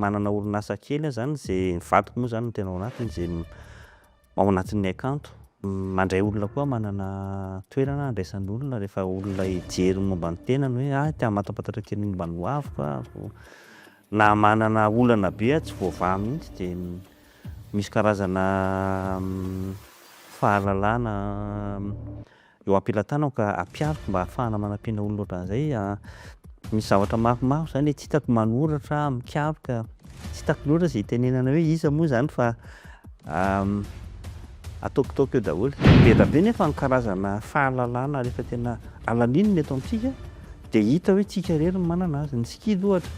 Manana orinasa kely aho zany zay ny vadiko moa zany no tena ao anatiny zay ao anatin'ny haikanto. Mandray olona koa aho, manana toerana andraisan'olona rehefa olona hijery momba ny tenany hoe ah te hamantapantatra kely momba ny hoaviko aho, na manana olana be aho tsy voavaha mihitsy de misy karazana fahalalana eo am-pelatanako ka ampihariko mba hahafahana manampiana olona ohatran'izay. Misy zavatra maromaro zany e, tsy hitako manoratra, mikaroka, tsy hitako loatra izay hitenenana hoe iza moa izany fa ataokitaoko eo daholo. Be dia be nefa ny karazana fahalalana rehefa tena alalinina eto amintsika dia hita hoe tsika irery no manana azy. Ny sikidy ohatra,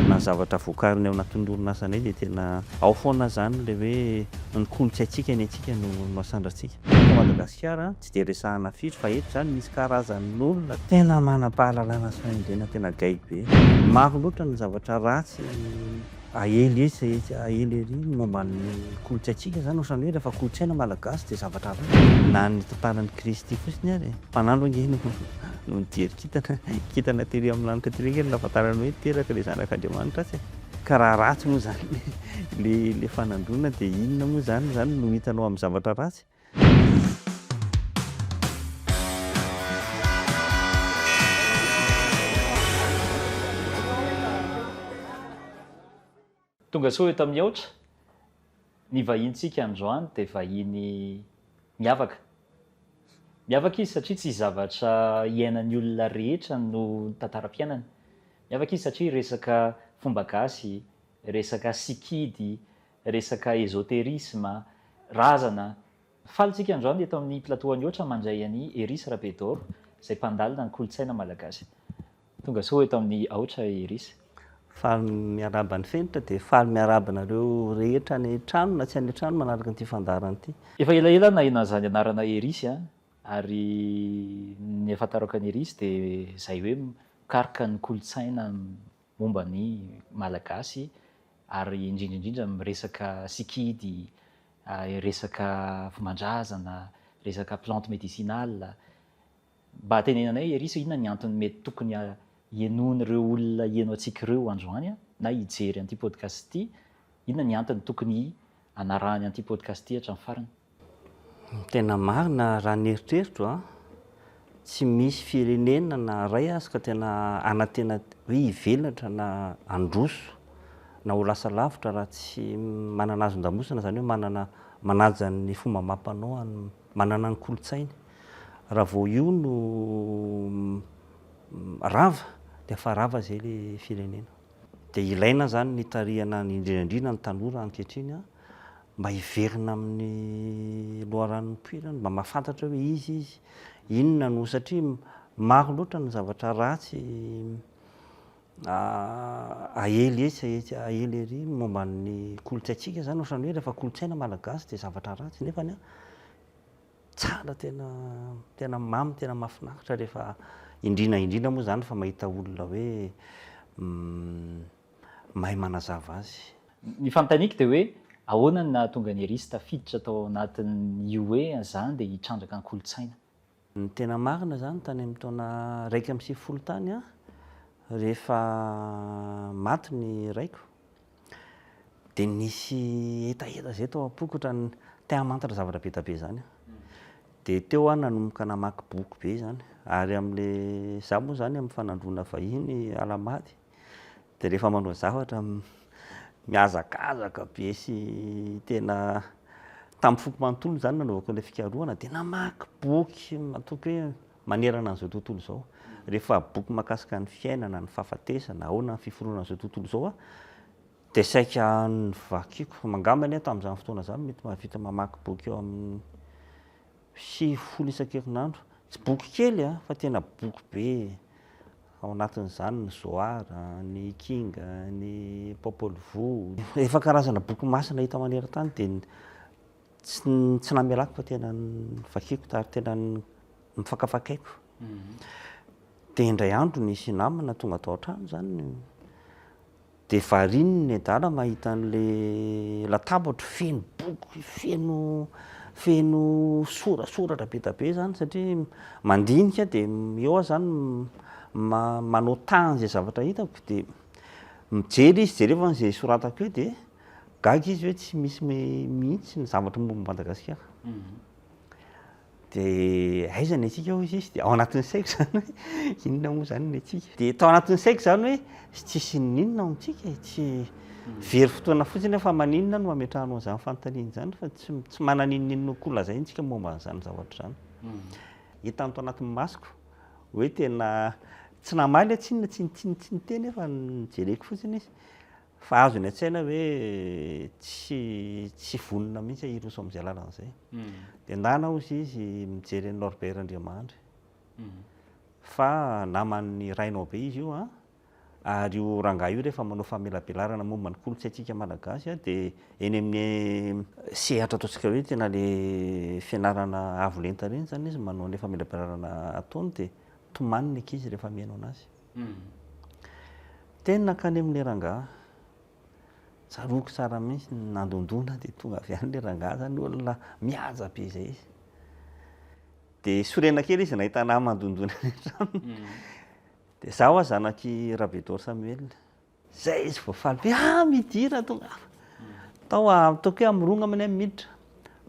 na ny zavatra vokariny ao anatin'ny orinasanay dia tena ao foana izany ilay hoe ny kolontsaintsika ny antsika no asandratsika. Eto Madagasikara tsy dia resahana firy fa eto izany misy karazan'olona tena manam-pahalalana sy fahendrena tena gaigy be. Maro loatra ny zavatra ratsy aely etsy etsy aely ery momba ny kolontsaintsika izany ohatran'ny hoe rehefa kolontsaina malagasy dia zavatra ratsy. Na ny tantaran'i Kristy fotsiny ary e. Mpanandro ange no no nijery kintana, kintana tery amin'ny lanitra tery ange no nahafantarany hoe teraka ilay zanak'Andriamanitra atsy e. Ka raha ratsy moa izany le le fanandroana dia inona moa izany izany no hitanao amin'ny zavatra ratsy? Tonga soa eto amin'ny Aotra. Ny vahintsika androany dia vahiny miavaka. Miavaka izy satria tsy zavatra iainan'ny olona rehetra no tantaram-piainany. Miavaka izy satria resaka fomba gasy, resaka sikidy, resaka esoterisme, razana. Faly tsika androany eto amin'ny plateau Aniotra mandray an'i Eris Rabedoro izay mpandalina ny kolontsaina malagasy. Tonga soa eto amin'ny Aotra Eris. Faly miarahaba ny fenitra dia faly miarahaba anareo rehetra any an-trano na tsy any an-trano manaraka an'ity fandaharana ity. Efa elaela aho naheno an'izany anarana Eris an, ary ny ahafantarako an'i Eris dia izay hoe mikaroka ny kolontsaina momba ny Malagasy ary indrindra indrindra miresaka sikidy, resaka fomban-drazana, resaka plante médicinale. Mba tenenanay ery sao inona ny antony mety tokony henoin'ireo olona heno antsika ireo androany na hijery an'ity podcast ity, inona ny antony tokony hanarahany an'ity podcast ity hatramin'ny farany? Ny tena marina raha ny eritreritro an, tsy misy firenena na iray aza ka tena hanantena hoe hivelatra na handroso na ho lasa lavitra raha tsy manana hazon-damosina, izany hoe manana manaja ny fomba amam-panao, manana ny kolontsainy. Raha vao io no rava dia efa rava izay ilay firenena. Dia ilaina izany ny hitarihana indrindra indrindra ny tanora ankehitriny an, mba hiverina amin'ny loharano nipoirany, mba mahafantatra hoe iza izy, inona no, satria maro loatra ny zavatra ratsy aely etsy etsy aely ery momba ny kolontsaintsika izany, ohatran'ny hoe rehefa kolontsaina malagasy dia zavatra ratsy nefany an, tsara tena tena mamy tena mahafinaritra rehefa indrindra indrindra moa izany fa mahita olona hoe mahay manazava azy. Ny fanontaniako dia hoe ahoana no nahatonga an'i Eris tafiditra tao anatin'io hoe zany dia hitrandraka ny kolontsaina? Ny tena marina izany tany amin'ny taona 91 tany aho rehefa maty ny raiko dia nisy hetaheta izay tao am-poko ohatran'ny te hamantatra zavatra be dia be izany aho. Dia teo aho nanomboka namaky boky be izany ary amin'ilay izaho moa izany amin'ny fanandroana vahiny alahamady Dia rehefa manao zavatra mihazakazaka be sy tena tamin'ny foko manontolo izany nanaovako ilay fikarohana dia namaky boky ataoko hoe manerana an'izao tontolo izao. Rehefa boky mahakasika ny fiainana, ny fahafatesana, ahoana ny fiforonan'izao tontolo izao aho dia saika novakiko. Angamba anie tamin'izany fotoana izany mety mahavita mamaky boky eo amin'ny 90 isan-kerinandro. Tsy boky kely fa tena boky be. Ao anatin'izany ny Zohar, ny King, ny Popol Vuh. Efa karazana boky masina hita maneran-tany dia tsy tsy namelako fa tena novakiko ary tena nifakafakaiko. Dia indray andro nisy namana tonga tao an-trano izany Dia variana ny adala mahita an'ilay latabatro feno boky, feno feno sorasoratra be dia be izany satria mandinika dia eo aho izany manao taha an'izay zavatra hitako dia Mijery izy, jereo an'izay soratako eo dia gaga izy hoe tsy misy mihitsy ny zavatra momba Madagasikara. Dia aiza ny antsika hoy izy, dia ao anatin'ny saiko izany hoe inona moa izany ny antsika. Dia tao anatin'ny saiko izany hoe tsisy n'inona ao amintsika e, tsy very fotoana fotsiny aho fa maninona no ametrahanao an'izany fanontaniana izany fa tsy tsy manana n'inon'inona koa lazaina isika momba an'izany zavatra izany. Hitany tao anatin'ny masoko hoe tena tsy namaly aho tsinona, tsy tsy tsy niteny aho fa nojereko fotsiny izy. Fa azony an-tsaina hoe tsy tsy vonona mihitsy aho hiroso amin'izay lalana izay. Dia ndana hozy izy mijery an'i Norbert Randriamandry. Fa naman'ny rainao be izy io an, ary io rangahy io rehefa manao famelabelarana momba ny kolontsaintsika malagasy an, dia eny amin'ny sehatra ataontsika hoe tena le fianarana avo lenta ireny izany izy manao an'ilay famelabelarana ataony dia tomany ny ankizy rehefa mihaino an'azy. Teny nankany amin'ilay rangahy. Tsaroako tsara mihitsy ny nandondona dia tonga avy any ilay rangahy zany, olona mihaja be izay izy. Dia sorena kely izy nahita anah mandondona any an-tranony. Dia izaho aho zanak'i Rabedor Samuel. Zay izy vao faly be, ah midira tongava. Tao ataoko hoe amin'ny roa angambany aho miditra,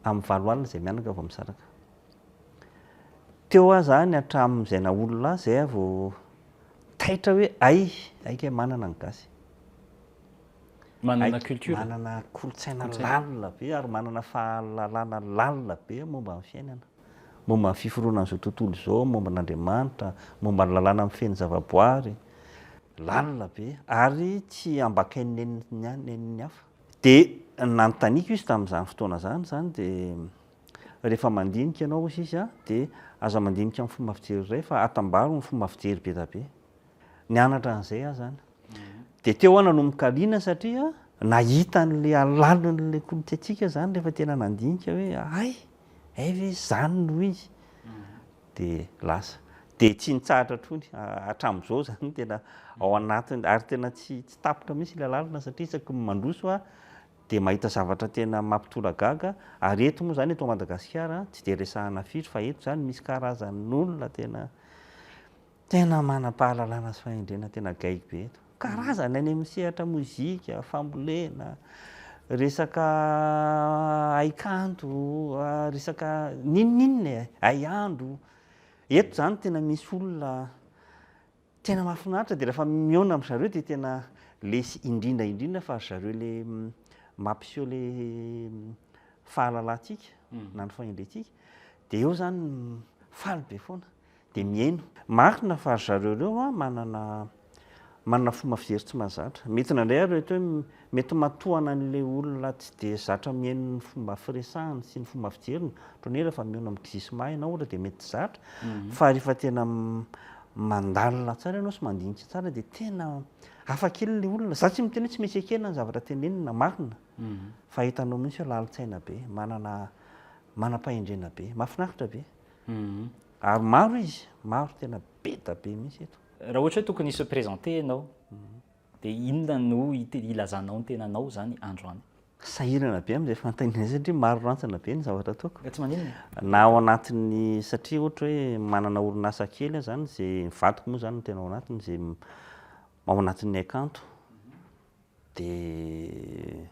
amin'ny 8 alina izay mianaka vao misaraka. Teo aho zany hatramin'izay naha olona ahy zay aho vao taitra hoe hay, hay kay manana ny gasy. Manana culture. Manana kolontsaina lalina be ary manana fahalalana lalina be momba ny fiainana. Momba ny fiforonan'izao tontolo izao, momba an'Andriamanitra, momba ny lalàna mifehy ny zavaboary. Lalina be ary tsy ambakain'ny nen'ny hafa. Dia nanontaniako izy tamin'izany fotoana izany izany dia Rehefa mandinika ianao hoy izy dia aza mandinika amin'ny fomba fijery iray fa atambaro ny fomba fijery be dia be. Nianatra an'izay aho izany. Dia teo aho nanomboka liana satria nahita an'ilay halalin'ilay kolontsaintsika izany rehefa tena nandinika hoe hay, hay ve izany no izy? Dia lasa. Dia tsy nitsahatra intsony hatramin'izao izany tena ao anatiny ary tena tsy tapitra mihitsy ilay lalina satria isaky ny mandroso aho dia mahita zavatra tena mampitolagaga, ary eto moa izany eto Madagasikara tsy dia resahana firy fa eto izany misy karazan'olona tena tena manam-pahalalana sy fahendrena tena gaigy be eto, karazany any amin'ny sehatra mozika, fambolena, resaka haikanto, resaka n'inon'inona e, haiandro, eto izany tena misy olona Tena mahafinaritra dia rehefa mihaona amin-dry zareo dia tena le indrindra indrindra fa ry zareo le mampiseho le fahalalantsika na ny fahendrentsika dia eo zany faly be foana dia mihaino. Marina fa ry zareo ireo an manana manana fomba fijery tsy mahazatra. Mety indraindray ary mety hoe mety matohana an'ilay olona tsy dia zatra mihaino ny fomba firesahany sy ny fomba fijeriny. Ohatran'ny hoe rehefa mihaona amin'ny Xisma ianao ohatra dia mety tsy zatra fa rehefa tena mandalina tsara ianao sy mandinika tsara dia tena hafa kely ilay olona. Za tsy miteny hoe tsy maintsy ekena ny zavatra tenenina, marina fa hitanao mihitsy hoe lalin-tsaina be, manana manam-pahendrena be, mahafinaritra be. Ary maro izy, maro tena be da be mihitsy eto. Raha ohatra hoe tokony hi-se présenter ianao dia inona no hilazanao ny tenanao izany androany? Sahirana be amin'izay fanontaniana izay satria maro rantsana be ny zavatra ataoko. Tsy maninona e. Na ao anatin'ny, satria ohatra hoe manana orinasa kely aho izany izay ny vadiko moa izany no tena ao anatiny izay ao anatin'ny haikanto dia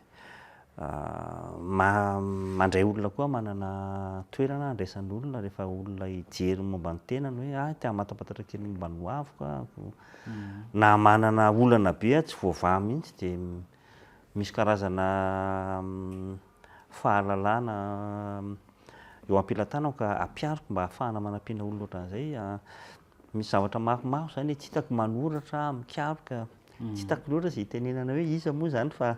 mandray olona koa manana toerana andraisan'olona rehefa olona hijery momba ny tenany hoe ah te hamantampantatra kely momba ny hoaviko aho na manana olana be aho tsy voavaha mihitsy dia Misy karazana fahalalana eo am-pelatanako ka ampihariko mba hahafahana manampiana olona ohatran'izay. Misy zavatra maromaro izany e, tsy hitako manoratra, mikaroka, tsy hitako loatra izay hitenenana hoe iza moa izany fa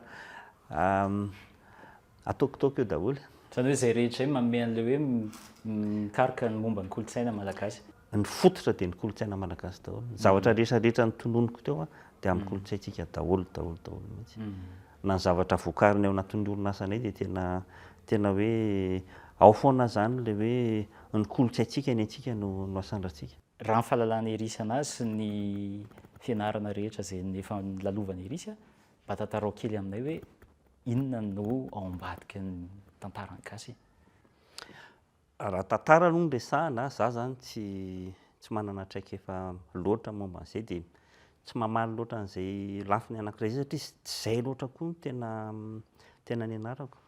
ataokitaoko eo daholo. Izany hoe izay rehetra izay manome an'ilay hoe mikaroka ny momba ny kolontsaina malagasy. Ny fototra dia ny kolontsaina malagasy daholo. Ny zavatra rehetra rehetra notononiko teo dia amin'ny kolontsaintsika daholo daholo daholo mihitsy. Na ny zavatra vokarina ao anatin'ny orinasanay dia tena tena hoe ao foana izany ilay hoe ny kolontsaintsika ny antsika no no asandratsika. Raha ny fahalalana Erisy anazy sy ny fianarana rehetra izay efa nolalovana Erisy, mba tantarao kely aminay hoe inona no ao ambadiky ny tantaran'ny gasy? Raha tantara aloha no resahana, za zany tsy tsy manana traikefa loatra momba an'izay dia tsy mamaly loatra an'izay lafiny anankiray izay satria tsy izay loatra koa no tena tena nianarako.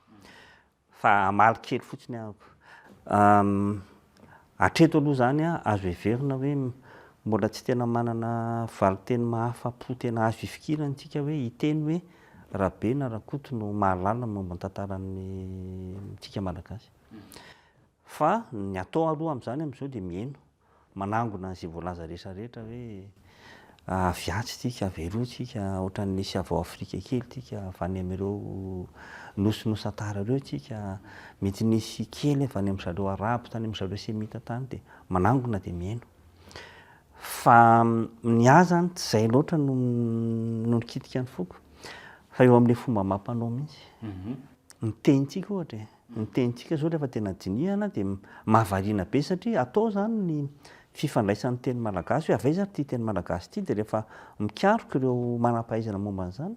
Fa hamaly kely fotsiny aho. Hatreto aloha izany azo heverina hoe mbola tsy tena manana valinteny mahafa-po tena azo ifikirana isika hoe hiteny hoe Rabe na Rakoto no mahalala ny momba ny tantaran'ny tsika Malagasy. Fa ny atao aloha amin'izany amin'izao dia mihaino, manangona an'izay voalaza rehetra rehetra hoe avy atsy tsika, avy eroa tsika, ohatran'ny nisy avy ao Afrika kely tsika, avy any amin'ireo nosy Nusantara ireo tsika, mety nisy kely avy any amin-dry zareo Arabo tany amin-dry zareo Semita tany dia manangona dia mihaino. Fa ny ahy izany tsy izay loatra no no nikitika ny foko fa eo amin'ilay fomba amam-panao mihitsy. Ny tenintsika ohatra e. Ny tenintsika izao rehefa tena dinihana dia mahavariana be satria atao izany ny fifandraisan'ny teny malagasy hoe avy aiza ary ity teny malagasy ity dia rehefa mikaroka ireo manam-pahaizana momba an'izany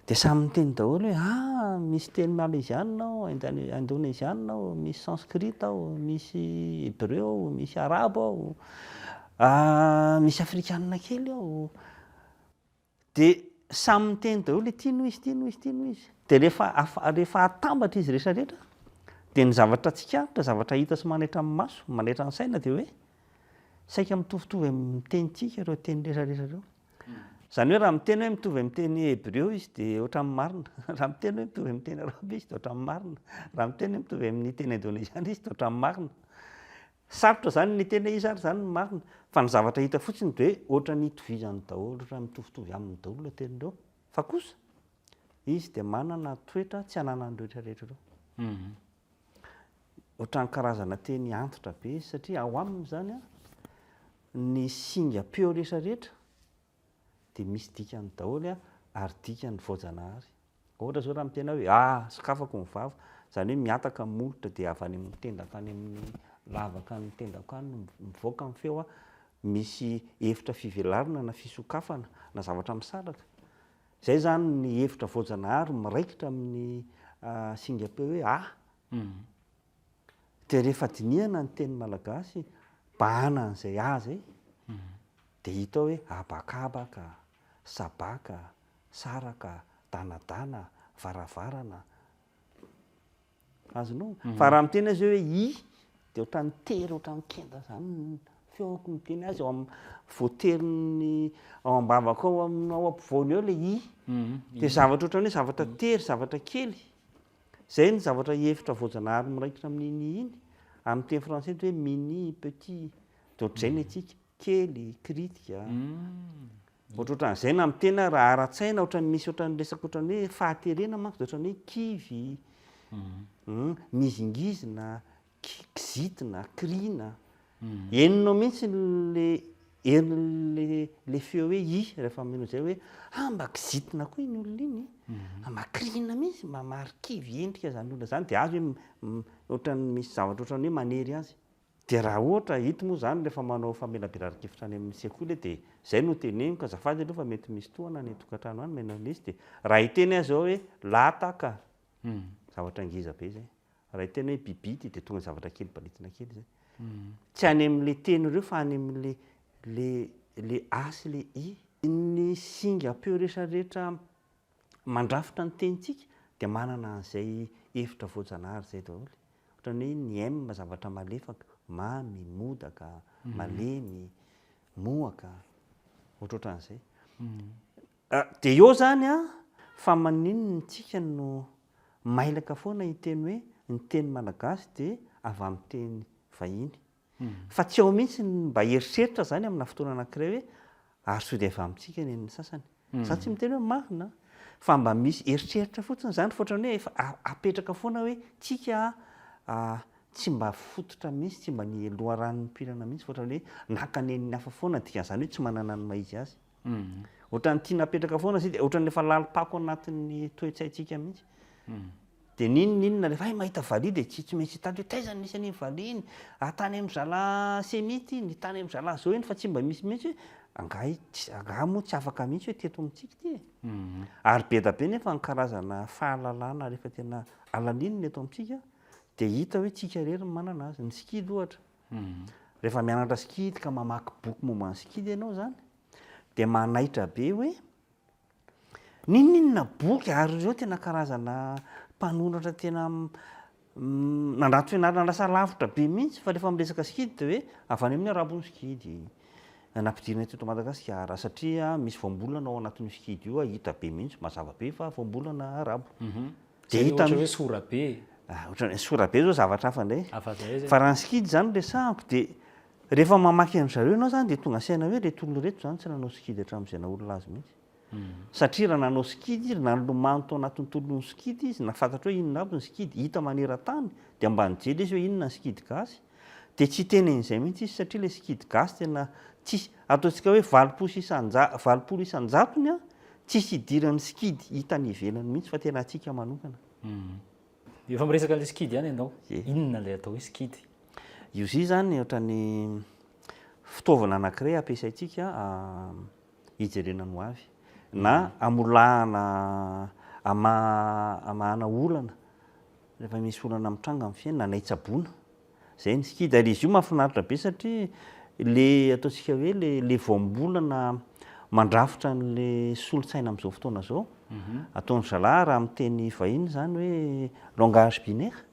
dia samy miteny daholo hoe ah misy teny maleziana ao, indoneziana ao, misy sanskrit ao, misy hebreo ao, misy arabo ao, misy afrikanina kely ao. Dia samy miteny daholo ity no izy, ity no izy, ity no izy. Dia rehefa rehefa atambatra izy rehetra rehetra, dia ny zavatra tsikaritra, zavatra hita sy manaitra ny maso, manaitra ny saina dia hoe saika mitovitovy amin'ny tenintsika ireo teny rehetra rehetra ireo. Izany hoe raha miteny hoe mitovy amin'ny teny hebreo izy dia ohatran'ny marina, raha miteny hoe mitovy amin'ny teny arabo izy dia ohatran'ny marina, raha miteny hoe mitovy amin'ny teny indoneziana izy dia ohatran'ny marina. Sarotra zany ny hiteny hoe iza ary zany no marina, fa ny zavatra hita fotsiny dia hoe ohatran'ny itovizany daholo, ohatran'ny mitovitovy aminy daholo ireo teny ireo, fa kosa izy dia manana toetra tsy ananan'ireo rehetra rehetra ireo. Ohatran'ny karazana teny antitra be izy satria ao aminy zany an, ny singam-peo rehetra rehetra dia misy dikany daholo ary dikany voajanahary. Ohatra izao raha miteny aho hoe ah sokafako ny vava, izany hoe mihataka ny molotra dia avy any amin'ny tendako any amin'ny lavaka ny tendako any no mivoaka ny feo, misy hevitra fivelarana na fisokafana na zavatra misaraka. Izay izany ny hevitra voajanahary miraikitra amin'ny singam-peo hoe ah. Dia rehefa dinihana ny teny malagasy bahana an'izay ah izay dia hita ao hoe habakabaka, sabaka, saraka, danadana, varavarana. Azonao? Fa raha miteny azy hoe i dia ohatran'ny tery ohatran'ny kenda izany ny feoko miteny azy ao amin'ny voaterin'ny ao am-bavako ao amin'ny ao ampovoany eo ilay i. Dia zavatra ohatran'ny hoe zavatra tery, zavatra kely. Izay ny zavatra hevitra voajanahary miraikitra amin'iny i iny. Amin'ny teny français dia hoe mini, petit. Dia ohatr'izay ny antsika, kely, kritika. Ohatrohatran'izay na miteny aho raha ara-tsaina ohatran'ny misy ohatran'ny resaka ohatran'ny hoe fahaterena manko dia ohatran'ny hoe kivy, mihizingizina, kizitina, kirina. Henonao mihitsy le herin'le le feo hoe i rehefa mino izay hoe ah mba kizitina koa iny olona iny, mba kirina mihitsy, mba marikivy endrika izany olona izany dia azo hoe ohatran'ny misy zavatra ohatran'ny hoe manery azy. Dia raha ohatra, ito moa izany rehefa manao famelabelaran-kevitra any amin'ny sekoly dia izay no teneniko, azafady aloha fa mety misy tohana any an-tokantrano any maina an'izy dia raha hiteny aho izao hoe lataka, zavatra ngeza be izay. Raha hiteny hoe bibity dia tonga zavatra kely balitina kely izay. Tsy any amin'ilay teny ireo fa any amin'ilay le le a sy le i. Ny singam-peo rehetrarehetra mandrafitra ny tenintsika dia manana an'izay hevitra voajanahary izay daholo. Ohatran'ny hoe ny M zavatra malefaka, mamy, modaka, malemy, mohaka, ohatrohatran'izay. Dia eo izany an, fa maninona isika no mailaka foana hiteny hoe ny teny malagasy dia avy amin'ny teny vahiny. Fa tsy ao mihitsy ny mba eritreritra izany amina fotoana anankiray hoe ary sao dia avy amintsika ny an'ny sasany. Za tsy miteny hoe marina an, fa mba misy eritreritra fotsiny izany fa ohatran'ny hoe efa apetraka foana hoe tsika tsy mba fototra mihitsy, tsy mba ny loharano nipoirana mihitsy fa ohatran'ny hoe naka ny an'ny hafa foana, dikan'izany hoe tsy manana ny maha izy azy. Ohatran'ny tiana apetraka foana izy dia ohatran'ny efa lalim-pako anatin'ny toe-tsaintsika mihitsy. Dia n'inon'inona rehefa hay mahita valiha dia tsy tsy maintsy hitady hoe taiza no nisy an'iny valiha iny, ah tany amin-dry zalahy semita iny, tany amin-dry zalahy zao iny fa tsy mba misy mihitsy hoe angaha tsy angaha moa tsy afaka mihitsy hoe teto amintsika ity e. Ary be dia be nefa ny karazana fahalalana rehefa tena alalinina eto amintsika dia hita hoe tsika irery no manana azy. Ny sikidy ohatra. Rehefa mianatra sikidy ka mamaky boky momba ny sikidy ianao izany. Dia manaitra be hoe n'inon'inona boky ary ireo tena karazana mpanoratra tena nandrato fianarana lasa lavitra be mihitsy fa rehefa miresaka sikidy dia hoe avy any amin'ny arabo ny sikidy nampidirina teto Madagasikara satria misy voambolana ao anatin'io sikidy io hita be mihitsy mazava be fa voambolana arabo. Dia hita ohatra hoe sorabe. Ah, ohatra hoe sorabe zao zavatra hafa indray. Fa raha ny sikidy izany resahako dia rehefa mamaky an-dry zareo ianao izany dia tonga saina hoe ireto olona ireto izany tsy nanao sikidy hatramin'izay naha olona azy mihitsy. Satria raha nanao sikidy izy, nalomano tao anatin'ny tontolon'ny sikidy izy, nahafantatra hoe inona aby ny sikidy hita maneran-tany, dia mba nijery izy hoe inona ny sikidy gasy, dia tsy hiteny an'izay mihitsy izy satria ilay sikidy gasy tena tsisy, ataontsika hoe 80 isan-jatony an, tsisy idiran'ny sikidy hita any ivelany mihitsy fa tena antsika manokana. Efa miresaka an'ilay sikidy ihany ianao, inona ilay atao hoe sikidy? Io zy izany ohatran'ny fitaovana anankiray ampiasaintsika hijerena ny hoavy na hamolahana hamahana olana rehefa misy olana mitranga amin'ny fiainana na hitsaboana. Izay ny sikidy. Ary izy io mahafinaritra be satria le ataontsika hoe le le voambolana mandrafitra an'le solontsaina amin'izao fotoana izao, ataon-dry zalahy raha amin'ny teny vahiny izany hoe langage binaire,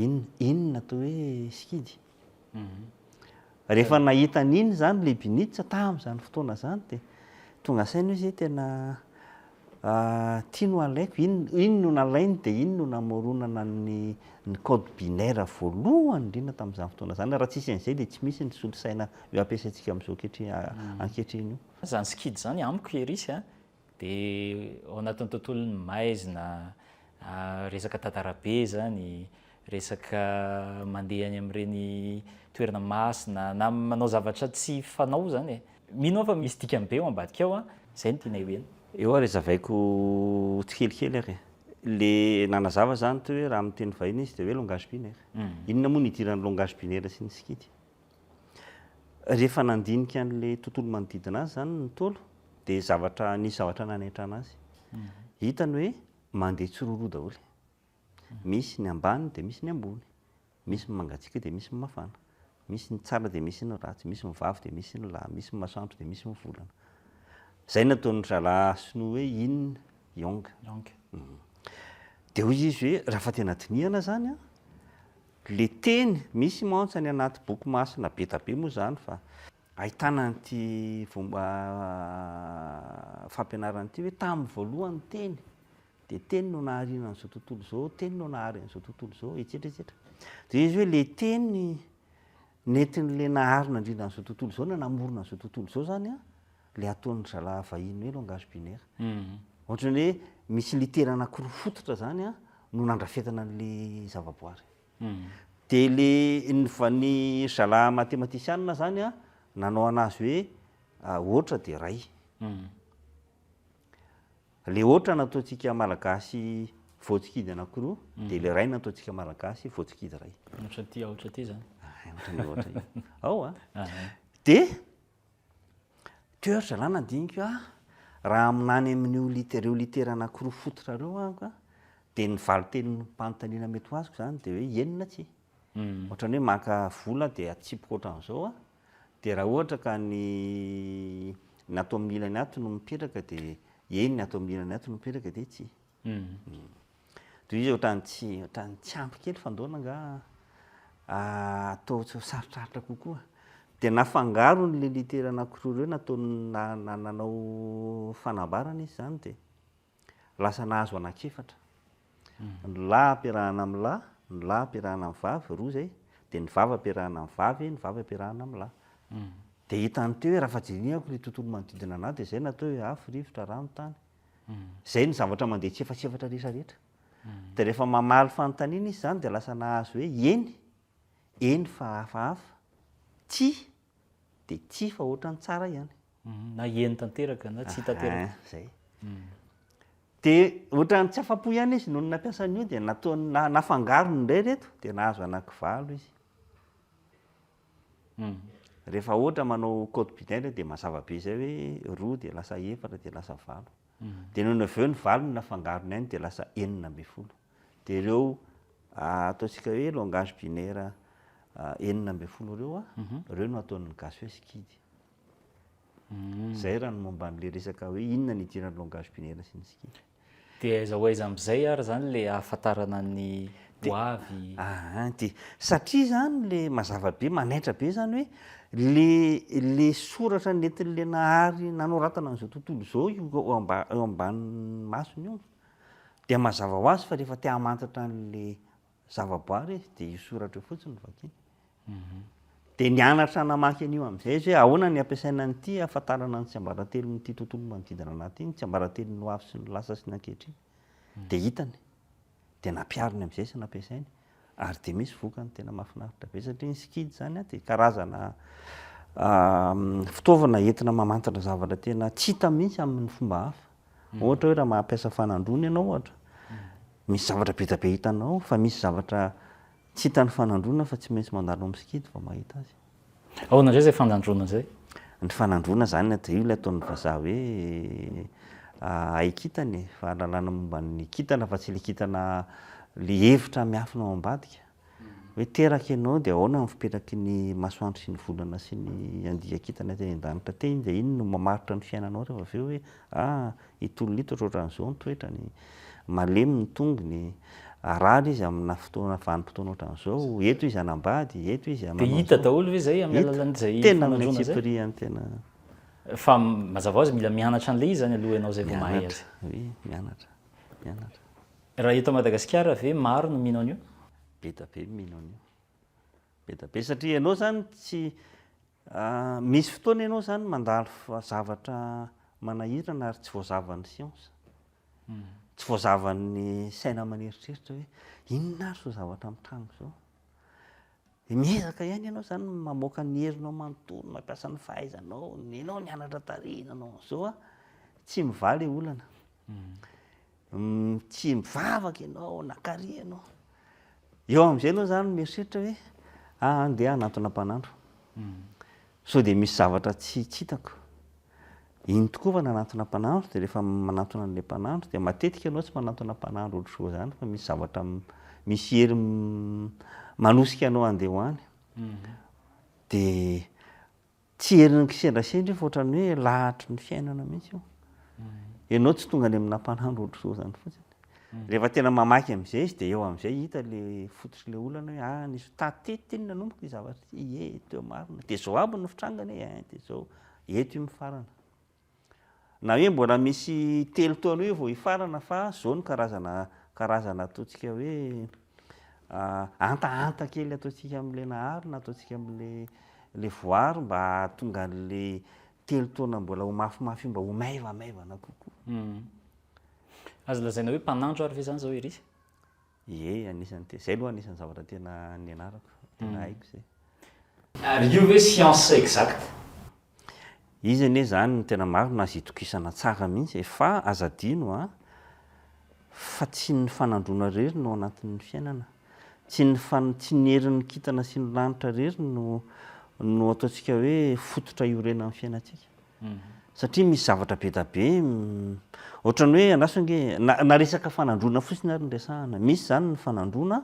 iny iny no atao hoe sikidy. Rehefa nahita an'iny izany Leibniz tamin'izany fotoana izany dia tonga saina izy hoe tena ity no alaiko, iny iny no nalainy dia iny no namoronana ny ny code binaire voalohany indrindra tamin'izany fotoana izany. Raha tsisy an'izay dia tsy misy ny solosaina io ampiasaintsika amin'izao ankehitriny io. Izany sikidy izany amiko Erisy a, Dia ao anatin'ny tontolon'ny maizina, resaka tantara be izany, resaka mandeha any amin'ireny toerana masina na manao zavatra tsy fanao izany e. Mino aho fa misy dikany be ao ambadika ao an, izay no tianay ho heno. Eo ary hazavaiko tsikelikely ary e. Le nanazava zany teo hoe raha amin'ny teny vahiny izy dia hoe langage binaire. Inona moa no idiran'ny langage binaire sy ny sikidy? Rehefa nandinika an'ilay tontolo manodidina azy izany ny Ntaolo dia zavatra, nisy zavatra nanaitra anazy. Hitany hoe mandeha tsiroaroa daholo. Misy ny ambany dia misy ny ambony. Misy ny mangatsiaka dia misy ny mafana. Misy ny tsara dia misy ny ratsy. Misy ny vavy dia misy ny lahy. Misy ny masoandro dia misy ny volana. Izay no ataon'ny zalahy sinoa hoe yin yang. Dia hoy izy hoe raha fa tena dinihana izany an, Le teny, misy mantsy any anaty boky masina be da be moa izany fa ahitana an'ity fomba fampianarana ity hoe tamin'ny voalohany ny teny dia teny no nahariana an'izao tontolo izao, teny no nahary an'izao tontolo izao, etsetra etsetra. Dia izy hoe le teny nentin'le nahary nandrindra an'izao tontolo izao na namorona an'izao tontolo izao izany an, le ataon'ny zalahy vahiny hoe langage binaire. Ohatran'ny hoe misy litera anankiroa fototra izany an, no nandrafetana an'le zavaboary. Dia le ny va- ny zalahy matematisianina zany an, nanao anazy hoe aotra dia ray. Le aotra nataontsika malagasy voatsikidy anankiroa, dia le ray nataontsika malagasy voatsikidy ray. Ohatra ty aotra ty zany. Ohatra ny aotra io. Ao an. Dia Teo ry zalahy nandinika aho, raha haminany amin'io litera, ireo litera anankiroa fototra ireo aho ka, dia ny valin-tenim-panontaniana mety ho azoko izany dia hoe eny na tsia. Ohatran'ny hoe maka vola dia atsipiko ohatran'izao aho, dia raha ohatra ka ny ny ato amin'ny ilany ato no mipetraka dia eny, ny ato amin'ny ilany ato no mipetraka dia tsia. Toy izy ohatran'ny tsy ohatran'ny tsy ampy kely fandoana angaha atao tsy ho sarotrarotra kokoa. Dia nafangarony ilay litera anankiroa ireo nataony nanao fanambarana izy izany dia lasa nahazo anankiefatra. Ny lahy ampiarahana amin'ny lahy, ny lahy ampiarahana amin'ny vavy, roa izay, dia ny vavy ampiarahana amin'ny vavy, ny vavy ampiarahana amin'ny lahy. Dia hitany teo hoe raha fa dinihako ilay tontolo manodidina an'ahy dia izay natao hoe afo, rivotra, rano, tany. Izay ny zavatra mandeha tsiefatsefatra rehetra rehetra. Dia rehefa mamaly fanontaniana izy izany dia lasa nahazo hoe eny, eny fa hafahafa, tsia, dia tsia fa ohatran'ny tsara ihany. Na eny tanteraka na tsia tanteraka. Izay. Dia ohatran'ny tsy afa-po ihany izy nony nampiasa an'io dia nataony, nafangarony indray ireto dia nahazo anakivalo izy. Rehefa ohatra manao code binaire dia mazava be izay hoe roa dia lasa efatra dia lasa valo. Dia nony avy eo ny valo no nafangarony ainy dia lasa 16. Dia ireo ataontsika hoe langage binaire 16 ireo, ireo no ataon'ny gasy hoe sikidy. Izay raha ny momba an'ilay resaka hoe inona ny idiran'ny langage binaire sy ny sikidy. Dia aiza ho aiza amin'izay ary izany ilay ahafantarana ny ho avy? Aa dia satria izany ilay mazava be, manaitra be izany hoe le le soratra nentin'ilay Nahary nanoratana an'izao tontolo izao io eo amba- eo ambanin'ny masony io dia mazava ho azy fa rehefa te hamantatra an'ilay zavaboary izy dia io soratra io fotsiny no vakiany. Dia nianatra namaky an'io amin'izay izy hoe ahoana ny ampiasaina an'ity hahafantarana ny tsiambaratelon'ity tontolo manodidina anà ity, ny tsiambaratelon'ny ho avy sy ny lasa sy ny ankehitriny. Dia hitany, dia nampihariny amin'izay sy nampiasainy ary dia misy vokany tena mahafinaritra be satria ny sikidy izany dia karazana fitaovana entina mamantatra zavatra tena tsy hita mihitsy amin'ny fomba hafa. Ohatra hoe raha mampiasa fanandroana ianao ohatra, misy zavatra be dia be hitanao fa misy zavatra tsy hitan'ny fanandroana fa tsy maintsy mandalo amin'ny sikidy vao mahita azy. Ahoana indray izay fanandroana izay? Ny fanandroana izany dia io ilay ataon'ny vazaha hoe haikintana e, fahalalana momba ny kintana fa tsy ilay kintana ilay hevitra miafina ao ambadika. Hoe teraka ianao dia ahoana ny fipetraky ny masoandro sy ny volana sy ny andian-kintana teny an-danitra teny dia iny no mamaritra ny fiainanao rehefa avy eo hoe ah ito olona ito ohatrohatran'izao ny toetrany, malemy ny tongony, harary izy amina fotoana vanim-potoana ohatran'izao, eto izy hanambady, eto izy hanao Dia hita daholo ve izay amin'ny alalan'izay Tena amin'ny fanandroana izay? antsipiriany tena. Fa mazava ho azy mila mianatra an'ilay izy izany aloha ianao izay vao mahay azy. Mianatra, oui, mianatra, mianatra. Raha eto Madagasikara ve maro no mino an'io? Be da be mino an'io. Be da be satria ianao zany tsy misy fotoana ianao zany mandalo zavatra manahirana ary tsy voazavan'ny siansa. Tsy voazavan'ny saina aman'eritreritra hoe inona ary izao zavatra mitranga izao. Dia miezaka ihany ianao zany mamoaka ny herinao manontolo, mampiasa ny fahaizanao, ianao nianatra tary, nanao an'izao an, tsy mivaha ilay olana. Tsy mivavaka ianao na kary ianao. Eo amin'izay ianao izany mieritreritra hoe ah andeha hanantona mpanandro. Sao dia misy zavatra tsy tsy hitako. Iny tokoa fa nanantona mpanandro dia rehefa manantona an'ilay mpanandro dia matetika ianao tsy manantona mpanandro ohatr'izao izany fa misy zavatra misy hery manosika anao handeha ho any. Dia Tsy herin'ny kisendrasendra io fa ohatran'ny hoe lahatry ny fiainana mihitsy io. Ianao tsy tonga any amina mpanandro ohatr'izao izany fotsiny. Rehefa tena mamaky amin'izay izy dia eo amin'izay hita le fototr'ilay olana hoe ah nisy tateto iny nanomboka ity zavatra ity, ie teo marina. Dia izao aby no fitrangany e, dia izao eto io mifarana. Na hoe mbola misy telo taona eo vao hifarana fa zao no karazana karazana ataontsika hoe hantahanta kely ataontsika amin'ilay Nahary na ataontsika amin'ilay ilay voary mba hahatonga an'ilay telo taona mbola ho mafimafy io mba ho maivamaivana kokoa. Azo lazaina hoe mpanandro ary ve izany izao Iris? Ie, anisan'ny te, zay aloha anisan'ny zavatra tena nianarako, tena haiko zay. Ary io ve science exacte? Izy anie zany no tena marina azo itokisana tsara mihitsy e, fa aza adino a, fa tsy ny fanandroana irery no ao anatin'ny fiainana, tsy ny fan, tsy ny herin'ny kintana sy ny lanitra irery no no ataontsika hoe fototra iorenan'ny fiainantsika. Satria misy zavatra be da be ohatran'ny hoe andraso ange na na resaka fanandroana fotsiny ary no resahana. Misy izany ny fanandroana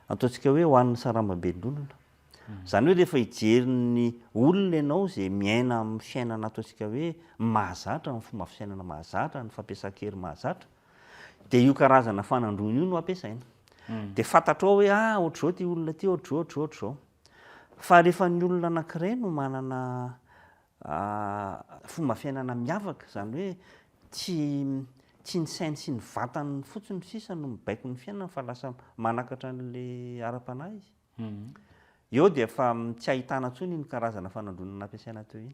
ataontsika hoe ho an'ny sarambabelon'olona. Izany hoe rehefa hijery ny olona ianao izay miaina amin'ny fiainana ataontsika hoe mahazatra, ny fomba fisainana mahazatra, ny fampiasan-kery mahazatra, dia io karazana fanandroana io no ampiasaina. Dia fantatrao hoe ah ohatr'izao ity olona ity, ohatr'izao, ohatr'izao, ohatr'izao. Fa rehefa ny olona anankiray no manana Fomba fiainana miavaka, izany hoe tsy tsy ny sainy sy ny vatany fotsiny sisa no mibaiko ny fiainany fa lasa manakatra an'ilay ara-panahy izy. Eo dia efa tsy ahitana intsony iny karazana fanandroana nampiasaina teo iny.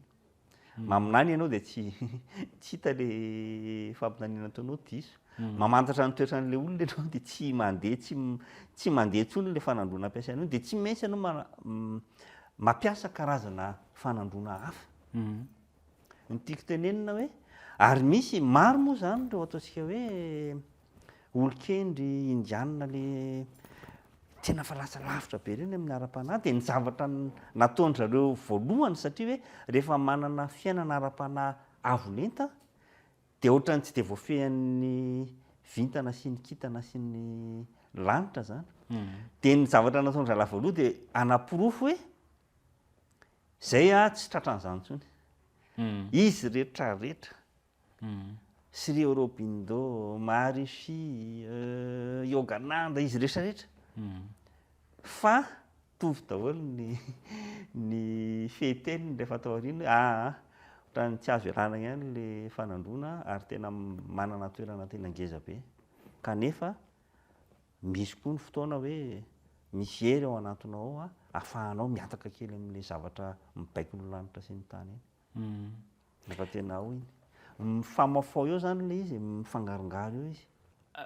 Maminany ianao dia tsy tsy hita ilay faminaniana ataonao diso. Mamantatra ny toetran'ilay olona ianao dia tsy mandeha tsy tsy mandeha intsony ilay fanandroana ampiasainao dia tsy maintsy ianao mampiasa karazana fanandroana hafa. Ny tiako tenenina hoe, ary misy, maro moa izany ireo ataontsika hoe olon-kendry indianina le tena efa lasa lavitra be ireny amin'ny ara-panahy, dia ny zavatra nataon-dry zareo voalohany satria hoe rehefa manana fiainana ara-panahy avo lenta Dia ohatran'ny tsy dia voafehin'ny vintana sy ny kintana sy ny lanitra izany. Dia ny zavatra nataon-drahalahy voalohany dia hanaporofo hoe izay aho tsy tratran'izany intsony. Izy rehetra rehetra. Sri Aurobindo, Maharishi, Yogananda, izy rehetra rehetra. Fa mitovy daholo ny ny fehin-teniny rehefa atao aoriana hoe aa ohatran'ny tsy azo ialana ihany le fanandroana ary tena manana toerana tena ngeza be. Kanefa misy koa ny fotoana hoe misy hery ao anatinao ao ahafahanao mihataka kely amin'ilay zavatra mibaiko ny lanitra sy ny tany iny. Efa tena ao iny. Mifamafao eo zany le izy e, mifangarongaro eo izy.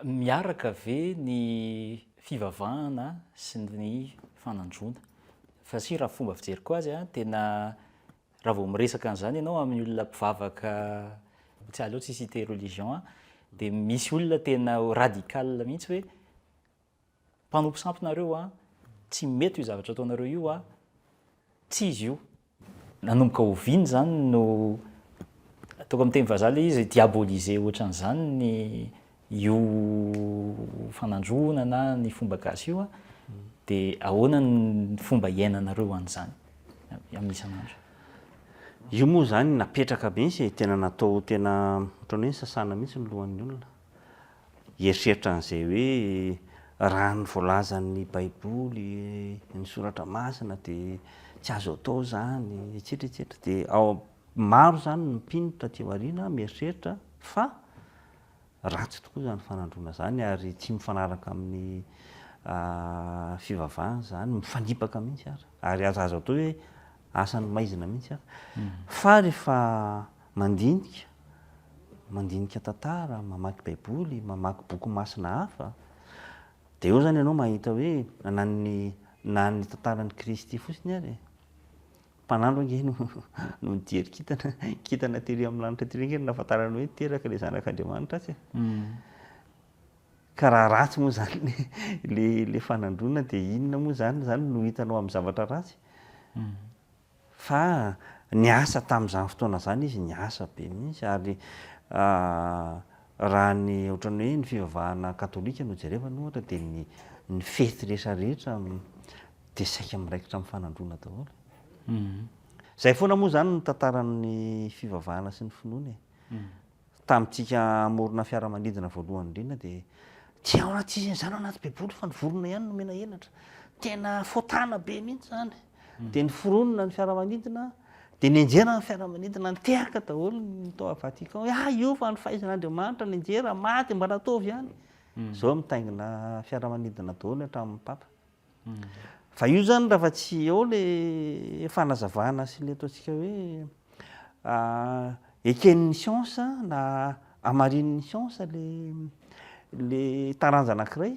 Miaraka ve ny fivavahana sy ny fanandroana? Satria raha fomba fijeriko azy an, tena raha vao miresaka an'izany ianao amin'ny olona mpivavaka, tsy aleo tsy hi-citer religion an, dia misy olona tena radical mihitsy hoe Mpanompo sampy nareo a, tsy mety io zavatra ataonareo io a, tsy izy io. Nanomboka oviana izany no, ataoko amin'ny teny vazaha ilay izy, diaboliser ohatran'izany ny io fanandroana na ny fomba gasy io a, dia ahoana ny fomba iainanareo an'izany amin'ny isan'andro? Io moa izany napetraka mihitsy e, tena natao tena ohatran'ny hoe nisasana mihitsy ny lohan'ny olona. Hieritreritra an'izay hoe raha ny voalazan'ny baiboly, ny soratra masina dia tsy azo atao izany, etsetra etsetra. Dia ao maro izany ny mpino taty aoriana mieritreritra fa ratsy tokoa izany fanandroana izany ary tsy mifanaraka amin'ny fivavahana izany, mifanipaka mihitsy ary. Ary aza azo atao hoe asan'ny maizina mihitsy ary. Fa rehefa Mandinika, mandinika tantara, mamaky baiboly, mamaky boky masina hafa, dia eo izany ianao mahita hoe na ny na ny tantaran'i Kristy fotsiny ary e, mpanandro ange no no nijery kintana, kintana tery amin'ny lanitra tery ange no nahafantarany hoe teraka ilay zanak'Andriamanitra atsy e. Ka raha ratsy moa izany le le fanandroana dia inona moa izany izany no hitanao amin'ny zavatra ratsy? Fa niasa tamin'izany fotoana izany izy, niasa be mihitsy ary raha ny ohatran'ny hoe ny fivavahana katolika no jerevana ohatra dia ny ny fety rehetra rehetra dia saika miraikitra amin'ny fanandroana daholo. Izay foana moa izany ny tantaran'ny fivavahana sy ny finoana e. Tamintsika hamorona fiaramanidina voalohany indrindra dia tsy ao anaty tsisy an'izany ao anaty baiboly fa ny vorona ihany no omena elatra. Tena fotana be mihitsy izany. Dia niforonina ny fiaramanidina, dia nianjera ny fiaramanidina, nitehaka daholo ny tao Vatican hoe ah io fa ny fahaizan'Andriamanitra nianjera, maty mba nataovy ihany. Izao mitaingina fiaramanidina daholo hatramin'ny Papa. Fa io zany raha fa tsy eo le fanazavana sy le ataontsika hoe eken'ny siansa na hamarinin'ny siansa le le taranja anankiray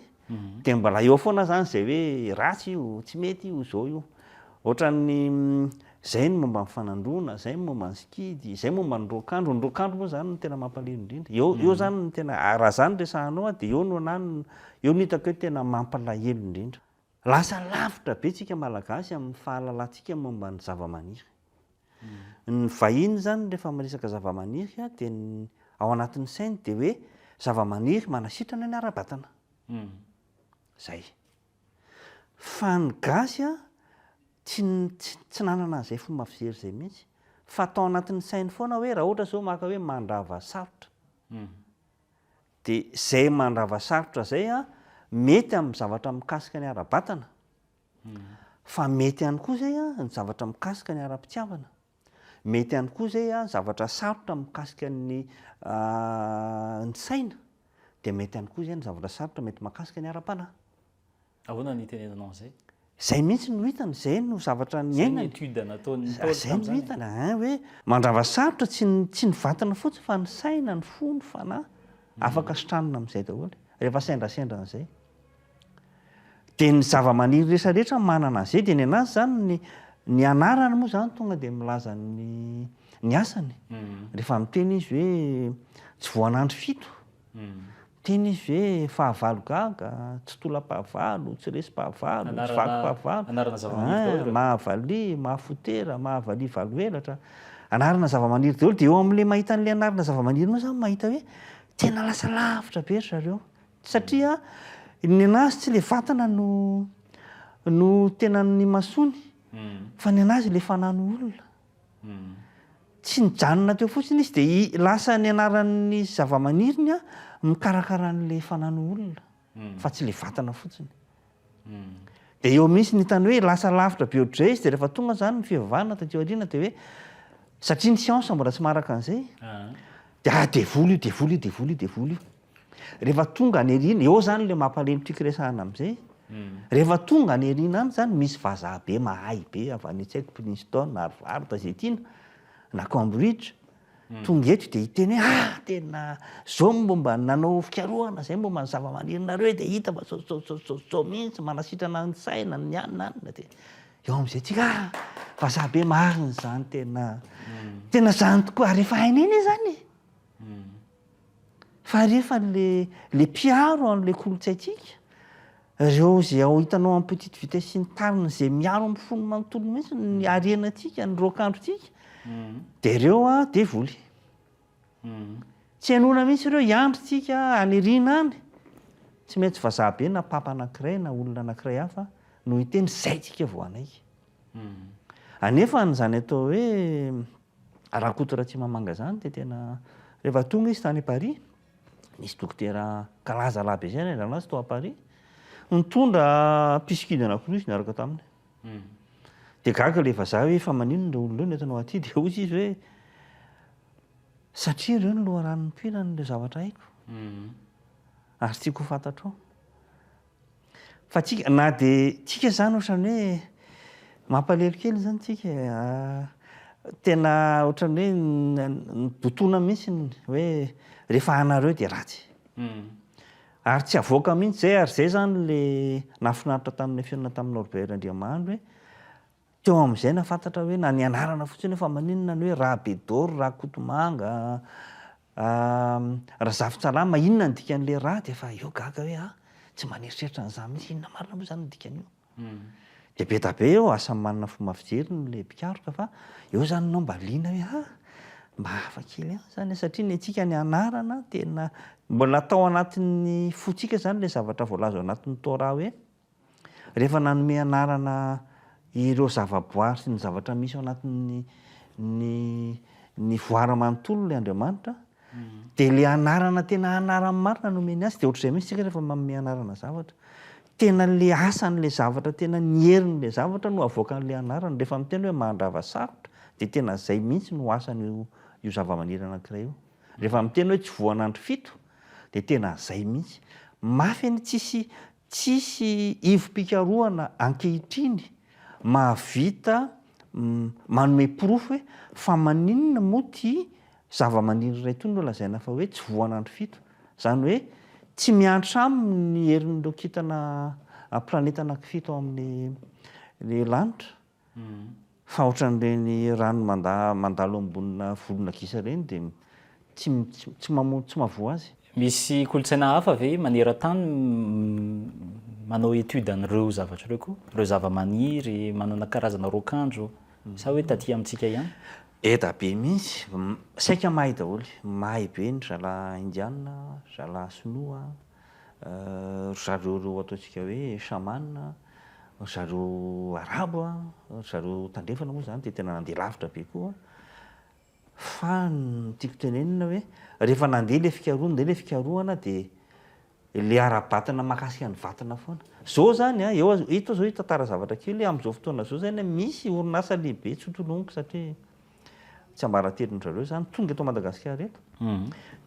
dia mbola eo foana zany zay hoe ratsy io, tsy mety io, zao io. Ohatran'ny zay ny momba ny fanandroana, zay ny momba ny sikidy, zay momba ny raokandro, ny raokandro moa zany no tena mampalahelo indrindra. Eo eo zany no tena, raha zany resahanao dia eo no anah eo no hitako hoe tena mampalahelo indrindra. Lasa lavitra be tsika Malagasy amin'ny fahalalantsika momba ny zavamaniry. Ny vahiny zany rehefa miresaka zavamaniry dia ny ao anatin'ny sainy dia hoe zavamaniry manasitrana ny ara-batana. Zay. Fa ny gasy a, tsy tsy nanana an'izay fomba fijery izay mihitsy. Fa tao anatin'ny sainy foana hoe raha ohatra zao maka hoe mandrava sarotra. Dia izay mandrava sarotra izay a, mety amin'ny zavatra mikasika ny ara-batana. Fa mety ihany koa izay a, ny zavatra mikasika ny ara-pitiavana. Mety ihany koa izay a, zavatra sarotra mikasika ny ny saina, dia mety ihany koa izay ny zavatra sarotra mety mahakasika ny ara-panahy. Ahoana no itenenanao an'izay? Izay mihitsy no hitany, izay no zavatra niainany. Izay ny étude nataon'ny Ntaolo tamin'izany. Izay no hitany, ein, hoe mandrava sarotra tsy ny tsy ny vatana fotsiny fa ny saina, ny fo, ny fanahy, afaka sitranina amin'izay daholo, rehefa sendrasendra an'izay. Dia ny zava-maniry rehetra rehetra manana an'izay dia ny anazy izany ny ny anarany moa izany tonga dia milaza ny ny asany. Rehefa miteny izy hoe tsy voan'andry fito, miteny izy hoe fahavalo gaga, tsy tolam-pahavalo, tsy resim-pahavalo, tsy vakim-pahavalo, Anarana zava-maniry daholo ireo. mahavalia, mahafotera, mahavalia valoelatra. Anarana zava-maniry daholo dia eo amin'ilay mahita an'ilay anarana zava-maniry eo izany mahita hoe tena lasa lavitra be ry zareo. Satria ny anazy tsy le vatana no no tena nimasoany fa ny anazy le fanahy no olona. Tsy nijanona teo fotsiny izy dia lasa ny anaran'ny zavamaniriny mikarakara an'ilay fanano olona fa tsy ilay vatana fotsiny. Dia eo mihitsy ny hitany hoe lasa lavitra be ohatr'izay izy dia rehefa tonga izany ny fivavahana taty aoriana dia hoe satria ny siansa mbola tsy maharaka an'izay dia ah devoly io devoly io devoly io devoly io. Rehefa tonga any aoriana, eo izany ilay mampalemy tiako resahana amin'izay, rehefa tonga any aoriana any izany misy vazaha be mahay be avy any tsy haiko Princeton, Harvard, izay tiana, na Cambridge, tonga eto dia hiteny hoe ah tena zao ny momba ny nanao fikarohana izay momba ny zava-manirinareo dia hita fa zao zao zao zao zao mihitsy manasitrana ny saina ny anona anona dia eo amin'izay tsika ah vazaha be marina izany tena tena izany tokoa ary efa hainay anie izany e. Fa rehefa le le mpiaro an'le kolontsaintsika, reo ze ao hitanao en petite vitesse sy ny tariny ze miaro amin'ny fony manontolo mihitsy ny harenantsika, ny raokandrontsika, de reo an devoly. Tsy henoina mihitsy reo, hiandry tsika any aoriana any, tsy maintsy vazaha be na papa anankiray na olona anankiray hafa no hiteny zay tsika vao hanaiky. Anefa an'izany atao hoe Rakoto Ratsimamanga izany dia tena rehefa tonga izy tany Paris, nisy dokotera kalaza lahy be izay naindrana azy tao à Paris, nitondra pisikidy anankiroa izy niaraka taminy. Dia gaga ilay vazaha hoe fa maninona ireo olona ireo no entinao aty? Dia hoy izy hoe satria ireo no loharano nipoiran'ireo zavatra haiko ary tiako ho fantatrao. Fa tsika na dia tsika zany ohatran'ny hoe mampalahelo kely zany tsika e, tena ohatran'ny hoe nibotona mihitsy ny hoe rehefa anareo dia ratsy. Ary tsy avoaka mihitsy zay ary zay zany le nahafinaritra tamin'ny fihaonana tamin'i Norbert Randriamahandry hoe Teo amin'izay nahafantatra hoe na ny anarana fotsiny hoe fa maninona ny hoe Rabedoro, Rakotomanga, Razafintsalama, inona ny dikan'ilay Ra dia efa eo gaga hoe ah, tsy mba nieritreritra an'izany mihitsy, inona marina moa izany ny dikan'io? Dia be dia be eo, asa manana fomba fijeriny ilay mpikaroka fa eo izany ianao mba liana hoe ah, mba hafa kely ihany izany e, satria ny antsika ny anarana tena mbola tao anatin'ny fontsika izany ilay zavatra voalaza ao anatin'ny Torah hoe Rehefa nanome anarana ireo zavaboary sy ny zavatra misy ao anatin'ny ny ny voara manontolo ilay Andriamanitra, dia ilay anarana tena anarany marina nomeny azy, dia ohatr'izay mihitsy isika rehefa manome anarana zavatra. Tena ilay asan'ilay zavatra, tena ny herin'ilay zavatra no avoakan'ilay anarana. Rehefa miteny hoe mandrava sarotra, dia tena izay mihitsy no asan'io io zavamaniry anankiray io. Rehefa miteny hoe tsy voan'andro fito, dia tena izay mihitsy. Mafy anie, tsisy Tsisy ivom-pikarohana ankehitriny mahavita manome porofo hoe fa maninona moa ity zavamaniry iray itony no lazaina fa hoe tsy voan'andro fito. Izany hoe tsy miantra aminy ny herin'ireo kintana planeta anankifito ao amin'ny lanitra. Fa ohatran'ireny rano mandalo ambonina volona gisa ireny dia tsy tsy mamono tsy mahavoa azy. Misy kolontsaina hafa ve maneran-tany manao étude an'ireo zavatra ireo koa? Ireo zavamaniry manana karazana raokandro sa hoe taty amintsika ihany? Eda be mihitsy, saika mahay daholo, mahay be ny zalahy indiana, zalahy sinoa, Ry zareo ireo ataontsika hoe chaman, ry zareo arabo, ry zareo tandrefana moa izany dia tena nandeha lavitra be koa. Fa ny tiako tenenina hoe rehefa nandeha ilay fikarohana, nandeha ilay fikarohana dia ilay ara-batana mahakasika ny vatana foana. Izao izany an, eo eto izao hitantara zavatra kely, amin'izao fotoana izao izany an, misy orinasa lehibe tsy hotononiko satria tsiambaratelon-dry zareo izany, tonga eto Madagasikara eto,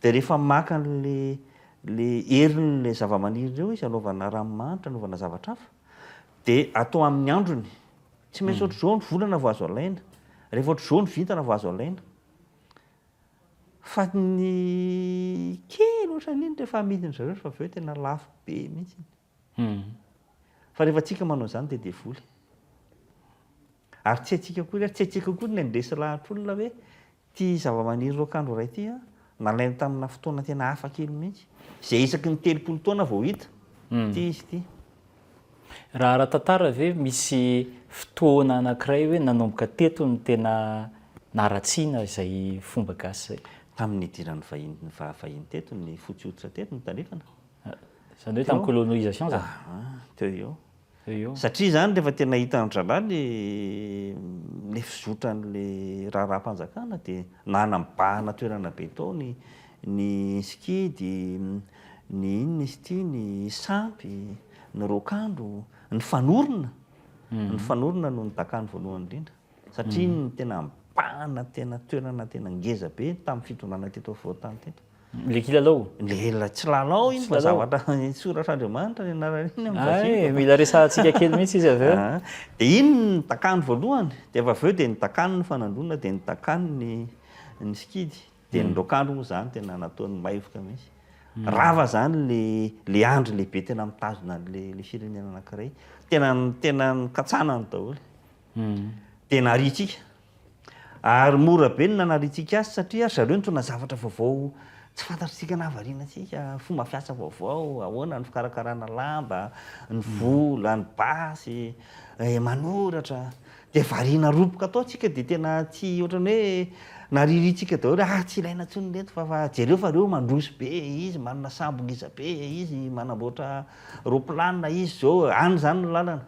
dia rehefa maka an'le le herin'le zavamaniry ireo izy anaovana ranomanitra, anaovana zavatra hafa, dia atao amin'ny androny. Tsy maintsy ohatr'izao ny volana vao azo alaina, rehefa ohatr'izao ny vintana vao azo alaina. Fa ny kely ohatran'iny rehefa amidin-dry zareo rehefa avy eo tena lafo be mihitsy. Fa rehefa tsika manao izany dia devoly. Ary tsy haintsika akory ary tsy haintsika akory ny handresy lahatra olona hoe ity zavamaniry raokandro iray ity an, nalaina tamina fotoana tena hafa kely mihitsy, izay isaky ny 30 taona vao hita ity izy ity. Raha ara-tantara ve misy fotoana anankiray hoe nanomboka teto no tena naharatsiana izay fomba gasy izay? Tamin'ny nidiran'ny vahiny vahiny teto, ny fotsy hoditra teto, ny tandrefana. Izany hoe tamin'ny colonisation izany? Ah, teo eo. Eo. Satria izany rehefa tena hitan-dry zalahy le le fizotran'le raharaham-panjakana dia nanambahana toerana be tao ny ny sikidy, ny inona izy ity, ny sampy, ny raokandro, ny fanorona, ny fanorona no nidakany voalohany indrindra satria iny no tena mibahana tena toerana tena ngeza be tamin'ny fitondrana teto afovoan-tany teto. Le kilalao? Le tsy lalao iny fa zavatra soratr'Andriamanitra ny anaran'iny amin'ny vazimba. Hay, mila resahantsika kely mihitsy izy avy eo. Dia iny no nidakany voalohany, dia avy eo dia nidakany ny fanandroana, dia nidakany ny ny sikidy, dia ny raokandro moa izany tena nataony maivoka mihitsy. Rava izany le le andry lehibe tena mitazona an'le le firenena anankiray. Tena tena nikatsanany daholo. Dia nariantsika. Ary mora be ny nanariantsika azy satria ry zareo nitondra zavatra vaovao tsy fantatr'tsika nahavariana antsika, fomba fiasa vaovao, ahoana ny fikarakarana lamba, ny vola, ny basy, manoratra. Dia variana roboka tao tsika dia tena tsy ohatran'ny hoe naririantsika daholo hoe ah tsy ilaina intsony ireto fa fa jereo fa ireo mandroso be, izy manana sambo ngeza be, izy manamboatra roplanina, izy izao, any izany ny lalana.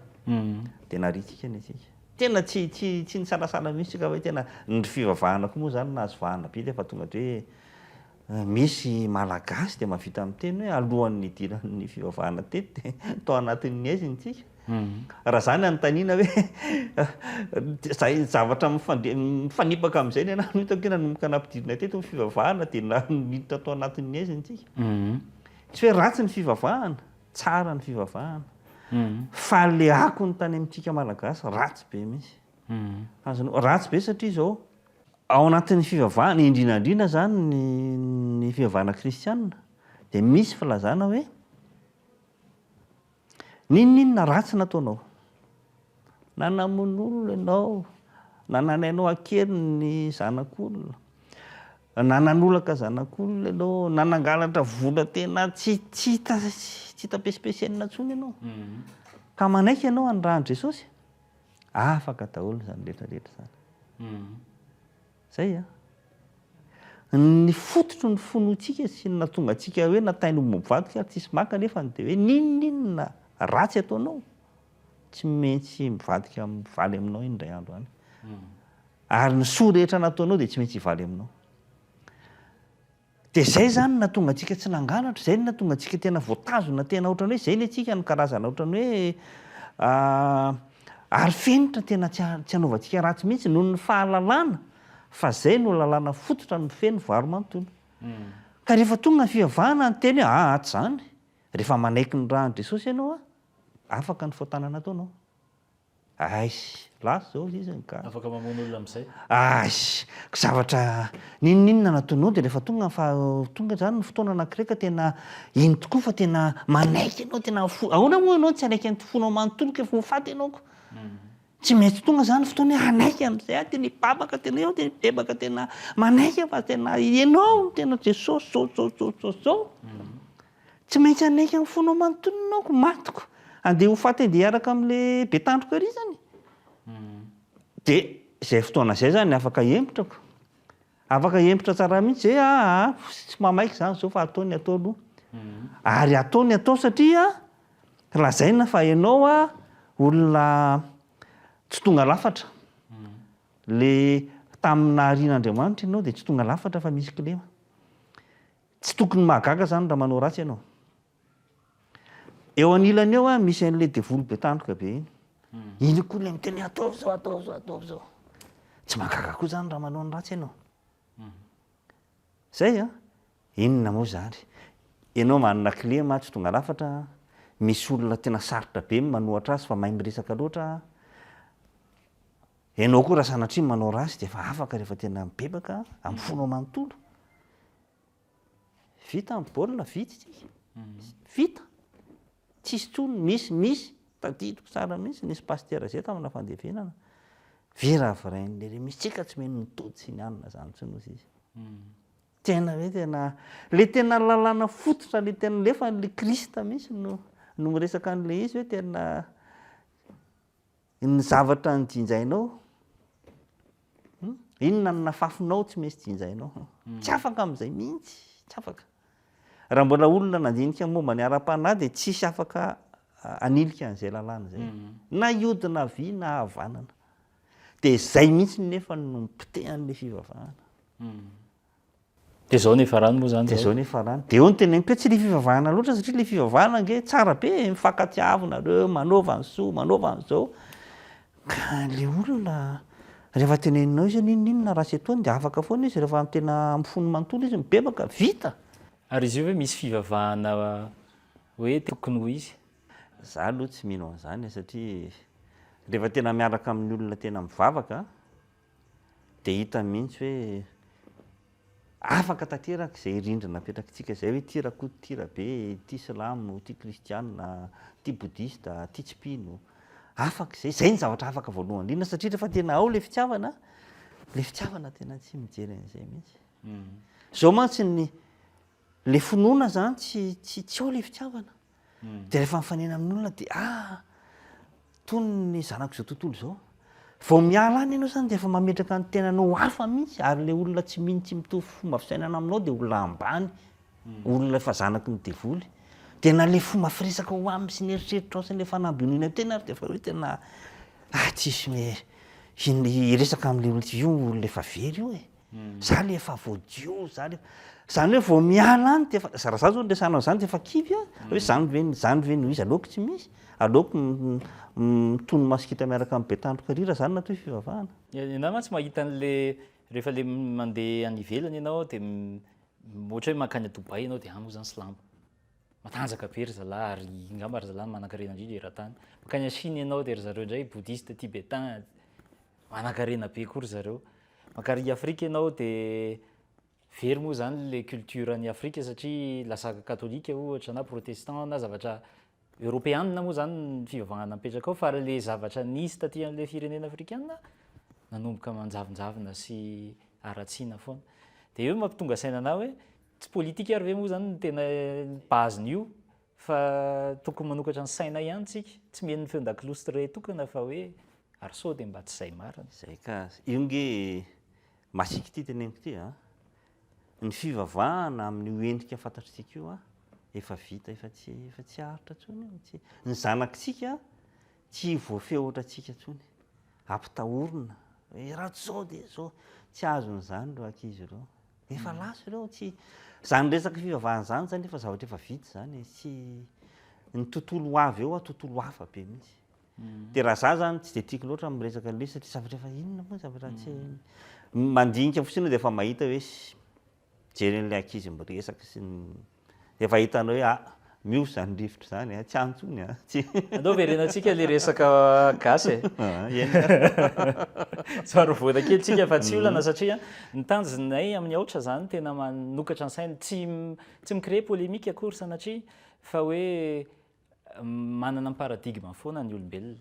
Dia nariantsika ny antsika. Tena tsy tsy tsy nisalasala mihitsy ka hoe tena ny fivavahana koa moa zany nahazo vahana be dia efa tonga de hoe misy malagasy dia mahavita miteny hoe alohan'ny nidiran'ny fivavahana teto dia tao anatin'ny haizina isika. Raha zany anontaniana hoe zay zavatra mifandre mifanipaka amin'izay ny anah no hitako hoe nanomboka nampidirina teto ny fivavahana dia niditra tao anatin'ny haizina isika. Tsy hoe ratsy ny fivavahana. Tsara ny fivavahana fa le akony tany amintsika malagasy ratsy be mihitsy. Azonao, ratsy be satria izao, ao anatin'ny fivavahana, indrindra indrindra zany ny ny fivavahana kristianina dia misy filazana hoe n'inon'inona ratsy nataonao, na namono olona ianao, na nalainao an-keriny ny zanak'olona, Na nanolaka zanak'olona ianao, na nangalatra vola tena tsy tsy hita tsy hita pesipesenina intsony ianao, ka manaiky ianao hanirahan'i Jesosy, afaka daholo izany rehetra rehetra izany. Zay an. Ny fototry ny finoantsika sy ny nahatonga antsika hoe natainy ho mivadika ary tsisy maka nefa dia hoe n'inon'inona ratsy ataonao, tsy maintsy mivadika mivaly aminao iny indray andro any. Ary ny soa rehetra nataonao dia tsy maintsy hivaly aminao. Dia izay izany no nahatonga antsika tsy nangalatra, izay no nahatonga antsika tena voatazona tena ohatran'ny hoe izay ilay tsika no karazana ohatran'ny hoe ary fenitra tena tsy tsy hanaovantsika ratsy mihitsy noho ny fahalalana fa izay no lalàna fototra mifehy ny varo manontolo. Ka rehefa tonga ny fivavahana niteny hoe aa tsy izany, rehefa manaiky ny ràn'i Jesosy ianao an, afaka ny fahotana nataonao. Aish, lasa zao izy ny ka. Afaka mamono olona amizay. Aish, zavatra n'inon'inona nataonao dia rehefa tonga ny faha, tonga zany ny fotoana anankiray ka tena iny tokoa fa tena manaiky ianao tena fo, ahoana moa ianao tsy hanaiky ny fonao manontolo ka efa ho faty ianao ko. Tsy maintsy tonga zany fotoana hoe hanaiky amizay aho tena hibabaka tena eo tena hibebaka tena manaiky aho fa tena ianao no tena Jesosy zao zao zao zao zao. Tsy maintsy hanaiky amin'ny fonao manontolo ianao ko matiko andeha ho faty andeha hiaraka amin'le be tandroka ery zany. De zay fotoana zay zany afaka hempotra ko. Afaka hempotra tsara mihitsy zay aa tsy mamaiky zany zao fa atao ny atao aloha. Ary atao ny atao satria lazaina fa ianao a olona tsy tonga lafatra. Le tamin'ny naharian'Andriamanitra ianao de tsy tonga lafatra fa misy kilema. Tsy tokony mahagaga zany raha manao ratsy ianao. Eo anilany eo an misy an'ilay devoly be tandroka be iny. Iny koa ilay miteny hoe ataovy zao, ataovy zao, ataovy zao. Tsy mahagaga koa zany raha manao ny ratsy ianao. Zay an. Inona moa zany? Ianao manana kilema tsy tonga lafatra an, misy olona tena sarotra be ny manohatra azy fa mahay miresaka loatra an. Ianao koa raha sanatria manao ratsy dia efa afaka rehefa tena mibebaka amin'ny fonao manontolo. Vita ny baolina, vita isika. Vita. Tsisy intsony, misy, misy, tadidiko tsara mihitsy, nisy pasitera zay tamina fandevenana. Viravirain'ny lery, misy tsika tsy mino ny tody sy ny anona zany intsony hozy izy. Tena hoe tena, le tena lalàna fototra, le tena nefa le Christ mihitsy no no miresaka an'le izy hoe tena Ny zavatra nojinjainao, inona no nafafinao tsy maintsy jinjainao. Tsy afaka amin'izay mihitsy, tsy afaka. Raha mbola olona nandinika momba ny ara-panahy dia tsisy afaka hanilika an'izay lalàna izay. Na hiodina havia na havanana. Dia izay mihitsy nefa no mipotehan'ilay fivavahana. Dia izao ny hiafarany moa izany Dia izao ny hiafarany. Dia eo no teneniko hoe tsy ilay fivavahana loatra satria ilay fivavahana ange tsara be e, mifankatiavo nareo, manaova ny soa, manaova an'izao. Ka ilay olona rehefa teneninao izy hoe n'inon'inona ratsy ataony dia afaka foana izy rehefa tena amin'ny fony manontolo izy mibebaka, vita. Ary izy io ve misy fivavahana hoe tokony ho izy? Za aloha tsy mino an'izany e satria rehefa tena miaraka amin'ny olona tena mivavaka dia hita mihitsy hoe afaka tanteraka izay rindrina napetrakitsika izay hoe ity Rakoto, ity Rabe, ity Silamo, ity Kristianina, ity Bodista, ity tsy mpino. Afaka izay, izay ny zavatra afaka voalohany indrindra satria rehefa tena ao ilay fitiavana, ilay fitiavana tena tsy mijery an'izay mihitsy. Izao mantsy ny ilay finoana izany tsy tsy tsy ao ilay fitiavana. Dia rehefa mifanena amin'olona dia ah! Tony ny zanak'izao tontolo izao. Vao miala any ianao izany dia efa mametraka ny tenanao hafa mihitsy ary ilay olona tsy mino tsy mitovy fomba fisainana aminao dia olona ambany, olona efa zanaky ny devoly. Dia na ilay fomba firesaka ao aminy sy ny eritreritrao sy ilay fanamboniana tena ary dia efa hoe tena ah tsisy me hiresaka amin'ilay olona io olona efa very io e. Za le efa voadio, za le, zany hoe vao miala any de efa, raha za zao no resahanao an'zany de efa kivy aho, hoe zany ve zany ve no izy, aleoko tsy misy, aleoko mitono masikita miaraka amin'ny betandroka ery raha zany no atao hoe fivavahana. Ianao mantsy mahita an'le rehefa le mandeha any ivelany ianao de ohatra hoe mankany Dubaï ianao de any moa zany silamo, matanjaka be ry zalahy ary angamba ry zalahy no manankarena indrindra eran-tany, mankany Chine ianao de ry zareo indray bouddhiste tibétain, Manankarena be koa ry zareo. Mankary Afrika ianao dia very moa izany ilay culture an'i Afrika satria lasa katolika ohatra na protestant na zavatra eoropeanina moa izany ny fivavahana mipetraka ao fa ilay zavatra nisy taty amin'ilay firenena afrikana nanomboka manjavonjavona sy haratsiana foana. Dia eo mampitonga saina anà hoe tsy politika ary ve moa izany no tena base-n'io Fa tokony manokatra ny saina ihany tsika, tsy mihaino ny feon-dakolosy re tokana fa hoe ary sao dia mba tsy izay marina. Zay ka, io nge masiaka ity teneniko ity a, ny fivavahana amin'io endrika fantatritsika io a, efa vita efa tsy efa tsy haharitra intsony io, tsy, ny zanakitsika tsy voafehy ohatrantsika intsony, ampitahorina hoe raha tsy zao dia zao, tsy azon'izany ireo ankizy ireo. Efa lasa ireo, tsy, zany resaka fivavahana zany zany efa zavatra efa vita zany e, tsy, ny tontolo ho avy eo an tontolo hafa be mihitsy. Dia raha za zany tsy dia tiako loatra ny miresaka an'ilay izy satria zavatra efa inona moa zavatra tsy, mandinika fotsiny aho dia efa mahita hoe mijery an'ilay ankizy miresaka sy ny Efa hitanao hoe ah, miova izany rivotra izany a, tsy any intsony a, tsy. Andao verenantsika ilay resaka gasy e. Eny ka. Somary mivoana kely tsika fa tsy olana satria ny tanjonay amin'ny aotra izany tena manokatra ny saina, tsy tsy mi-créer polémique akory sanatria fa hoe manana ny paradigme foana ny olombelona.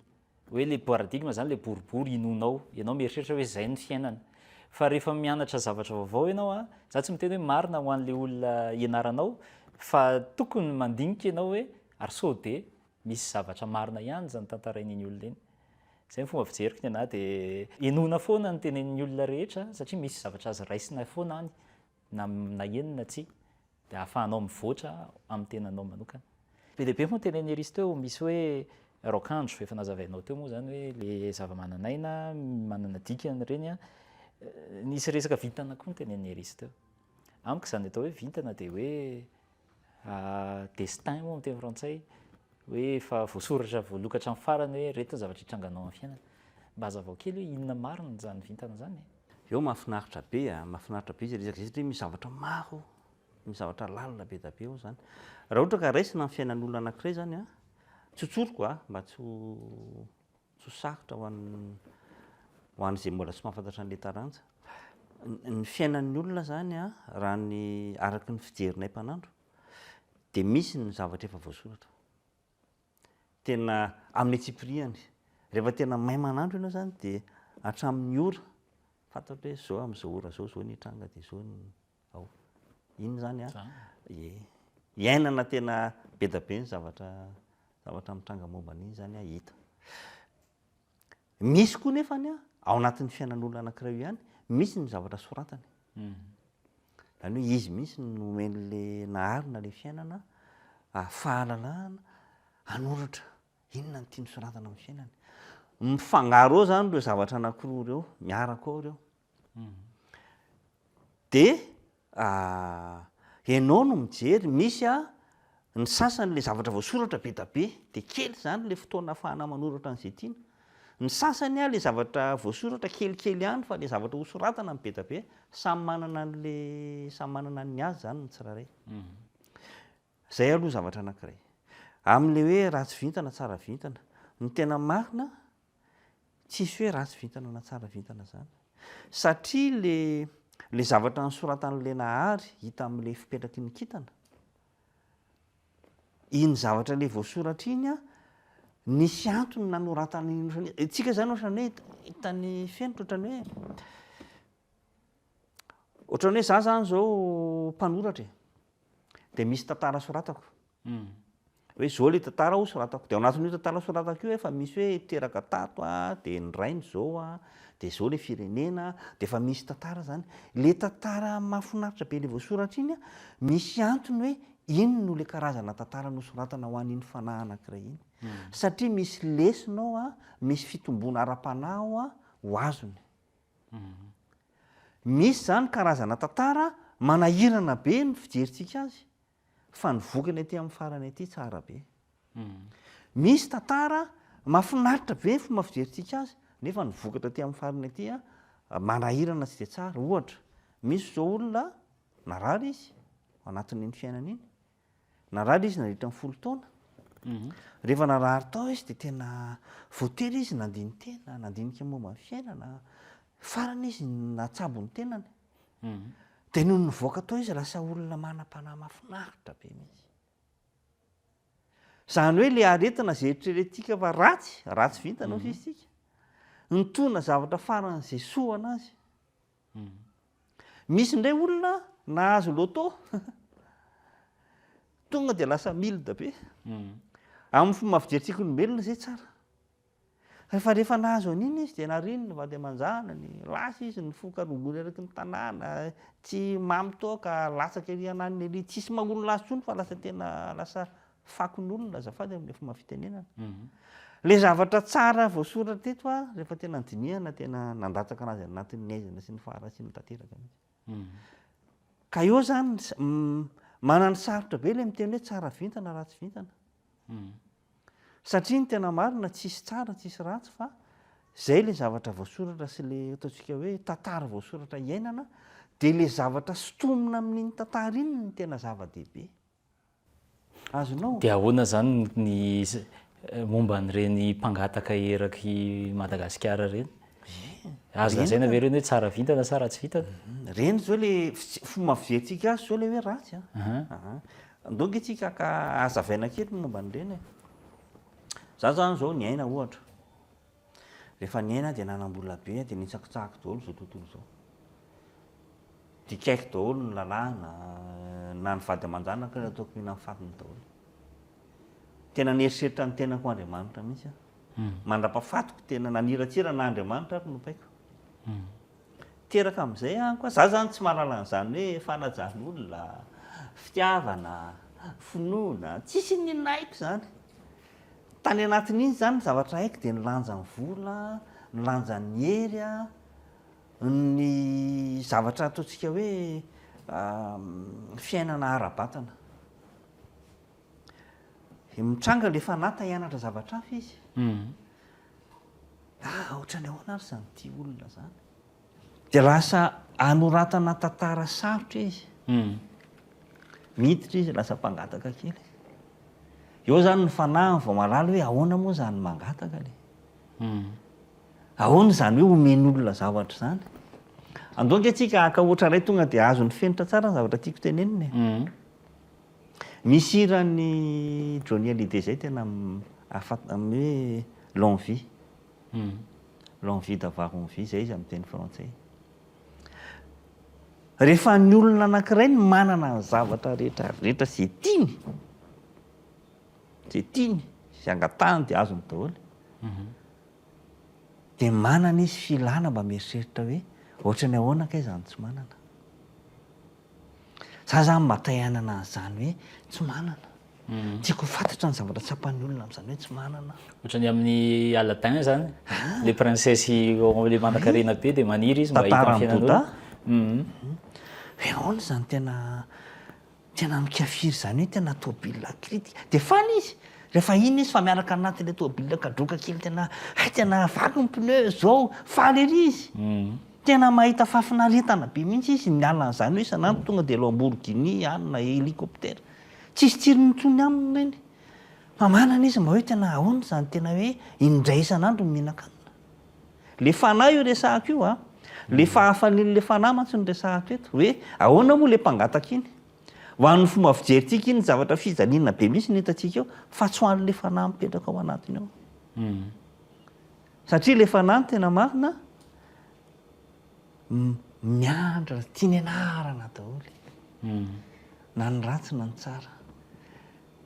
Hoe le paradigme zany le boribory inoanao, ianao mieritreritra hoe zay ny fiainana. Fa rehefa mianatra zavatra vaovao ianao an, za tsy miteny hoe marina ho an'le olona ianaranao fa tokony mandinika ianao hoe ary sao de misy zavatra marina ihany zany tantarain'iny olona iny. Zay ny fomba fijeriko ny anah de henoina foana ny tenenin'ny olona rehetra satria misy zavatra azo raisina foana any na na eny na tsia. Dia ahafahanao mivoatra amin'ny tenanao manokana. Be dia be moa tenenin'i Iris teo, misy hoe raokandro, efa nazavainao teo moa izany hoe ilay zava-manan'aina, manana dikany ireny an. Nisy resaka vintana koa notenenin'i Iris teo. Amiko izany atao hoe vintana dia hoe destin moa amin'ny teny frantsay, hoe efa voasoratra, voaloka hatramin'ny farany hoe ireto ny zavatra hitranganao amin'ny fiainana. Mba hazavao kely hoe inona marina izany vintana izany e? Eo mahafinaritra be a, mahafinaritra be izay resaka izay satria misy zavatra maro, misy zavatra lalina be dia be ao izany. Raha ohatra ka raisina ny fiainan'olona anankiray izany a, tsotsoriko a, mba tsy ho tsy ho sarotra ho an'ny ho an'izay mbola tsy mahafantatra an'ilay taranja. Ny fiainan'ny olona izany a, raha ny araka ny fijerinay mpanandro dia misy ny zavatra efa voasoratra. Tena amin'ny antsipiriany. Rehefa tena mahay manandro ianao izany dia hatramin'ny ora, fantatro hoe izao amin'izao ora izao, izao ny hitranga dia izao ny ao. Iny izany an, ie. Iainana tena be dia be ny zavatra zavatra mitranga momba an'iny izany an, hita. Misy koa nefany an, ao anatin'ny fiainan'olona anankiray io ihany, misy ny zavatra soratany. Izany hoe izy mihitsy no nomen'ilay Naharina ilay fiainana, fahalalahana. Hanoratra inona no tiany soratana amin'ny fiainany. Mifangaro ao izany ireo zavatra anankiroa ireo, miaraka ao ireo. Dia ianao no mijery, misy ny sasany ilay zavatra voasoratra be da be, dia kely izany ilay fotoana ahafahana manoratra an'izay tiana. Ny sasany ilay zavatra voasoratra kelikely ihany fa ilay zavatra hosoratana no be da be, samy manana an'ilay, samy manana ny azy izany ny tsirairay. Izay aloha zavatra anankiray. Amin'ilay hoe ratsy vintana tsara vintana, ny tena marina tsisy hoe ratsy vintana na tsara vintana izany. Satria le le zavatra nosoratan'ilay Nahary hita amin'ilay fipetraky ny kintana, iny zavatra ilay voasoratra iny an, nisy antony nanoratana iny ohatran'ny hoe, tsika izany ohatran'ny hoe hitan'ny fenitra ohatran'ny hoe, ohatran'ny hoe za zany izao mpanoratra e, dia misy tantara soratako. Hoe izao ilay tantara ho soratako. Dia ao anatin'io tantara soratako io efa misy hoe teraka tato aho, dia ny rainy izao an, dia izao ilay firenena, dia efa misy tantara izany. Ilay tantara mahafinaritra be ilay voasoratra iny an, misy antony hoe iny no ilay karazana tantara nosoratana ho an'iny fanahy anankiray iny. Satria misy lesona ao an, misy fitomboana ara-panahy ao an, ho azony. Misy izany karazana tantara manahirana be ny fijerintsika azy fa ny vokany aty amin'ny farany aty tsara be. Misy tantara mahafinaritra be ny fomba fijerintsika azy nefa ny vokatra aty amin'ny farany aty manahirana tsy dia tsara. Ohatra, misy izao olona narary izy ao anatin'iny fiainana iny, Narary izy nandritra ny 10 taona. Rehefa narary tao izy dia tena voatery izy nandini-tena, nandinika momba ny fiainana. Farany izy natsabo ny tenany. Dia nony nivoaka tao izy lasa olona manam-panahy mahafinaritra be mihitsy. Izany hoe ilay aretina izay eritreretintsika fa ratsy, ratsy vintana hoy isika, nitondra zavatra faran'izay soa anazy. Misy indray olona nahazo loto, tonga dia lasa milde be. Amin'ny fomba fijerintsika olombelona izay tsara. Fa rehefa nahazo an'iny izy dia nariny ny vady aman-janany, lasa izy nifoka rongony eraky ny tanàna, tsy mamy toaka, latsaka ery ananiny ery, tsisy maha olona azy intsony fa lasa tena lasa fakon'olona azafady amin'ilay fomba fitenenana. Ilay zavatra tsara voasoratra teto a, rehefa tena nodinihana tena nandatsaka anazy anatin'ny haizina sy ny faharatsiana tanteraka mihitsy. Ka eo zany manano sarotra be ilay miteny hoe tsara vintana ratsy vintana. Satria ny tena marina tsisy tsara tsisy ratsy fa zay ilay zavatra voasoratra sy ilay ataontsika hoe tantara voasoratra iainana dia ilay zavatra sintomina amin'iny tantara iny no tena zava-dehibe. Azonao? Dia ahoana izany ny momba an'ireny mpangataka erak'i Madagasikara ireny? Azo lazaina ve ireny hoe tsara vintana sa ratsy vintana? Ireny izao ilay fomba fijerintsika azy izao ilay hoe ratsy an. Andao ange tsika haka hazavaina kely ny momba an'ireny e. Za izany izao niaina ohatra. Rehefa niaina dia nanam-bola be dia nitsakitsahako daholo izao tontolo izao. Dikaiko daholo ny lalàna, na ny vady aman-janako ary ataoko mihinan'ny fatiny daholo. Tena nieritreritra ny tenako ho Andriamanitra mihitsy aho. Mandra-pahafatiko tena naniratsira na Andriamanitra ary no baiko. Teraka amin'izay aho koa, za zany tsy mahalala an'izany hoe fanajan'olona, fitiavana, finoana, tsisy n'inona haiko izany. Tany anatin'iny izany ny zavatra haiko dia ny lanjan'ny vola, ny lanjan'ny hery, ny zavatra ataontsika hoe fiainana ara-batana. Mitranga ilay fanahy ta hianatra zavatra hafa izy. Ah, ohatran'ny ahoana ary izany tia olona izany? Dia lasa anoratana tantara sarotra izy. Miditra izy lasa mpangataka kely. Eo izany ny fanahiny vao mahalala hoe ahoana moa izany mangataka le. Ahoana izany hoe omen'olona zavatra izany. Andao ange tsika haka ohatra iray tonga dia azon'ny fenitra tsara ny zavatra tiako tenenina e. Misy hiran'i Johnny Hallyday izay tena hoe l'envie. L'envie d'avoir envie, izay izy amin'ny teny frantsay. Rehefa ny olona anankiray no manana ny zavatra rehetra rehetra izay tiany, izay tiany, izay angatahany dia azony daholo. Dia manana izy filana mba mieritreritra hoe ohatran'ny ahoana kay izany tsy manana. Za zany mba te hanana an'izany hoe tsy manana. Tiako ho fantatra ny zavatra tsapan'ny olona amin'izany hoe tsy manana. Ohatran'ny amin'ny Aladdin izany, ilay princesse ilay manankarena be dia maniry izy mba hahita ny Tantaran'i Bouddha. Hoe ahoana izany tena tena mikafiry izany hoe tena tôbila kritika. Dia faly izy rehefa iny izy fa miaraka anatin'ilay tôbila kadraoka kely tena hay tena vaky ny pneu zao, faly ery izy. Tena mahita fahafinaretana be mihitsy izy miala an'izany hoe isan'andro tonga dia Lamborghini any na hélicoptère. Tsisy tsirony intsony aminy ireny. Fa manana izy mba hoe tena ahoana izany tena hoe indray isan'andro no mihinan-kanina. Le fanahy io resahako io a. Le fahafalian'le fanahy mantsy no resahako eto. Hoe ahoana moa le mpangataka iny. Ho an'ny fomba fijerintsika iny zavatra fijaliana be mihitsy no hitantsika eo fa tsy ho an'le fanahy mipetraka ao anatiny ao. Satria le fanahy no tena marina miandry, tiany ianarana daholo. Na ny ratsy na ny tsara.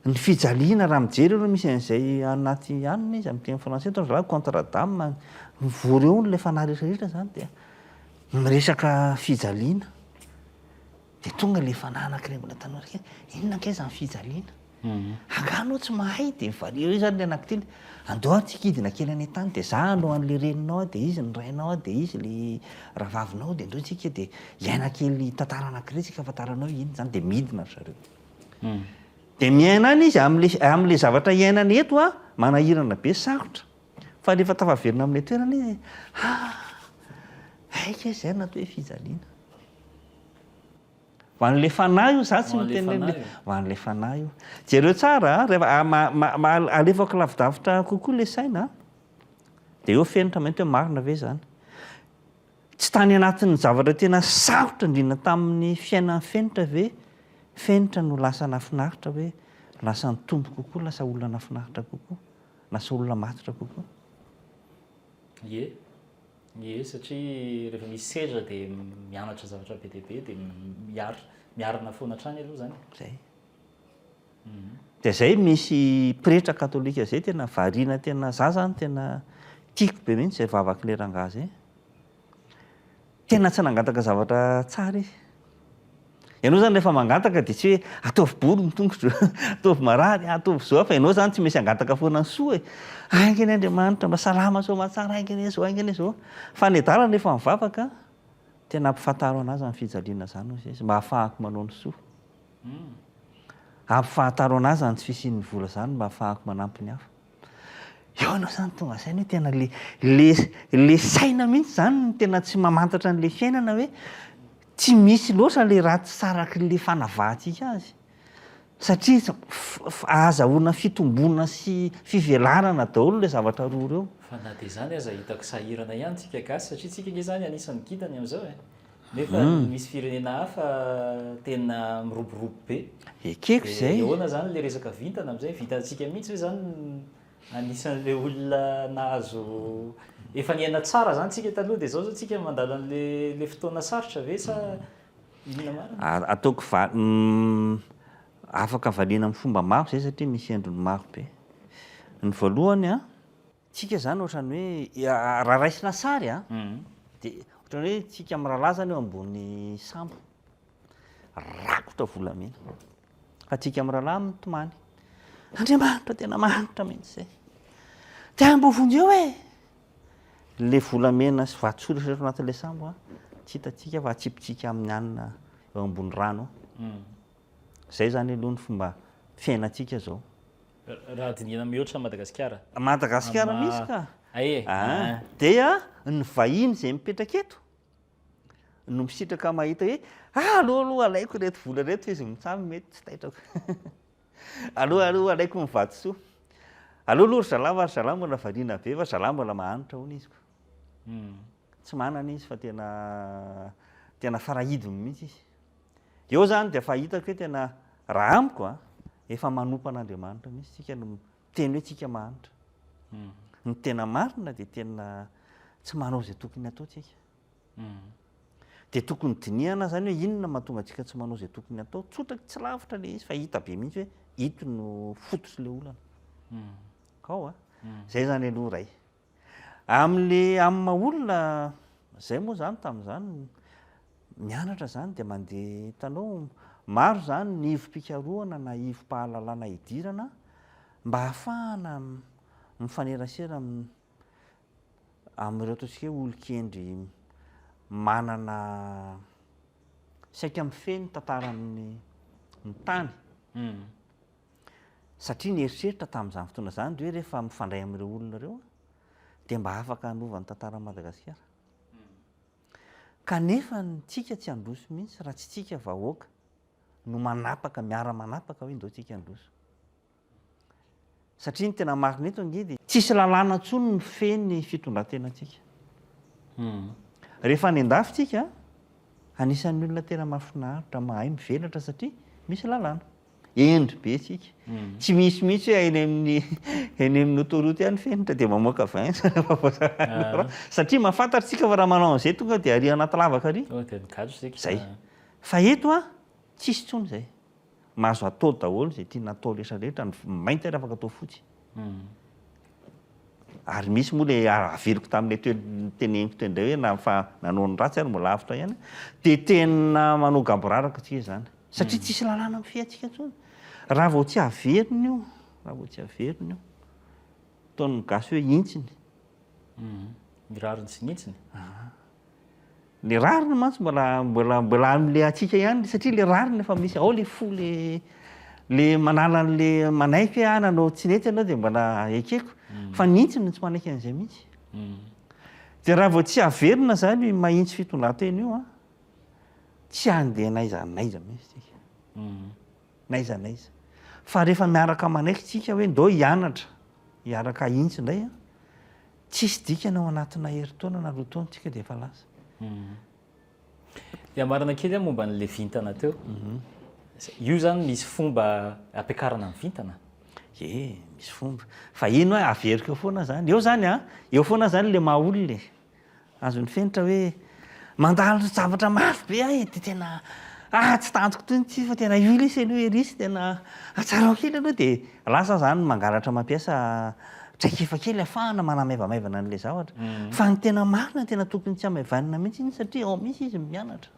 Ny fijaliana raha mijery aloha misy an'izay anaty anona izy amin'ny teny français toa zalahy contre dame mivory eo ilay fanahy rehetra rehetra zany dia miresaka fijaliana dia tonga ilay fanahy anankiray mbola tanora kely inona kay izany fijaliana angaha anao tsy mahay dia mivalia eo zany ilay anankitelo andao antsika hidina kely any an-tany dia za hanao an'ilay reninao aho dia izy ny rainao aho dia izy ilay rahavavinao dia andao tsika dia hiaina kely tantara anankiray tsika ahafantaranao hoe inona izany dia midina ry zareo Dia miaina any izy amin'ilay amin'ilay zavatra iainany eto a, manahirana be, sarotra. Fa rehefa tafaverina amin'ilay toerana izy, ha, hay kay izay no atao hoe fijaliana. Ho an'ilay fanahy io, za tsy miteny hoe le, ho an'ilay fanahy io. Jereo tsara a, rehefa ma- ma- ma- alefako lavidavitra kokoa ilay saina a, dia eo fenitra mainty hoe marina ve izany. Tsy tany anatin'ny zavatra tena sarotra indrindra tamin'ny fiainan'i Fenitra ve Fenitra no lasa nafinaritra hoe lasa nitombo kokoa, lasa olona nafinaritra kokoa, lasa olona matotra kokoa? Ie. Ie, satria rehefa misy sedra dia mianatra zavatra be dia be dia miar- miarina foana hatrany aloha izany. Zay. Dia zay misy pretra katolika zay tena variana tena za zany tena tiako be mihitsy zay vavak'le rangahy zay. Tena tsy nangataka zavatra tsara izy. Ianao zany rehefa mangataka dia tsy hoe ataovy bory ny tongotro, ataovy marary, ataovy zao fa ianao zany tsy maintsy hangataka foana ny soa e. Ainga anie Andriamanitra mba salama soamantsara, ainga anie zao, ainga anie zao. Fa ny adala rehefa mivavaka, tena ampifantaro an'ahy zany fijaliana zany hoy izy mba hahafahako manao ny soa. Ampifantaro an'ahy zany tsy fisian'ny vola zany mba hahafahako manampy ny hafa. Eo ianao zany tonga saina hoe tena le le le saina mihitsy zany no tena tsy mamantatra an'le fiainana hoe tsy misy loatra le ratsy sarak'le fanavahantsika azy. Satria ahazahoana fitomboana sy fivelarana daholo le zavatra roa ireo. Fa na dia izany aza hitako sahirana ihany tsika gasy satria tsika ange zany anisan'ny gidany amin'izao e. Nefa misy firenena hafa tena miroborobo be. Ekeko izay. Dia ahoana izany ilay resaka vintana amin'izay? Vitantsika mihitsy ve izany anisan'ilay olona nahazo efa niaina tsara izany tsika taloha dia izao izao tsika mandalo an'ilay ilay fotoana sarotra ve sa inona marina? Ataoko va- afaka valiana amin'ny fomba maro izay satria misy endriny maro be. Ny voalohany an, Tsika zany ohatran'ny hoe raha raisina sary a, dia ohatran'ny hoe tsika mirahalahy zany eo ambony sambo, rakotra volamena, fa tsika mirahalahy mitomany, Andriamanitra tena mahantra mihitsy zay, dia mbo vonjeo e! Le volamena sy vatosoa rehetra rehetra anatin'ilay sambo a, tsy hitantsika fa atsipitsika amin'ny hanina eo ambony rano eo. Zay zany aloha ny fomba fiainantsika zao. Raha dinihana mihoatra Madagasikara. Madagasikara mihitsy ka. Ae. Ah, dia ny vahiny izay mipetraka eto no misitraka mahita hoe ah aloha aloha alaiko ireto vola ireto izy mitsamy mety tsy taitrako. Aloha aloha alaiko ny vatosoa. Aloha aloha ry zalahy fa ry zalahy mbola variana be fa zalahy mbola mahantra hono izy ko. Tsy manana izy fa tena tena farahidiny mihitsy izy. Eo zany dia efa hitako hoe tena raha amiko a, efa manompo an'Andriamanitra mihitsy tsika no miteny hoe tsika mahantra. Ny tena marina dia tena tsy manao izay tokony atao tsika. Dia tokony dinihana zany hoe inona mahatonga antsika tsy manao izay tokony atao. Tsotra tsy lavitra ilay izy fa hita be mihitsy hoe ito no fototr'ilay olana. Kao a. Zay zany aloha ray. Amin'le amin'ny maha olona, zay moa zany tamin'izany mianatra zany dia mandeha hitanao Maro izany ny ivom-pikarohana na ivom-pahalalana idirana mba hahafahana mifanerasera amin'ireo ataontsika hoe olon-kendry manana saika mifehy ny tantaran'ny ny tany. Satria ny eritreritra tamin'izany fotoana izany dia hoe rehefa mifandray amin'ireo olona ireo dia mba afaka hanova ny tantaran'i Madagasikara. Kanefa ny tsika tsy handroso mihitsy raha tsy tsika vahoaka no manapaka, miara-manapaka hoe ndao tsika handroso. Satria ny tena marina eto ange dia tsisy lalàna intsony mifehy ny fitondran-tenantsika. Rehefa any an-dafy tsika, anisan'ny olona tena mahafinaritra, mahay mivelatra satria misy lalàna. Hendry be tsika. Tsy misy mihitsy hoe eny amin'ny eny amin'ny autoroute ihany fenitra dia mamoaka vin satria mahafantatra tsika fa raha manao an'izay tonga dia ary anaty lavaka ary. Tonga dia migadra isika. Zay. Fa eto an, tsisy intsony izay. Mahazo atao daholo izay tiana atao rehetra rehetra, ny mainty ary afaka atao fotsy. Ary misy moa le averiko tamin'ilay toe teneniko teo indray hoe na fa nanao ny ratsy ary mbola avotra ihany dia tena manao gaboraraka tsika izany. Satria tsisy lalàna mifehy antsika intsony. Raha vao tsy averina io, raha vao tsy averina io, ataon'ny gasy hoe hintsiny. Ny rariny sy ny hintsiny. Ny rariny mantsy mbola mbola mbola amin'le antsika ihany satria le rariny efa misy ao le fo le le manala an'le manaiky hoe ah nanao tsy nety ianao dia mbola ekeko fa ny hintsiny no tsy manaiky an'izay mihitsy. Dia raha vao tsy averina izany io mahintsy fitondran-tena io an, tsy handeha n'aiza n'aiza mihitsy tsika. N'aiza n'aiza. Fa rehefa miaraka manaiky tsika hoe ndao hianatra, hiaraka hahintsy indray an, tsisy dikany ao anatina herintaona na 2 taona tsika dia efa lasa. Dia marina kely aho momba an'ilay vintana teo. Io izany misy fomba ampiakarana ny vintana? Ie, misy fomba. Fa ino hoe averiko eo foana izany. Eo izany an, eo foana izany ilay maha olona e. Azon'ny fenitra hoe mandalo zavatra mafy be aho e, dia tena ah tsy tantiko toy ny tsy fa tena io lesy aloha ery sy tena atsarao kely aloha dia lasa zany mangalatra mampiasa traikefa kely afahana manamaivamaivana an'ilay zavatra. Fa ny tena marina tena tokony tsy hamaivanina mihitsy iny satria ao mihitsy izy mianatra.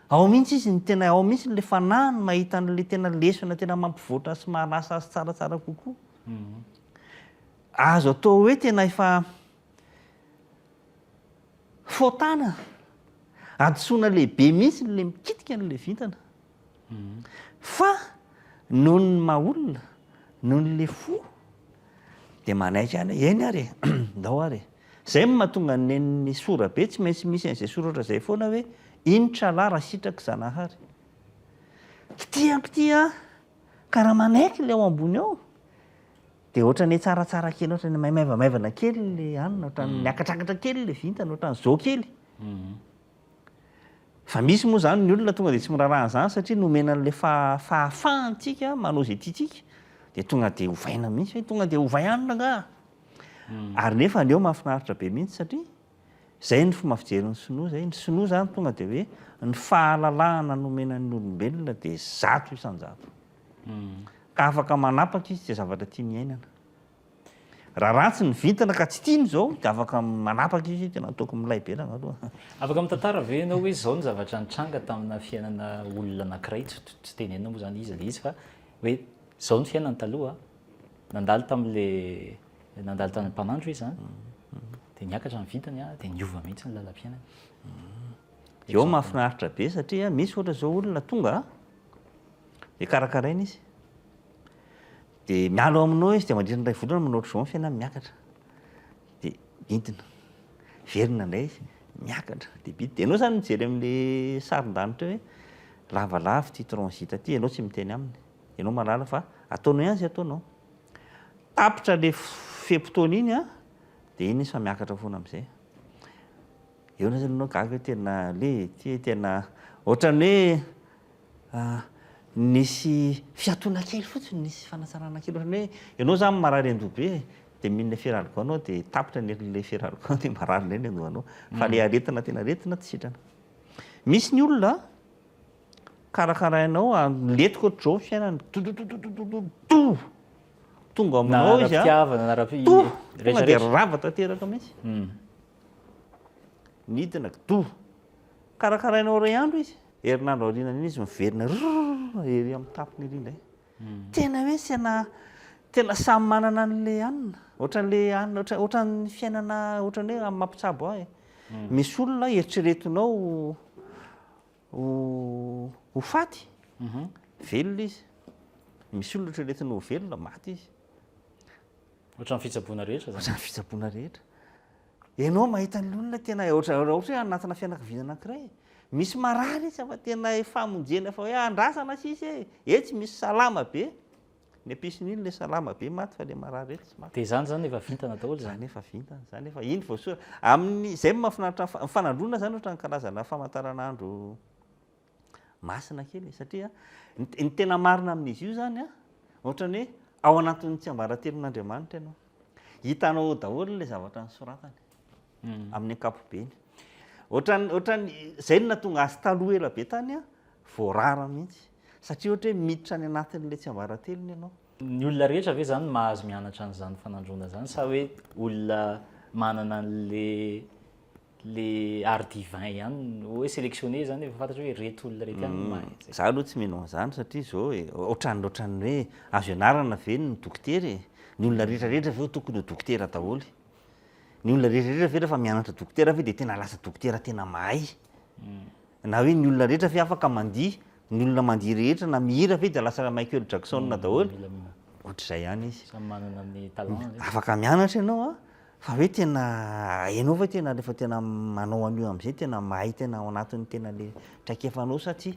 Ao mihitsy izy ny tena ao mihitsy ilay fanahiny mahita an'ilay tena lesona tena mampivoatra sy mahalasa azy tsaratsara kokoa. Azo atao hoe tena efa Fotana, hadisoana lehibe mihitsy ilay mikitika an'ilay vintana. Fa noho ny maha olona, noho ny fo, dia manaiky ihany hoe eny ary e, ndao ary e. Izay no mahatonga ny nen'ny sorabe tsy maintsy misy an'izay soratra izay foana hoe iny tralahy raha sitraky Zanahary. Kitihako ity an, ka raha manaiky ilay ao ambony ao, Dia ohatran'ny hoe tsaratsara kely, ohatran'ny maimaivamaivana kely le anona, ohatran'ny miakatrakatra kely le vintana, ohatran'ny zao kely. Fa misy moa izany ny olona tonga dia tsy miraharaha an'izany satria nomena an'ilay fahafahantsika manao izay tiantsika, dia tonga dia ovaina mihitsy hoe tonga dia ovay anona angaha. Ary nefa ny eo mahafinaritra be mihitsy satria izay ny fomba fijerin'ny sinoa izay, ny sinoa izany tonga dia hoe ny fahalalahana nomena ny olombelona dia 100%. Ka afaka manapaka izy izay zavatra tiany iainana. Raha ratsy ny vintana ka tsy tiany izao dia afaka manapaka izy hoe tena ataoko milay be ranga aloha. Afaka mitantara ve ianao hoe izao ny zavatra nitranga tamina fiainana olona anankiray, tsy tenenina moa izany iza ilay izy fa hoe izao ny fiainany taloha, nandalo tamin'ilay nandalo tamin'ny mpanandro izy izany, dia niakatra ny vintany dia niova mihitsy ny lalam-piainany. Eo mahafinaritra be satria misy ohatra izao olona tonga Dia karakaraina izy. Dia miala ao aminao izy dia mandritra ny iray volana manao ohatr'izao ny fiainany miakatra. Dia midina. Verina indray izy, miakatra. Dia midina. Dia ianao izany mijery amin'ilay sarin-danitra hoe lavalava ity transit ity, ianao tsy miteny aminy. Ianao mahalala fa ataonao ihany izay ataonao. Tapitra ilay fe-potoana iny an, dia iny izy fa miakatra foana amin'izay. Eo indray zany ianao gaga hoe tena le ity tena ohatran'ny hoe nisy fiatoana kely fotsiny, nisy fanatsarana kely ohatran'ny hoe ianao zany marary an-doha be dia mihinana feralgan anao dia tapitra ny herin'ilay feralgan dia marary indray ny andohanao fa ilay aretina tena aretina tsy sitrana. Misy ny olona karakarainao milentika ohatr'izao ny fiainany dodododododo tonga aminao izy an, tonga dia rava tanteraka mihitsy. Nidina kidoa. Karakarainao iray andro izy. Herinandro aorianan'iny izy miverina rrrr ery amin'ny tampony ery indray. Tena hoe tena tena samy manana an'ilay hanina. Ohatran'ilay hanina ohatra ohatran'ny fiainana ohatran'ny hoe amin'ny maha mpitsabo ahy. Misy olona eritreretinao ho ho faty, velona izy. Misy olona eritreretinao ho velona, maty izy. Ohatran'ny fitsaboana rehetra izany. Ohatran'ny fitsaboana rehetra. Ianao mahita ny olona tena ohatra raha ohatra hoe anatina fianakaviana anankiray, misy marary izy fa tena famonjena efa hoe andrasana sisa e, etsy misy salama be, ny ampisin'iny ilay salama be maty fa ilay marary etsy tsy maty. Dia izany izany efa vintana daholo izany? Izany efa vintana, izany efa iny voasoratra. Amin'ny, izay no mahafinaritra ny fanandroana izany ohatran'ny karazana famantaranandro masina kely e, satria ny tena marina amin'izy io izany an, ohatran'ny hoe ao anatin'ny tsiambaratelon'Andriamanitra ianao. Hitanao ao daholo ilay zavatra nosoratany amin'ny ankapobeny. Ohatran'ny, ohatran'ny, izay no nahatonga azy taloha ela be tany an, voarara mihitsy. Satria ohatra hoe miditra any anatin'ilay tsiambaratelony ianao. Ny olona rehetra ve izany mahazo mianatra an'izany fanandroana izany sa hoe olona manana an'ilay le art divin ihany no hoe sélectionné zany efa fantatra hoe ireto olona ireto ihany no mahay an'izay. Za aloha tsy mino an'izany satria zao e, ohatran'ny ohatran'ny hoe azo ianarana ve ny dokotera e? Ny olona rehetra rehetra ve tokony ho dokotera daholo? Ny olona rehetra rehetra ve rehefa mianatra dokotera ve dia tena lasa dokotera tena mahay? Na hoe ny olona rehetra ve afaka mandihy? Ny olona mandihy rehetra na mihira ve dia lasa Michael Jackson daholo? Ohatr'izay ihany izy. Samy manana ny talent-ny. Afaka mianatra ianao an, Fa hoe tena hainao ve tena rehefa tena manao an'io amin'izay tena mahay tena ao anatin'ny tena le traikefanao sa tsia?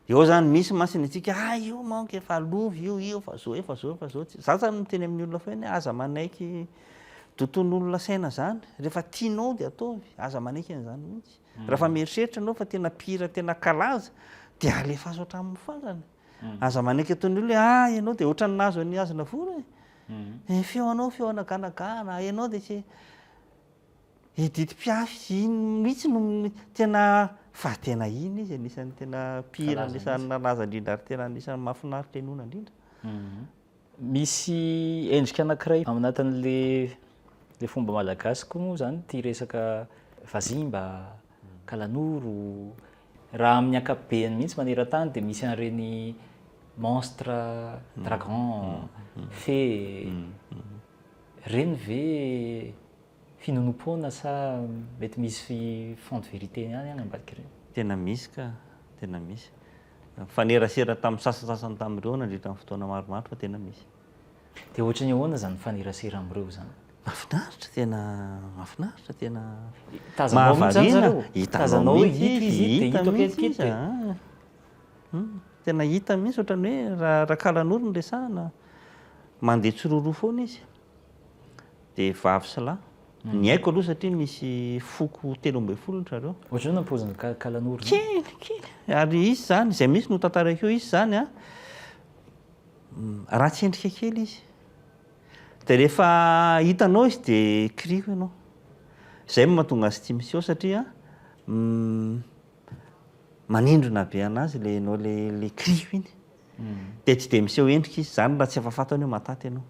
Eo zany misy mantsy ny antsika ah io manko efa lova io, io efa zao, efa zao, efa zao. Za zany miteny amin'ny olona foana hoe aza manaiky toton'olona saina zany, rehefa tianao dia ataovy, aza manaiky an'izany mihitsy. Rehefa mieritreritra ianao fa tena mpihira tena kalaza dia alefaso hatramin'ny farany. Aza manaiky ataon'ny olona hoe ah ianao dia ohatran'ny nahazo an'i Aznavour e. Ny feonao feo anaganagana, ianao dia tsy Edith Piaf iny mihitsy no tena fa tena iny izy anisan'ny tena mpihira anisan'ny nalaza indrindra ary tena anisan'ny mahafinaritra henoina indrindra. Misy endrika anankiray ao anatin'le le fomba malagasy koa moa izany ity resaka vazimba, kalanoro, Raha amin'ny ankapobeny mihitsy maneran-tany dia misy an'ireny monstre, dragon, fée, ireny ve finoanoam-poana sa mety misy fond de vérité ihany any ambadik'ireny? Tena misy ka, tena misy. Nifanerasera tamin'ny sasantsasany tamin'ireo aho nandritra ny fotoana maromaro fa tena misy. Dia ohatran'ny ahoana izany mifanerasera amin'ireo izany? Mahafinaritra, tena mahafinaritra, tena Tazanao mihitsy izany mahavariana. zareo? Hitanao Tazanao hoe mihitsy ito izy, izy ito dia hita ito mihitsy akaiky izy ito dia. a. Tena hita mihitsy ohatran'ny hoe raha Rakalanoro no resahana, mandeha tsiroaroa foana izy. Dia vavy sy lahy. Ny haiko aloha satria misy foko 13 ry zareo. Ohatran'ny ahoana ny paozin'ny Kalanoro izany? Kely, kely. Ary izy izany, izay mihitsy no tantaraiko eo, izy izany an, Ratsy endrika kely izy. Dia rehefa hitanao izy dia kiriko ianao. Izay no mahatonga azy tsy miseho satria manindrona be anazy ilay ianao ilay ilay kiriko iny. Dia tsy dia miseho endrika izy. Izany raha tsy efa fantany hoe mahatanty ianao.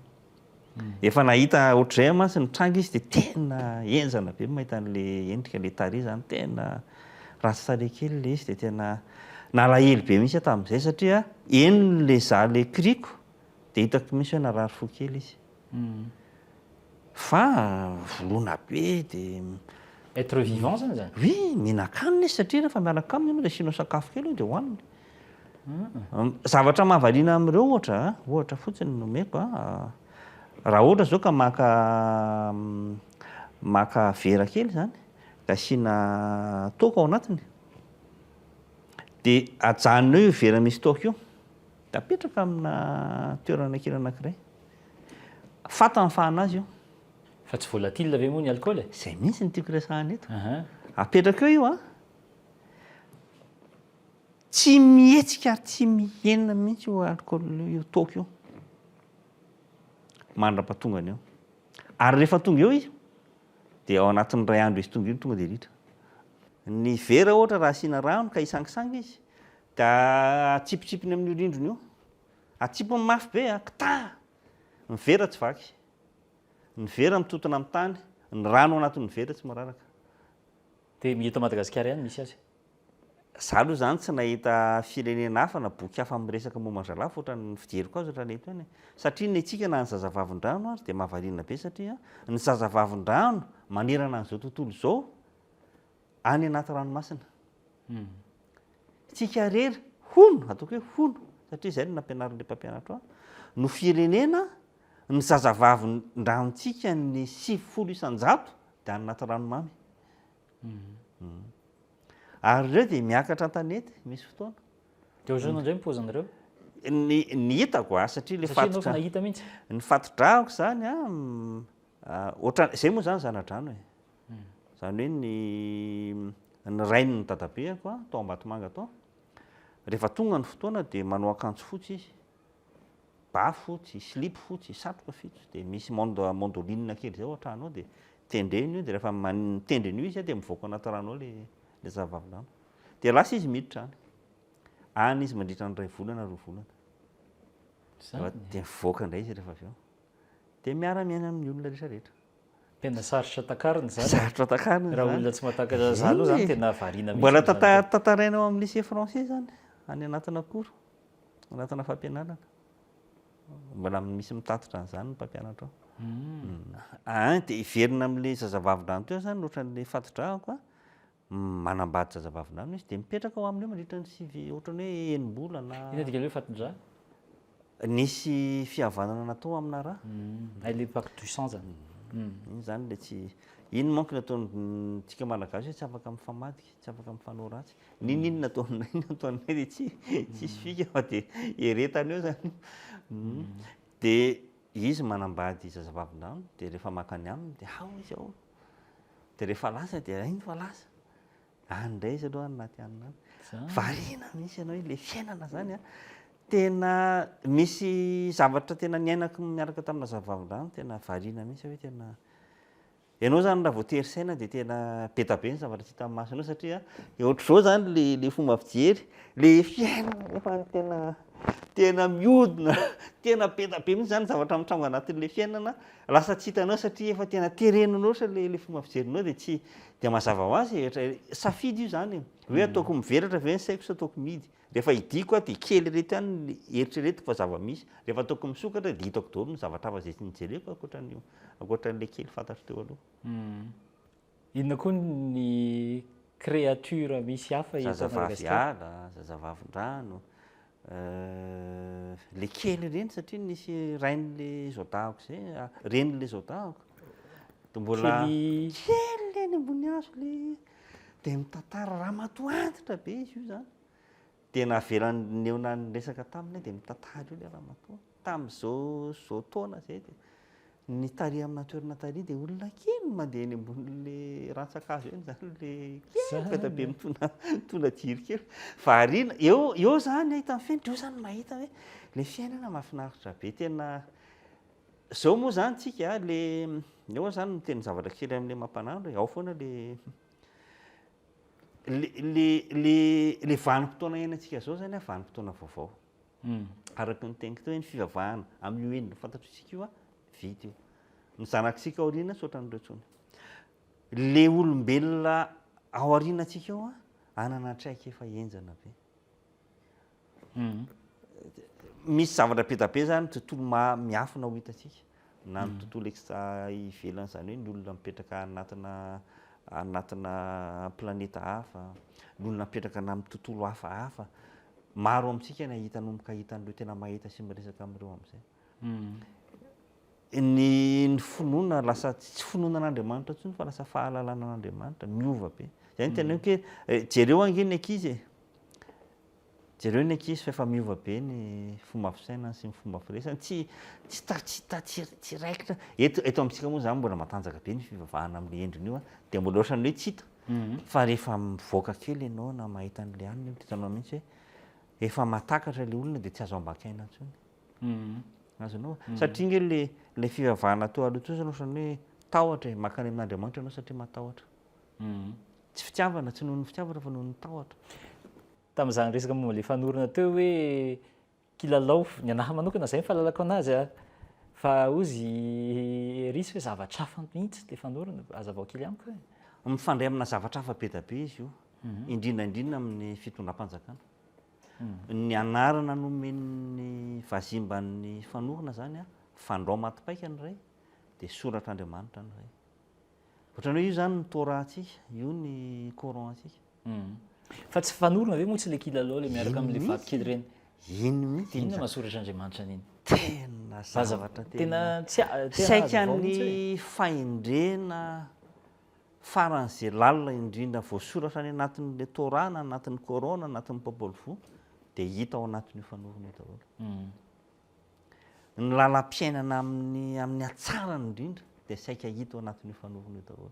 Efa nahita ohatr'izay aho mantsy nitranga izy dia tena henjana be mahita an'ilay endrika, ilay tarehy izany tena ratsy tarehy kely ilay izy dia tena nalahelo be mihitsy aho tamin'izay satria henony ilay za ilay kiriko dia hitako mihitsy hoe narary fo kely izy. Fa voloina be dia. Être vivant zany izany? Oui, mihinan-kanina izy satria rehefa miaraka aminy ianao dia asianao sakafo kely eo dia hohaniny. Zavatra mahavariana amin'ireo ohatra, ohatra fotsiny no omeko a, raha ohatra izao ka maka maka vera kely izany dia asiana toaka ao anatiny, dia ajanona eo io vera misy toaka io, dia apetraka amina toerana kely anankiray, fantany fa an'azy io. Fa tsy volatile ve moa ny alcool e? Izay mihitsy no tiako resahana eto. Apetraka eo io an. Tsy mihetsika ary tsy mihena mihitsy io alcool io toaka io mandra-pahatongany eo. Ary rehefa tonga eo izy dia ao anatin'ny iray andro izy tonga io tonga dia ritra. Ny vera ohatra raha asiana rano ka hisangisangy izy dia atsipotsipony amin'io rindrina io. Atsipony mafy be a, kità! Ny vera tsy vaky. Ny vera mitontona amin'ny tany, ny rano ao anatin'ny vera tsy miraraka. Dia eto Madagasikara ihany misy azy? Za aloha zany tsy nahita firenena hafa na boky hafa miresaka momba an-dRalahy fa ohatran'ny fijeriko azy ohatran'ny eto ihany e. Satria ny antsika na ny zazavavindrano ary dia mahavariana be satria ny zazavavindrano manerana an'izao tontolo izao any anaty ranomasina. Tsika irery hono, ataoko hoe hono satria izay no nampianarin'ilay mpampianatro ahy, no firenena ny zazavavindranontsika ny 90% dia any anaty ranomamy. Ary ireo dia miakatra an-tanety misy fotoana. Dia ohatr'inona indray ny paozin'ireo? Ny ny hitako a, satria le Satria ianao efa nahita mihitsy. Ny fati-drahako izany a, ohatran-, izay moa izany zana-drano e. Izany hoe ny ny rain'ny dadabeako a, tao Ambatomanga tao, rehefa tonga ny fotoana dia manao akanjo fotsy izy. Ba fotsy, slip fotsy, satroka fitsy, dia misy mandoline kely izay ao an-trano ao dia tendreny io dia rehefa mitendry an'io izy dia mivoaka anaty rano ao ilay zazavavindrano. Dia lasa izy miditra any. Any izy mandritra ny iray volana, roa volana. Dia mivoaka indray izy rehefa avy eo. Dia miara-miaina amin'ny olona rehetra rehetra. Tena sarotra takarina izany. Sarotra takarina izany. Raha olona tsy mahatakatra, za aloha izany tena variana mihitsy. Mbola tantaraina ao amin'ny lycée français izany, any anatina cours. Anatina fampianarana. Mbola misy mitatitra an'izany ny mpampianatra ao. Ein, dia hiverina amin'ilay zazavavindrano teo izany, ohatran'ilay fati-drahako a, manambady zazavavindrano izy, dia mipetraka ao aminy eo mandritra ny sivy, ohatran'ny hoe enim-bolana. Inona dikan'ilay hoe fatin-drà? Nisy fihavanana natao amina rà. Hay ilay pacte du sang zany. Iny izany ilay tsy, iny manko no ataontsika Malagasy hoe tsy afaka mifamadika, tsy afaka mifanao ratsy. N'inon'inona ataonay na ataonay dia tsy tsisy fika fa dia eretana eo zany. Dia izy manambady zazavavindrano dia rehefa maka ny aminy dia ao izy ao. Dia rehefa lasa dia iny fa lasa. Any indray izy aloha any anaty anona any. Variana mihitsy ianao ilay fiainana zany an. Tena misy zavatra tena niainako miaraka tamina zazavavindrano tena variana mihitsy aho hoe tena Ianao izany raha vao tery saina dia tena be da be ny zavatra tsy hitan'ny masonao satria ohatr'izao izany le le fomba fijery, le fiainana efa tena tena mihodina, tena be da be mihitsy izany ny zavatra mitranga anatin'ilay fiainana, lasa tsy hitanao satria efa tena terena loatra le le fomba fijerinao dia tsy dia mazava ho azy e, safidy io izany e, hoe ataoko mivelatra ve ny saiko sa ataoko mihidy. Rehefa hidiako aho dia kely ireto ihany ny eritreretiko fa zava-misy. Rehefa ataoko misokatra dia hitako daholo ny zavatra hafa izay tsy nijereko ankoatran'io, ankoatran'ilay kely fantatro teo aloha. Inona koa ny créature misy hafa eto Zazavavy Madagasikara? ala, zazavavin-drano, le kely ireny satria nisy rain'le zaodahako izay, renin'le zaodahako dia mbola Kely. kely eny ambony hazo le dia mitantara ramatoa antitra be izy io izany. Dia navelany eo niresaka taminy aho dia mitantara eo ilay ramatoa. Tamin'izao izao taona izay dia ny tary amina toerana tary dia olona kely no mandeha eny ambonin'ilay rantsan-kazo eny izany ilay kely be dia be mitondra mitondra jiro kely. Variana, eo eo izany ahita ny fenitra, eo izany mahita hoe ilay fiainana mahafinaritra be tena izao moa izany tsika le eo aho izany miteny zavatra kely amin'ilay mampanandro e, ao foana ilay Le le le le vanim-potoana iainantsika zao zany a vanim-potoana vaovao. Araka ny teniko teo hoe ny fivavahana amin'io endriny fantatr'isika io a, vita io. Ny zanak'isika aoriana tsy ohatran'ireo intsony. Le olombelona ao aorianantsika ao a, hanana traikefa henjana be. Misy zavatra be dia be zany tontolo miafina ho hitantsika na ny tontolo extra ivelany izany hoe ny olona mipetraka anatina anatina planeta hafa, ny olona mipetraka na amin'ny tontolo hafahafa. Maro amintsika ny hahita hanomboka hahita an'ireo tena mahita sy miresaka amin'ireo amin'izay. Ny ny finoana lasa tsy finoana an'Andriamanitra intsony fa lasa fahalalana an'Andriamanitra, miova be. Izay no teneniko hoe jereo ange ny ankizy e. Jereo ny ankizy fa efa miova be ny fomba fisainany sy ny fomba firesany, tsy tsy ta tsy ta tsy tsy raikitra. Eto eto amintsika moa izany mbola matanjaka be ny fivavahana amin'ilay endriny io an, dia mbola ohatran'ny hoe tsy hita. Fa rehefa mivoaka kely ianao na mahita an'ilay anona dia hitanao mihitsy hoe efa mahatakatra ilay olona dia tsy azo ambakaina intsony. Azonao? Satria ange ilay ilay fivavahana teo aloha teo izany ohatran'ny hoe tahotra e, mankany amin'Andriamanitra ianao satria matahotra. Tsy fitiavana, tsy noho ny fitiavana fa noho ny tahotra. Tamin'izany resaka momba ilay fanorona teo hoe kilalao, ny anahy manokana izay ny fahalalako anazy a, fa hozy erisy hoe zavatra hafa mihitsy ilay fanorona, hazavao kely amiko e. Mifandray amina zavatra hafa be dia be izy io. Indrindra indrindra amin'ny fitondram-panjakana. Ny anarana nomen'ny vazimba ny fanorona izany, fandrao maty paika ny iray, dia soratr'Andriamanitra ny iray. Ohatran'ny hoe io izany ny Torah-ntsika, io ny Coran-ntsika. Fa tsy fanorona ve moa tsy ilay kilalao ilay miaraka amin'ilay vato kely ireny? Iny mihitsy. Dia inona maha soratr'Andriamanitra an'iny? Tena zavatra tena tsy tena saika ny fahendrena faran'izay lalina indrindra voasoratra any anatin'ilay Torah na anatin'ny Coran na anatin'ny Popol Vuh dia hita ao anatin'io fanorona io daholo. Ny lalam-piainana amin'ny amin'ny hatsarany indrindra dia saika hita ao anatin'io fanorona io daholo.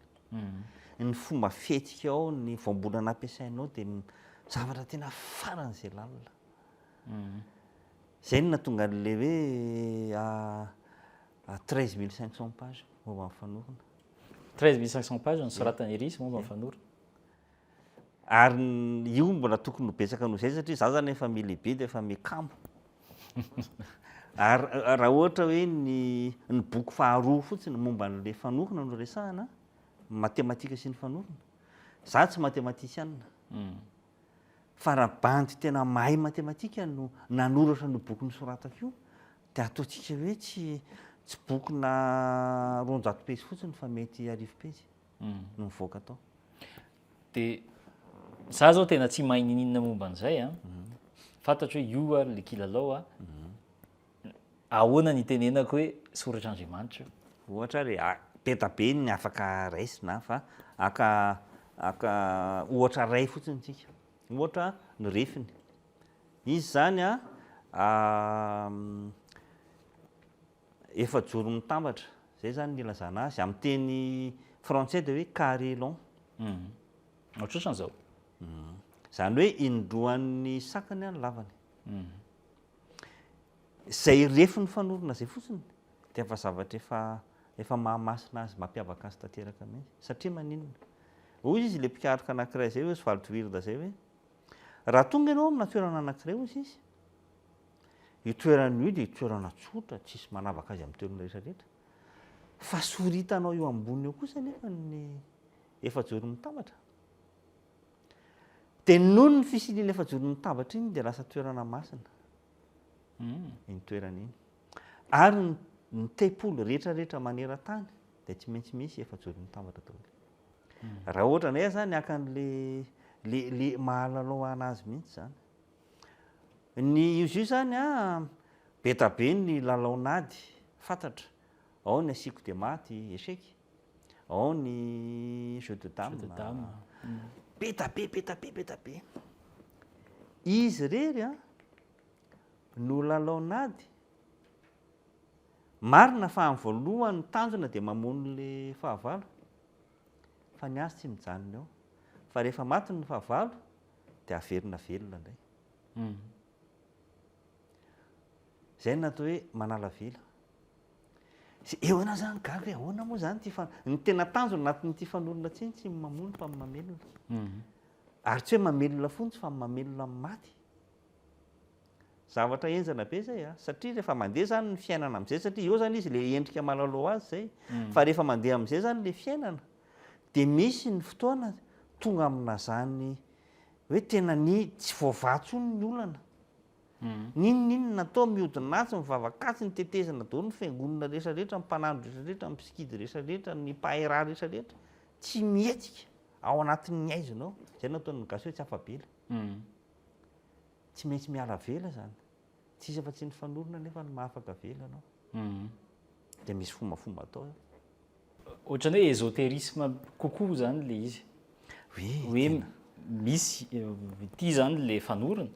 Ny fomba fihetsika ao, ny voambolana ampiasainao dia zavatra tena faran'izay lalina. Izay no nahatonga an'ilay hoe 13 500 pages momba ny fanorona. 13 500 pages nosoratan'i Iris momba ny fanorona. Ary io mbola tokony ho betsaka noho izay satria za zany efa milehibe dia efa mikamo. Ary raha ohatra hoe ny ny boky faharoa fotsiny momba an'ilay fanorona no resahana, matematika sy ny fanorona, za tsy matematisianina. Fa raha bandy tena mahay matematika no nanoratra an'io boky nosoratako io dia ataontsika hoe tsy tsy boky na 200 pejy fotsiny fa mety 1000 pejy no mivoaka tao. Dia za zao tena tsy mahay niniana momba an'izay an. Fantatro hoe io ary le kilalao an. Ahoana ny itenenako hoe soratr'Andriamanitra io? Ohatra ary be da be ny afaka raisina fa aka aka ohatra iray fotsiny tsika. Ohatra ny refiny. Izy izany an efajoro mitambatra, izay izany ny ilazana azy. Amin'ny teny frantsay dia hoe carré long. Ohatrohatran'izao. Izany hoe indroan'ny sakany ny lavany. Izay refin'ny fanorona izay fotsiny dia efa zavatra efa efa mahamasina azy, mampiavaka azy tanteraka mihitsy. Satria maninona? Hoy izy ilay mpikaroka anankiray izay hoe Oswald Wirth izay hoe, raha tonga ianao amina toerana anankiray hoy izy, io toerana io dia toerana tsotra, tsisy manavaka azy amin'ny toerana rehetra rehetra. Fa soritanao eo amboniny eo kosa anefa ny efajoro mitambatra. Dia noho ny fisian'iny efajoro mitambatra iny dia lasa toerana masina iny toerana iny. Ary ny tempoly rehetra rehetra maneran-tany dia tsy maintsy misy efajoro mitambatra daholo. Raha ohatra indray zany haka an'le le le mahalalao anazy mihitsy zany. Ny izy io zany an, be da be ny lalaon'ady fantatra. Ao ny asiako dia maty, échec. Ao ny jeu de dame. Jeu de dame. Be da be, be da be, be da be. Izy irery an no lalaon'ady. Marina fa amin'ny voalohany ny tanjona dia mamono le fahavalo. Fa ny azy tsy mijanona eo. Fa rehefa maty ny fahavalo dia averina velona indray. Izay no atao hoe manala vela. Eo ianao zany gaga hoe ahoana moa zany ity fa ny tena tanjona anatin'ity fanorona ity tsy ny mamono fa ny mamelona. Ary tsy hoe mamelona fontsy fa ny mamelona ny maty. Zavatra henjana be zay a, satria rehefa mandeha zany ny fiainana am'zay, satria eo zany izy le endrika malalao azy zay, fa rehefa mandeha am'zay zany le fiainana dia misy ny fotoana tonga amina zany hoe tena ny tsy voavaha intsony ny olana. N'inon'inona atao, mihodina atsy, mivavaka atsy, ny tetezana daholo, ny fiangonana rehetra rehetra, ny mpanandro rehetra rehetra, ny mpisikidy rehetra rehetra, ny mpahay raha rehetra rehetra, tsy mihetsika ao anatin'ny haizina ao. Izay no ataon'ny gasy hoe tsy afa-bela. Tsy maintsy miala vela izany. Tsisy afa-tsy ny fanorona nefa no mahafaka vela anao. Dia misy fombafomba atao eo. Ohatran'ny hoe ésotérisme kokoa izany ilay izy. Oui, Hoe misy, ity izany ilay fanorona,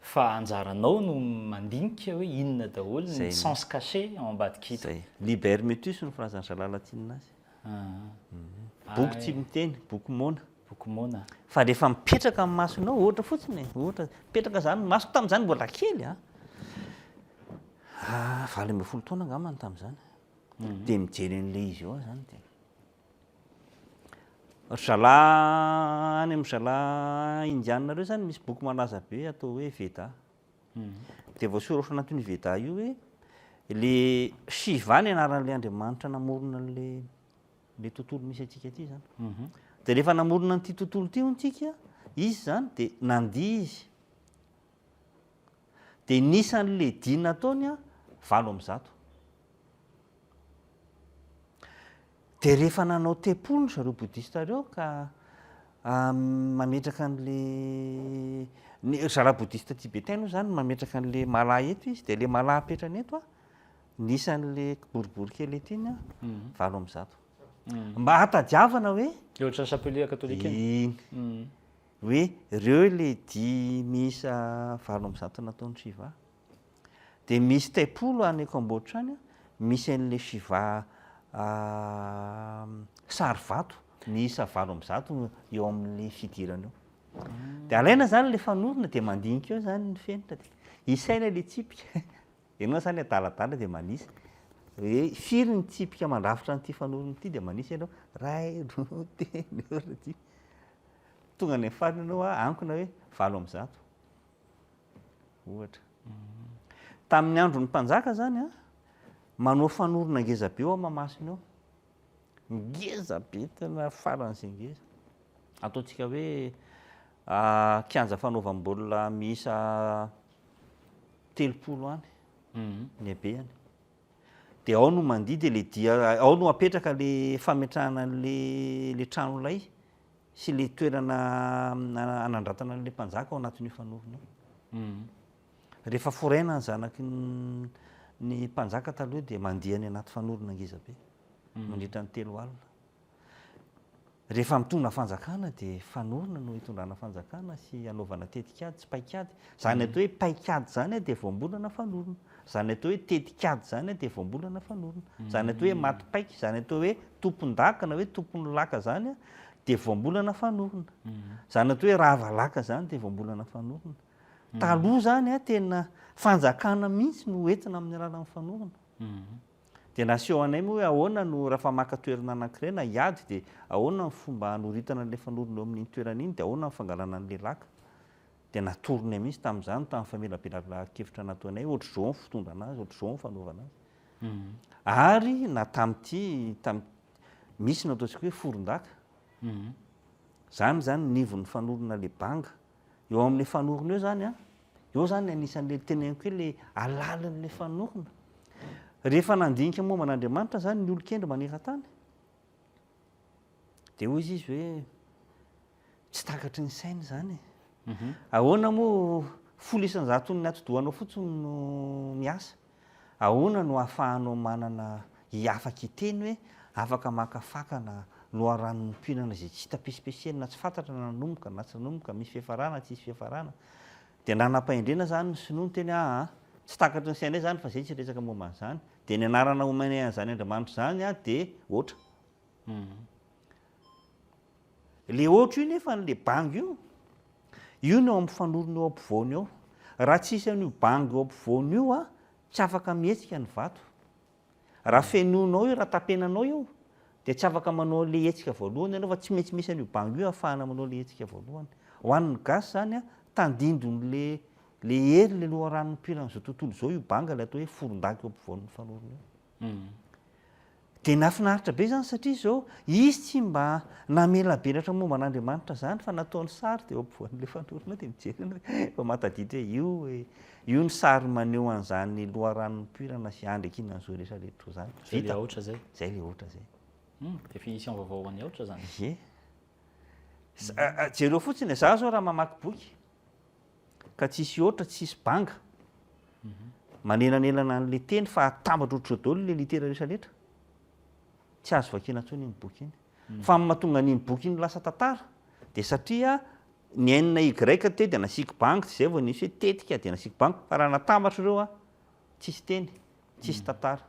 fa anjaranao no mandinika hoe inona daholo ny sens caché ao ambadik'ito. Zay. Liber mutus no filazan'ny zalahy latinina azy. Boky tsy miteny, boky moana. Boky moana. Fa rehefa mipetraka amin'ny masonao, ohatra fotsiny e, ohatra, mipetraka izany ny masoko tamin'izany mbola kely an, 18 taona angambany tamin'izany. Dia mijery an'ilay izy eo aho izany dia. Ry zalahy any amin'ny zalahy indianina ireo izany misy boky malaza be atao hoe Veda. Dia voasoratra anatin'io Veda io hoe le Shiva ny anaran'ilay andriamanitra namorona an'ilay le tontolo misy antsika ity izany. Dia rehefa namorona an'ity tontolo ity hono tsika, Izy izany dia nandihy izy. Dia ny isan'ilay dihy nataony 108. Dia rehefa nanao tempoly ry zareo bodista ireo ka mametraka an'le, ny ry zalahy bodista tibetain moa izany mametraka an'le mala eto izy, dia le mala apetrany eto an, ny isan'le kiboribory kely eto iny an, 108. Mba hahatadiavana hoe. Le ohatran'ny chapelet katolika iny. Iny. Hoe ireo le dihy miisa 108 nataon'i Shiva. Dia misy tempoly any Cambodge any, misy an'ilay Shiva sary vato miisa 108 eo amin'ilay fidirana eo. Dia alaina izany ilay fanorona dia mandinika eo izany ny fenitra dia isaina ilay tsipika. Ianao izany adaladala dia manisa hoe firy ny tsipika mandrafitra an'ity fanorona ity dia manisa ianao, iray, roa, telo, efatra, dimy. Tonga any amin'ny farany ianao ankona hoe 108. Ohatra. Tamin'ny andron'ny mpanjaka izany an, manao fanorona ngeza be ao Mahamasina ao. Ngeza be, tena faran'izay ngeza. Ataontsika hoe kianja fanaovam-baolina miisa 30 any ny habehany. Dia ao no mandihy dia ilay dia, ao no apetraka ilay fametrahana an'ilay trano lay sy ilay toerana anandratana an'ilay mpanjaka ao anatin'io fanorona io. Rehefa foraina ny zanaky ny mpanjaka taloha dia mandeha any anaty fanorona ngeza be mandritra ny 3 alina. Rehefa mitondra fanjakana dia fanorona no itondrana fanjakana sy anaovana tetikady sy paikady. Izany atao hoe paikady izany dia voambolana fanorona. Izany atao hoe tetikady izany dia voambolana fanorona. Izany atao hoe maty paika, izany atao hoe tompon-daka na hoe tompon'ny laka izany dia voambolana fanorona. Izany atao hoe rava laka izany dia voambolana fanorona. Taloha izany tena fanjakana mihitsy no entina amin'ny alalan'ny fanorona. Dia naseho anay moa hoe ahoana no raha fa maka toerana anankiray na hiady dia ahoana ny fomba hanoritana an'ilay fanorona eo amin'iny toerana iny dia ahoana ny fangalana an'ilay laka. Dia natoronay mihitsy tamin'izany tamin'ny famelabelaran-kevitra nataonay hoe ohatr'izao ny fitondrana azy, ohatr'izao ny fanaovana azy. Ary na tamin'ity, tamin'ny, misy ny ataontsika hoe foron-daka. Izany izany ny ivon'ny fanorona ilay banga. Eo amin'ilay fanorona eo izany an, eo izany anisan'ilay teneniko hoe ilay alalin'ilay fanorona. Rehefa nandinika momba an'Andriamanitra izany ny olon-kendry maneran-tany, dia hoy izy hoe tsy takatry ny saina izany e. Ahoana moa 10%n'ny atidohanao fotsiny no miasa? Ahoana no ahafahanao manana afaka hiteny hoe afaka maka fakana loharanom-pihinana izay tsy hita pesipesenina na tsy fantatra na nanomboka na tsy nanomboka, misy fiafarana tsisy fiafarana? Dia nanam-pahendrena izany ny sinoa niteny hoe aa, tsy takatry ny sainay izany fa izay tsy hiresaka momba an'izany. Dia ny anarana omenay an'izany Andriamanitra izany dia Otra. Le otra io nefa le bango io, io no eo amin'ny fanorona eo ampovoany eo. Raha tsisy an'io bango eo ampovoany io a, tsy afaka mihetsika ny vato. Raha fenoinao io, raha tapenanao io, dia tsy afaka manao an'le hetsika voalohany ianao fa tsy maintsy misy an'io bango io ahafahana manao le hetsika voalohany. Ho an'ny gasy zany a, tandindon'le le hery, le loharano nipoiran'izao tontolo izao io banga le atao hoe foron-daka eo ampovoan'ny fanorona io. Dia nahafinaritra be izany satria izao izy tsy mba namelabelatra momba an'Andriamanitra izany fa nataony sary dia eo ampovoan'ilay fanorona dia mijery ianao efa mahatadidy hoe io e, io ny sary maneho an'izany loharano nipoirana sy andry ankinan'izao rehetra rehetra izany. Zay le aotra zay. Zay le aotra zay. Hum, définition vaovao ho an'ny aotra zany. Ie. Jereo fotsiny e, za zao raha mamaky boky ka tsisy aotra, tsisy banga, manelanelana an'ilay teny fa atambatra ohatr'izao daholo ilay litera rehetra rehetra, tsy azo vakiana intsony iny boky iny. Fa ny mahatonga an'iny boky iny lasa tantara dia satria ny N Y teo dia nasiako banga, izay vao nisy hoe tetika dia nasiako banga, fa raha natambatra ireo tsisy teny, tsisy tantara.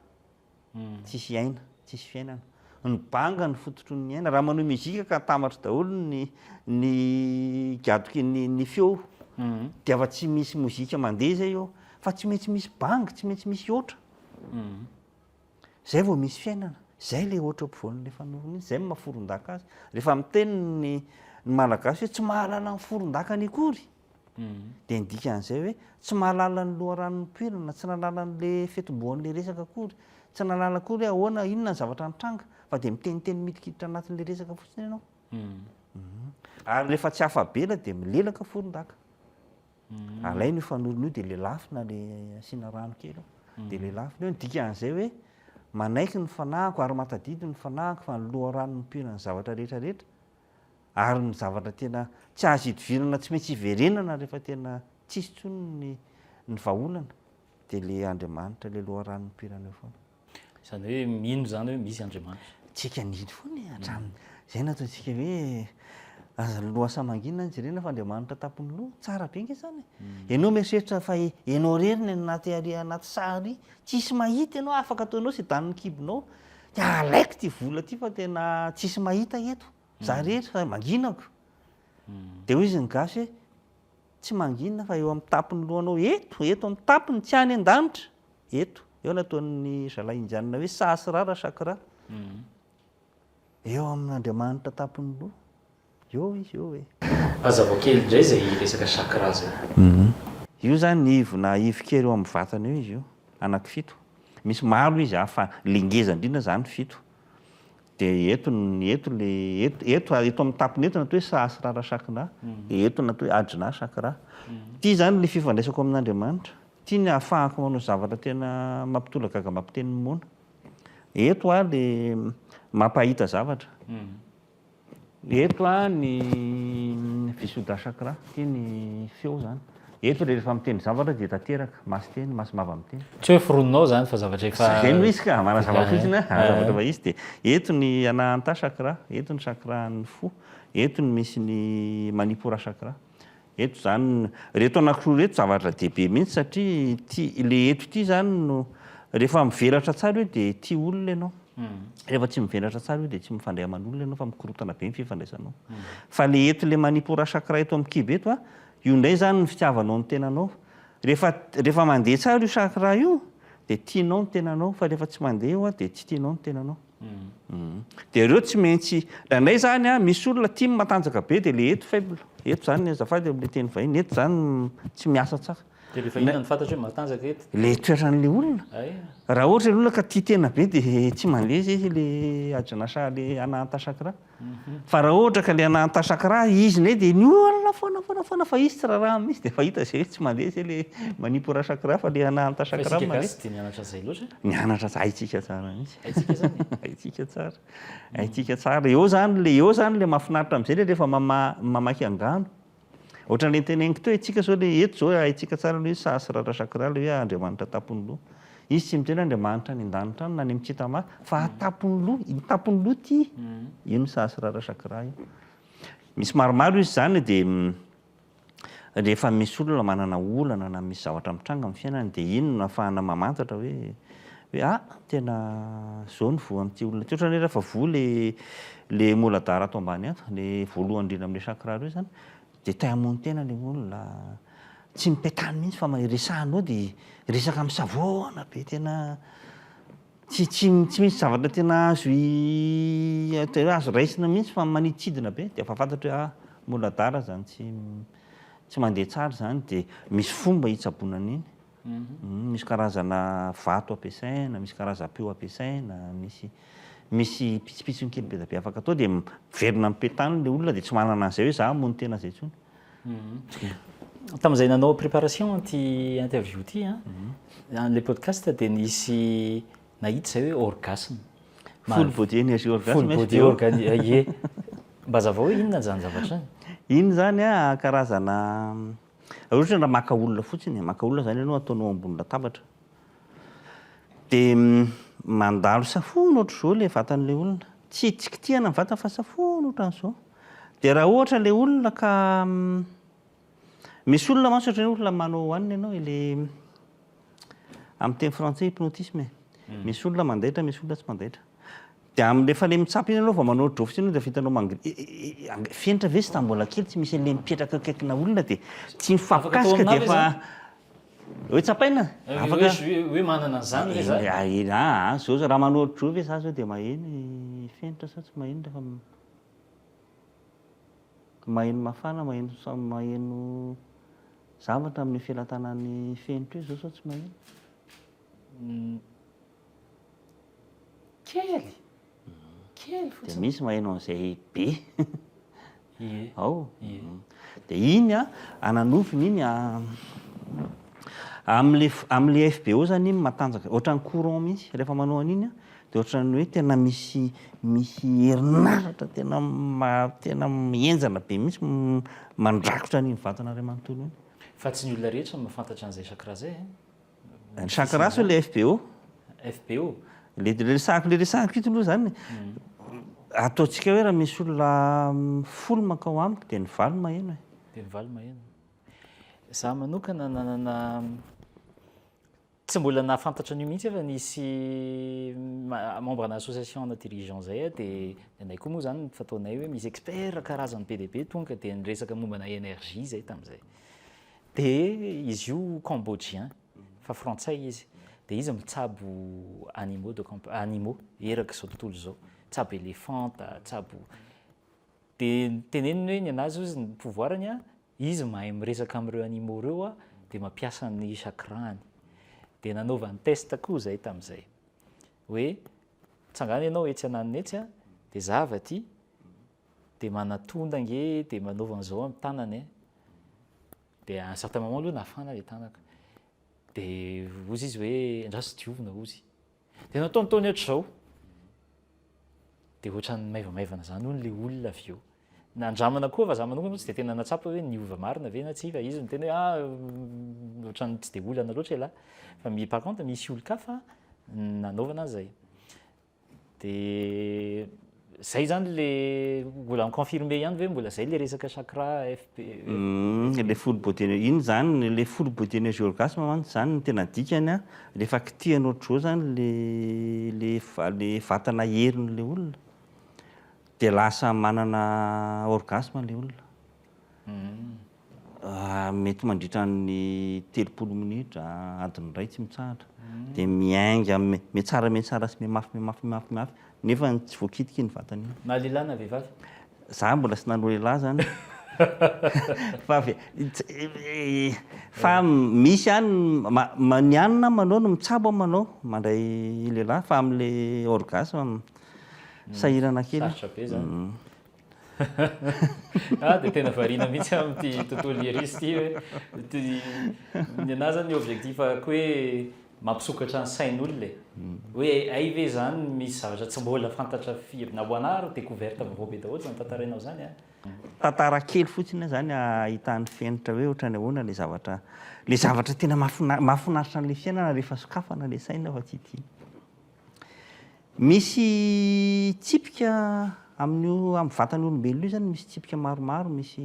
Tsisy aina, tsisy fiainana. Ny banga no fototry ny aina. Raha manohy mozika ka atambatra daholo ny ny gadoky ny ny feo dia afa tsy misy mozika mandeha izay eo. Fa tsy maintsy misy banga, tsy maintsy misy otra. Zay vao misy fiainana. Zay le otra ampovoan'ilay fanorona iny, zay no maha foron-daka azy. Rehefa miteny ny ny Malagasy hoe tsy mahalala ny foron-dakany akory Dia ny dikan'izay hoe tsy mahalala ny loharano nipoirana, tsy nahalala an'ilay fitomboan'ilay resaka akory, tsy nahalala akory hoe ahoana, inona ny zavatra nitranga, fa dia miteniteny midikiditra anatin'ilay resaka fotsiny ianao. Ary rehefa tsy afa-bela dia milelaka foron-daka. Alaina io fanorona io dia lelafina le asiana rano kely ao. Dia lelafina eo. Ny dikan'izay hoe manaiky ny fanahiko ary mahatadidy ny fanahiko fa ny loharano nipoiran'ny zavatra rehetra rehetra ary ny zavatra tena tsy azo idivirana tsy maintsy iverenana rehefa tena tsisy intsony ny ny vahaolana dia le Andriamanitra le loharano nipoirana eo foana. Izany hoe mino izany hoe misy Andriamanitra. Tsika nino foana e, hatramin'ny izay nataontsika hoe aza ny lohasaha mangina no jerena fa Andriamanitra tampon'ny loha, tsara be nge zany e. Ianao mieritreritra fa ianao irery ny any anaty ary anaty saha ary, tsisy mahita ianao, afaka ataonao sy danin'ny kibonao, de alaiko ty vola ty fa tena tsisy mahita eto, za irery fa manginako. De hoy izy ny gasy hoe Tsy mangina fa eo amin'ny tampon'ny lohanao eto, eto amin'ny tampony, tsy any an-danitra, eto. Eo no ataon'ny zalahy indianina hoe Sahasrara Chakra. Eo amin'Andriamanitra tampon'ny loha. Eo izy eo e. Hazavao kely indray izay resaka chakra izay. Io izany ivo na ivon-kery eo amin'ny vatana io izy io, anankifito. Misy maro izy an, fa le ngeza indrindra izany fito. Dia eto ny eto le eto eto eto amin'ny tampony eto natao hoe Sahasrara Chakra, dia eto natao hoe Ajna Chakra. Ity izany le fifandraisako amin'Andriamanitra. Ity ny ahafahako manao zavatra tena mampitolagaga mampiteny ny moana. Eto aho le mampahita zavatra. Eto ny Visuddha Chakra, ity ny feo izany. Eto ilay rehefa miteny zavatra dia tanteraka, masin-teny, masim-bava miteny. Tsy hoe foroninao izany fa zavatra efa. Izay no izy ka, manazava fotsiny aho, zavatra efa izy. Dia eto ny Anahanta Chakra, eto ny chakra an'ny fo, eto ny misy ny Manipura Chakra. Eto izany, ireto anankiroa ireto zavatra dehibe mihitsy satria ity, ilay eto ity izany no, rehefa mivelatra tsara io dia tia olona ianao. Rehefa tsy mivelatra tsara io dia tsy mifandray aman'olona ianao fa mikorontana be ny fifandraisanao. Fa ilay eto ilay Manipura chakra eto amin'ny kibo eto an, io indray izany ny fitiavanao ny tenanao. Rehefa, rehefa mandeha tsara io chakra io dia tianao ny tenanao fa rehefa tsy mandeha io an dia tsy tianao ny tenanao. Dia ireo tsy maintsy, indraindray izany an, misy olona tia ny matanjaka be dia ilay eto faible. Eto izany, azafady amin'ilay teny vahiny, eto izany tsy miasa tsara. Dia rehefa inona no fantatra hoe matanjaka eto? Ilay toeran'ilay olona. Raha ohatra ilay olona ka tia tena be dia tsy mandeha izay ilay ajnasha, ilay anahanta chakra. Fa raha ohatra ka ilay anahanta chakra, izy indray dia ny olona foana foana foana fa izy tsy rarahany mihitsy dia efa hita izay hoe tsy mandeha izay ilay manipura chakra fa ilay anahanta Fa chakra isika mandeha. gasy tsy dia nianatra an'izay loatra e. Nianatra tsara, haintsika tsara mihitsy. Haintsika izany e. Haintsika tsara. Haintsika tsara. Eo izany ilay, eo izany ilay mahafinaritra amin'izay ilay rehefa mama- mamaky angano. Ohatran'ilay noteneniko teo, haintsika izao ilay eto izao haintsika tsara ilay hoe Sahasrara Chakra, ilay hoe Andriamanitra an-tampon'ny loha. Izy tsy miteny hoe Andriamanitra any an-danitra any na any amin'ny tsy hita maso, fa an-tampon'ny loha, iny tampon'ny loha ity, io ny Sahasrara Chakra io. Misy maromaro izy izany dia rehefa misy olona manana olana na misy zavatra mitranga amin'ny fiainany dia iny no ahafahana mamantatra hoe hoe ah tena zao ny voa amin'ity olona ity. Ohatran'ny hoe rehefa voa le le moladara ato ambany ato, le voalohany indrindra amin'le chakra reo zany, dia te hamono tena le olona, tsy mipetany mihitsy fa resahanao dia resaka misavoana be tena tsy tsy tsy misy zavatra tena azo atao hoe azo raisina mihitsy fa manidintsidina be dia efa fantatro hoe ah moladara zany tsy tsy mandeha tsara zany dia misy fomba hitsaboana an'iny. Misy karazana vato ampiasaina, misy karazam-peo ampiasaina, misy misy pitsopitsony kely be dia be afaka atao dia miverina mipetany ilay olona dia tsy manana an'izay hoe za hamono tena izay intsony. Tamin'izay nanao préparation an'ity interview ity an, an'ilay podcast dia nisy nahita izay hoe orgasme. Full body energy orgasme. Full body organ, ie. Mba hazavao hoe inona izany zavatra izany? Iny izany an, karazana Raha ohatra raha maka olona fotsiny, maka olona izany ianao ataonao ambony latabatra. Dia mandalo safoana ohatr'izao ilay vatan'ilay olona. Tsy tsy kitihana ny vatany fa safoana ohatran'izao. Dia raha ohatra ilay olona ka misy olona mantsy ohatran'ny hoe olona manao hohanina ianao ilay amin'ny teny frantsay hypnotisme e. Misy olona mandaitra, misy olona tsy mandaitra. Dia amin'ny rehefa ilay mitsapa iny aloha vao manao drôfy fotsiny aloha dia efa hitanao mangina fenitra ve sy tamin'ny mbola kely tsy misy an'ilay mipetraka akaikina olona dia tsy mifampikasika dia efa hoe tsapaina? Afaka hoe manana an'izany ve za? Aa zao zao raha manao drôfy ve za zao dia maheno fenitra sa tsy maheno rehefa maheno mafana maheno maheno zavatra amin'ny felatanan'ny fenitra io zao sa tsy maheno? Kely! Kely fotsiny. Dia misy maheno an'izay be. Ie. Ao. Ie. Dia iny an, ananovina iny an, amin'le amin'le FBO zany iny matanjaka, ohatran'ny courant mihitsy, rehefa manao an'iny an, dia ohatran'ny hoe tena misy misy herinaratra tena ma- tena henjana be mihitsy mandrakotra an'iny vatana iray manontolo iny. Fa tsy ny olona rehetra no mahafantatra an'izay chakra zay e. Ny chakra sao le FBO? FBO? Le resahako le resahako ito aloha zany, ataontsika hoe raha misy olona folo mankao amiko dia ny valo maheno e. Dia ny valo maheno. Za manokana nanana, tsy mbola nahafantatra an'io mihitsy fa nisy membre ana association ana dirigeant zay aho dia ny anay koa moa zany ny fataonay hoe misy expert karazany be dia be tonga dia niresaka mombana énergie zay tamin'izay. Dia izy io cambodgien fa frantsay izy, dia izy mitsabo animaux de comp- animaux erak'izao tontolo izao, mitsabo elefanta, mitsabo, dia teneniny hoe ny an'azy hozy ny pouvoir-ny an, izy mahay miresaka amin'ireo animaux ireo an, dia mampiasa ny chakra-ny. Dia nanaovany test koa izay tamin'izay, hoe tsangano ianao etsy ananona etsy an, dia zava aty, Dia manatona ange dia manaova an'izao amin'ny tanany e. Dia à un certain moment aloha nafana ilay tanako. Dia hozy izy hoe andraso diovina hozy. Dia nataontaony ohatr'izao. Dia ohatran'ny maivamaivana izany hono ilay olona avy eo. Nandramana koa fa za manokana tsy dia tena nahatsapa hoe niova marina ve na tsia fa izy niteny hoe ah ohatran'ny tsy dia olana loatra ialahy. Fa par contre misy olon-kafa nanaovana an'izay. De zay zany le mbola mi-confirmer ihany ve mbola zay le resaka chakra FB? Le full body energy, iny zany le full body energy orgasme mantsy zany ny tena dikany an, rehefa kitihana ohatr'izao zany le le le vatana herin'le olona de lasa manana orgasme le olona. Mety mandritra ny 30 minitra, adiny iray tsy mitsahatra. Dia miainga mihatsara mihatsara sy mihamafy mihamafy mihamafy mihamafy nefa tsy voakitika iny vatana iny. Na lehilahy na vehivavy? Za mbola tsy nanao lehilahy zany fa fa misy ihany ny anona manao no mitsabo aho manao mandray lehilahy fa amin'le orgasme sahirana kely. Sarotra be zany. Ah dia tena variana mihitsy aho amin'ity tontolo Iris ity hoe ity ny anah zany ny objectif-ko hoe mampisokatra ny sain'olona e. Hoe hay ve zany misy zavatra tsy mbola fantatra firy na ho anah ary découverte vaovao be daholo zany tantarainao zany a. Tantara kely fotsiny zany ahitany fenitra hoe ohatrany ahoana le zavatra le zavatra tena mahafinaritra an'le fiainana rehefa sokafana le saina fa tsy ity. Misy tsipika amin'io amin'ny vatan'ny olombelona io zany misy tsipika maromaro, misy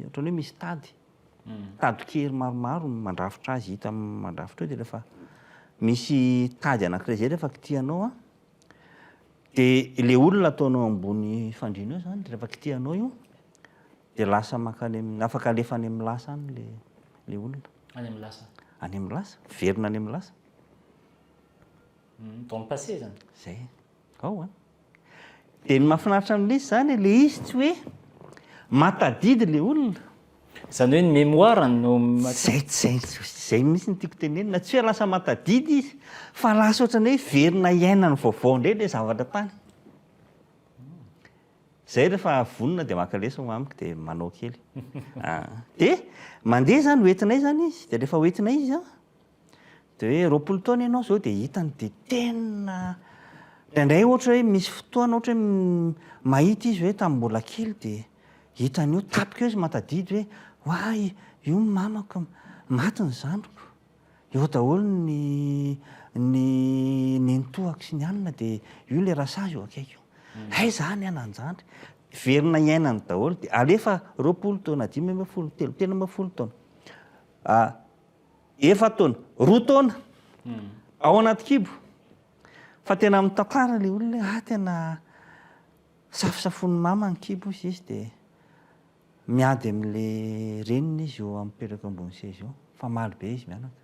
ohatran'ny hoe misy tady, tadin-kery maromaro mandrafitra azy, hita mandrafitra eo dia rehefa misy tady anankiray zay rehefa kitihanao an, dia ilay olona ataonao ambony fandriana eo zany rehefa kitihanao io dia lasa mankany amin'ny, afaka alefa any amin'ny lasa any ilay ilay olona. Any amin'ny lasa? Any amin'ny lasa, miverina any amin'ny lasa. Dans le passé zany. Zay. Ao an. Dia ny mahafinaritra amin'ilay izy zany, ilay izy tsy hoe mahatadidy ilay olona. Izany hoe ny mémoire no Zay, zay, zay mihitsy no tiako tenenina, tsy hoe lasa mahatadidy izy, fa lasa ohatran'ny hoe velona iainany vaovao indray ilay zavatra tany. Zay rehefa vonona dia maka lesona amiko dia manao kely. Dia mandeha zany, hoentinay zany izy, dia rehefa hoentinay izy an, Dia hoe 20 taona ianao izao dia hitany dia tena indraindray ohatra hoe misy fotoana ohatra hoe mahita izy hoe tamin'ny mbola kely dia hitany eo tapaka eo izy mahatadidy hoe oay io ny mamako maty ny zandriko eo daholo ny ny nenitoako sy ny anona dia io ilay rasazy eo akaiky io hay za ny anan-jandry velona iainany daholo dia alefa 20 taona 15 33 taona Efa-taona, roa taona ao anaty kibo. Fa tena mitantara ilay olona hoe ah tena safosafoin'ny mama ny kibo hozy izy dia miady amin'ilay reniny izy eo mipetraka eo ambony seza eo. Fa maly be izy mianaka.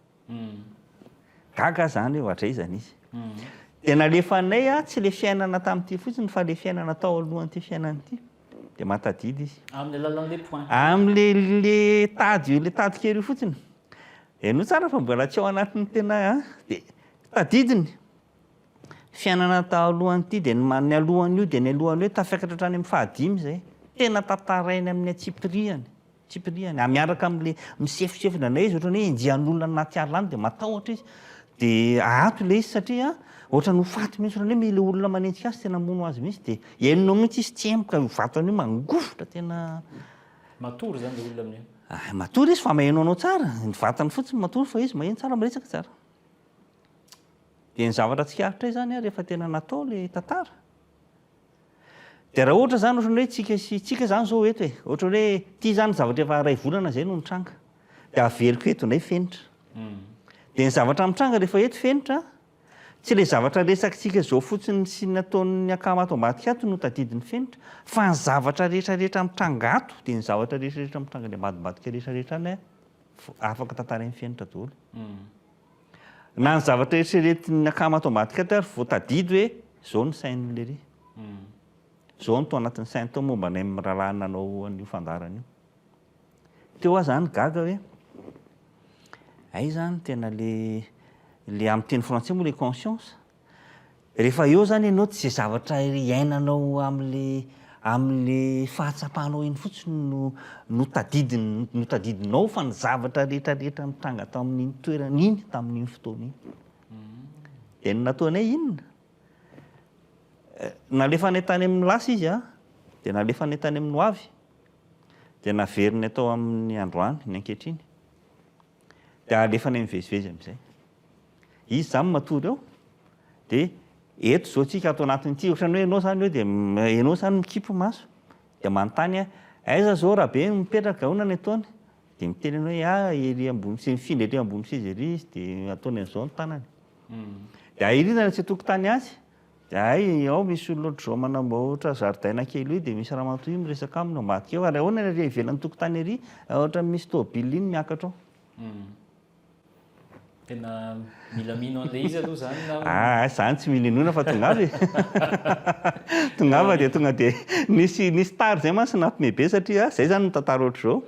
Gaga aho izany hoe ohatr'aizany izy. Dia nalefanay aho, tsy ilay fiainana tamin'ity fotsiny fa ilay fiainana tao alohan'ity fiainana ity. Dia mahatadidy izy. Amin'ny alalan'ilay point. Amin'ilay le tady io, ilay tady kely io fotsiny. Henoy tsara fa mbola tsy ao anatin'ny tena an, dia tadidiny. Fiainana talohan'ity dia ny alohan'io dia ny alohan'io tafiakatra hatrany amin'ny fahadimy izay. Tena tantarainy amin'ny antsipirihany, antsipirihany, miaraka amin'le misefosefo indraindray izy ohatran'ny hoe enjehan'olona anaty ala any dia matahotra izy, dia ato ilay izy satria ohatran'ny ho faty mihitsy, ohatran'ny hoe ilay olona manenjika azy tena hamono azy mihitsy dia henonao mihitsy izy tsemboka io vatany io mangovitra tena. Matory izany ilay olona amin'io? Ah, matory izy fa maheno anao tsara, ny vatany fotsiny matory fa izy maheno tsara, miresaka tsara. Dia ny zavatra tsikaritray izany rehefa tena natao ilay tantara, Dia raha ohatra izany ohatran'ny hoe tsika sy tsika izany izao eto e, ohatran'ny hoe ity izany zavatra efa iray volana izay no nitranga, dia averiko eto indray fenitra. Dia ny zavatra mitranga rehefa eto fenitra, tsy ilay zavatra resakitsika izao fotsiny sy ny ataon'ny akama ato ambadika ato no tadidin'ny fenitra, fa ny zavatra rehetra rehetra mitranga ato, dia ny zavatra rehetra rehetra mitranga any ambadimbadika rehetra rehetra any afaka tantarain'ny fenitra daholo. Na ny zavatra eritreretin'ny akama ato ambadika ato ary vao tadidy hoe zao ny sain'i lery. Zao no tao anatin'ny sainy tao momba anay mirahalahy nanao an'io fandaharana io. Teo aho zany gaga hoe hay zany tena le le amin'ny teny frantsay moa le conscience. Rehefa eo zany ianao tsy izay zavatra iainanao amle amle fahatsapanao iny fotsiny no no tadidiny no tadidinao fa ny zavatra rehetra rehetra nitranga tamin'iny toerana iny tamin'iny fotoana iny. Dia ny nataonay inona? Nalefanay tany amin'ny lasa izy an, dia nalefanay tany amin'ny hoavy, dia naverinay tao amin'ny androany, ny ankehitriny. Dia alefanay mivezivezy amin'izay. Izy izany matory ao, dia eto izao tsika ato anatin'ity, ohatran'ny hoe ianao izany eo dia ianao izany mikipy maso, dia manontany aho, aiza izao Rabe no mipetraka, ahoana ny ataony? Dia miteny ianao hoe ah ery ambony seza, mifindra ery ambony seza ery izy, dia ataony an'izao ny tanany. Dia ahirinana tsy an-tokotany azy, dia hay ao misy olona ohatr'izao manamboatra zaridaina kely io, dia misy ramatoa io miresaka aminy ao ambadika ao, ary ahoana ny ery ivelan'ny tokotany ery, ohatran'ny misy tômôbila iny miakatra ao. Tena mila mino an'ilay izy aloha zany na. Ah, zany tsy mila inoana fa tongava e. Tongava dia tonga dia nisy nisy tary zay mantsy nampime be satria zay zany mitantara ohatr'izao.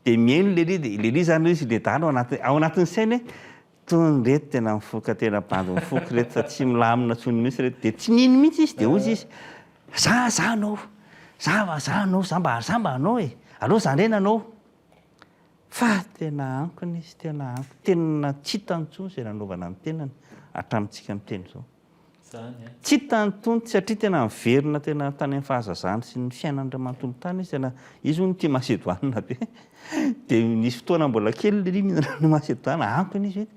Dia mihaino lery dia lery zany hoy izy ledala ao anaty ao anatin'ny sainy hoe tony reto tena mifoka tena bandy mifoka reto fa tsy milamina tsony mihitsy reto dia tsy nino mihitsy izy dia hoy izy za za anao za za anao za mba za mba anao e aleo za ndray nanao Fa tena ankona izy, tena ankona, tena tsy hitany intsony izay nanaovana ny tenany hatramintsika miteny izao. Tsy hitany intsony satria tena niverina tena tany amin'ny fahazazany sy ny fiainany iray manontolo tany izy, tena izy hono tia Macédoine be. Dia nisy fotoana mbola kely lery mihinana ny Macédoine, ankona izy hoe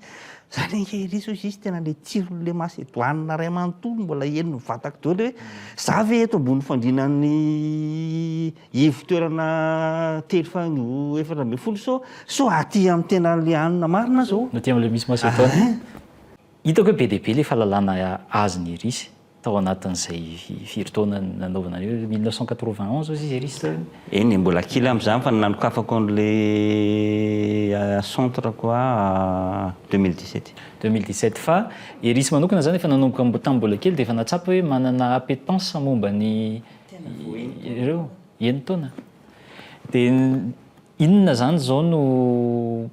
zany ange ery izy hoy izy tena le tsiron'le Macédoine iray manontolo mbola henon'ny vatako daholo hoe za ve eto ambony fandrianan'ny Ivo-toerana telo faingo 14 sao sao aty amin'ny tena le hanina marina zao. Aty amin'ilay misy Macédoine. Hitako hoe be dia be ilay fahalalana azon'i Iris tao anatin'izay firy taona nanaovana an'io, 1991 hozy izy Iris teo. Eny e, mbola kely amin'izany fa nanokafako an'ilay centre quoi 2017. 2017 fa Iris manokana izany efa nanomboka tamin'ny mbola kely dia efa nahatsapa hoe manana appétence momba ny Ireo, enin-taona. Dia inona izany izao no